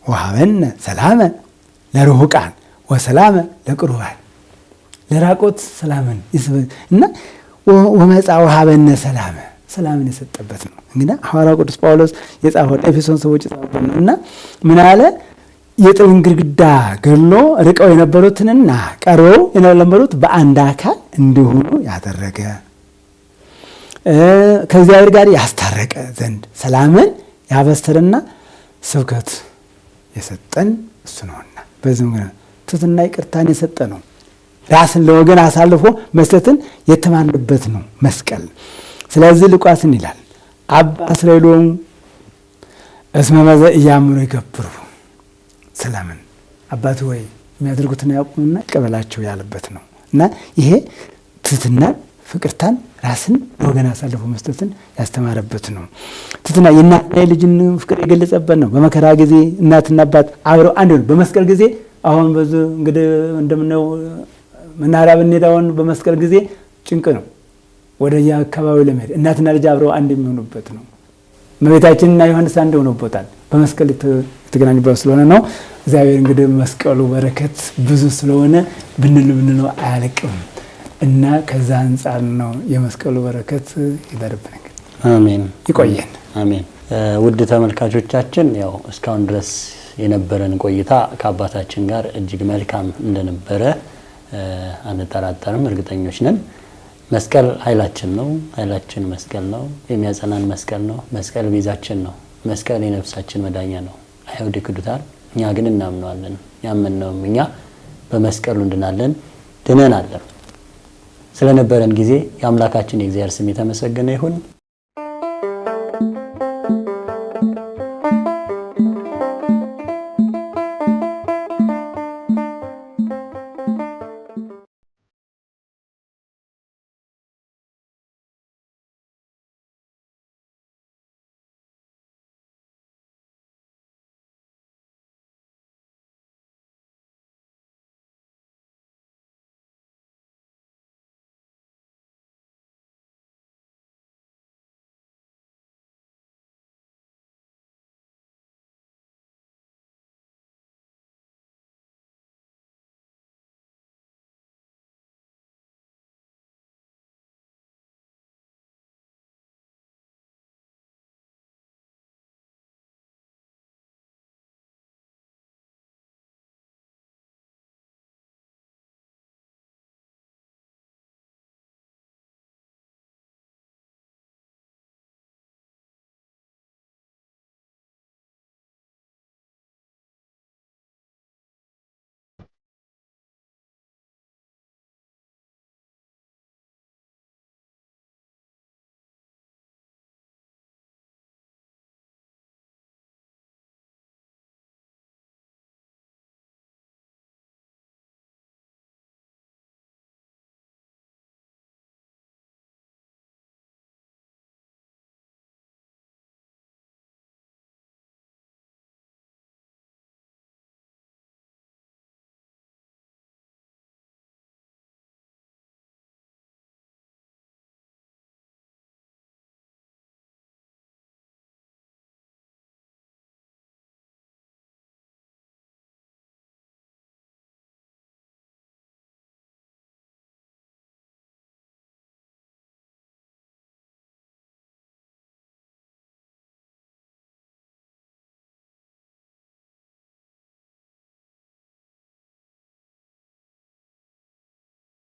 ወሀበነ ሰላመ ለርሁቃን ወሰላመ ለቅሩባን፣ ለራቆት ሰላምን እና ወመጻ ወሀበነ ሰላመ ሰላምን የሰጠበት ነው። እንግዲህ ሐዋርያው ቅዱስ ጳውሎስ የጻፈው ኤፌሶን ሰዎች የጻፈው ነው። እና ምን አለ? የጥልን ግድግዳ ገድሎ ርቀው የነበሩትንና ቀርበው የነበሩት በአንድ አካል እንዲሆኑ ያደረገ፣ ከእግዚአብሔር ጋር ያስታረቀ ዘንድ ሰላምን ያበሰረና ስብከት የሰጠን እሱ ነውና፣ በዚህ ምክንያት ትሕትና ይቅርታን የሰጠ ነው። ራስን ለወገን አሳልፎ መስጠትን የተማርንበት ነው መስቀል። ስለዚህ ሉቃስን ይላል አባ እስራኤሎም እስመ በዘ ኢያምኑ ይገብሩ ሰላምን፣ አባት ወይ የሚያደርጉትን ያውቁና ይቀበላቸው ያለበት ነው። እና ይሄ ትሕትናን፣ ፍቅርታን፣ ራስን ለወገን አሳልፎ መስጠትን ያስተማረበት ነው። ትሕትና የእናትና የልጅን ፍቅር የገለጸበት ነው። በመከራ ጊዜ እናትና አባት አብረው አንድ ነው። በመስቀል ጊዜ አሁን በዚህ እንግዲህ እንደምናየው መናኸሪያ ብንሄድ አሁን በመስቀል ጊዜ ጭንቅ ነው። ወደ የአካባቢው ለመሄድ እናትና ልጅ አብረው አንድ የሚሆኑበት ነው። እመቤታችንና ዮሐንስ አንድ ሆኖበታል። በመስቀል የተገናኙበት ስለሆነ ነው። እግዚአብሔር እንግዲህ መስቀሉ በረከት ብዙ ስለሆነ ብንል ብንለው አያልቅም እና ከዛ አንጻር ነው የመስቀሉ በረከት ይደርብን። አሜን። ይቆየን። አሜን። ውድ ተመልካቾቻችን ያው እስካሁን ድረስ የነበረን ቆይታ ከአባታችን ጋር እጅግ መልካም እንደነበረ አንጠራጠርም፣ እርግጠኞች ነን። መስቀል ኃይላችን ነው። ኃይላችን መስቀል ነው። የሚያጸናን መስቀል ነው። መስቀል ቤዛችን ነው። መስቀል የነፍሳችን መዳኛ ነው። አይሁድ ይክዱታል፣ እኛ ግን እናምነዋለን። ያመንነውም እኛ በመስቀሉ እንድናለን፣ ድነናለን። ስለነበረን ጊዜ የአምላካችን የእግዚአብሔር ስም የተመሰገነ ይሁን።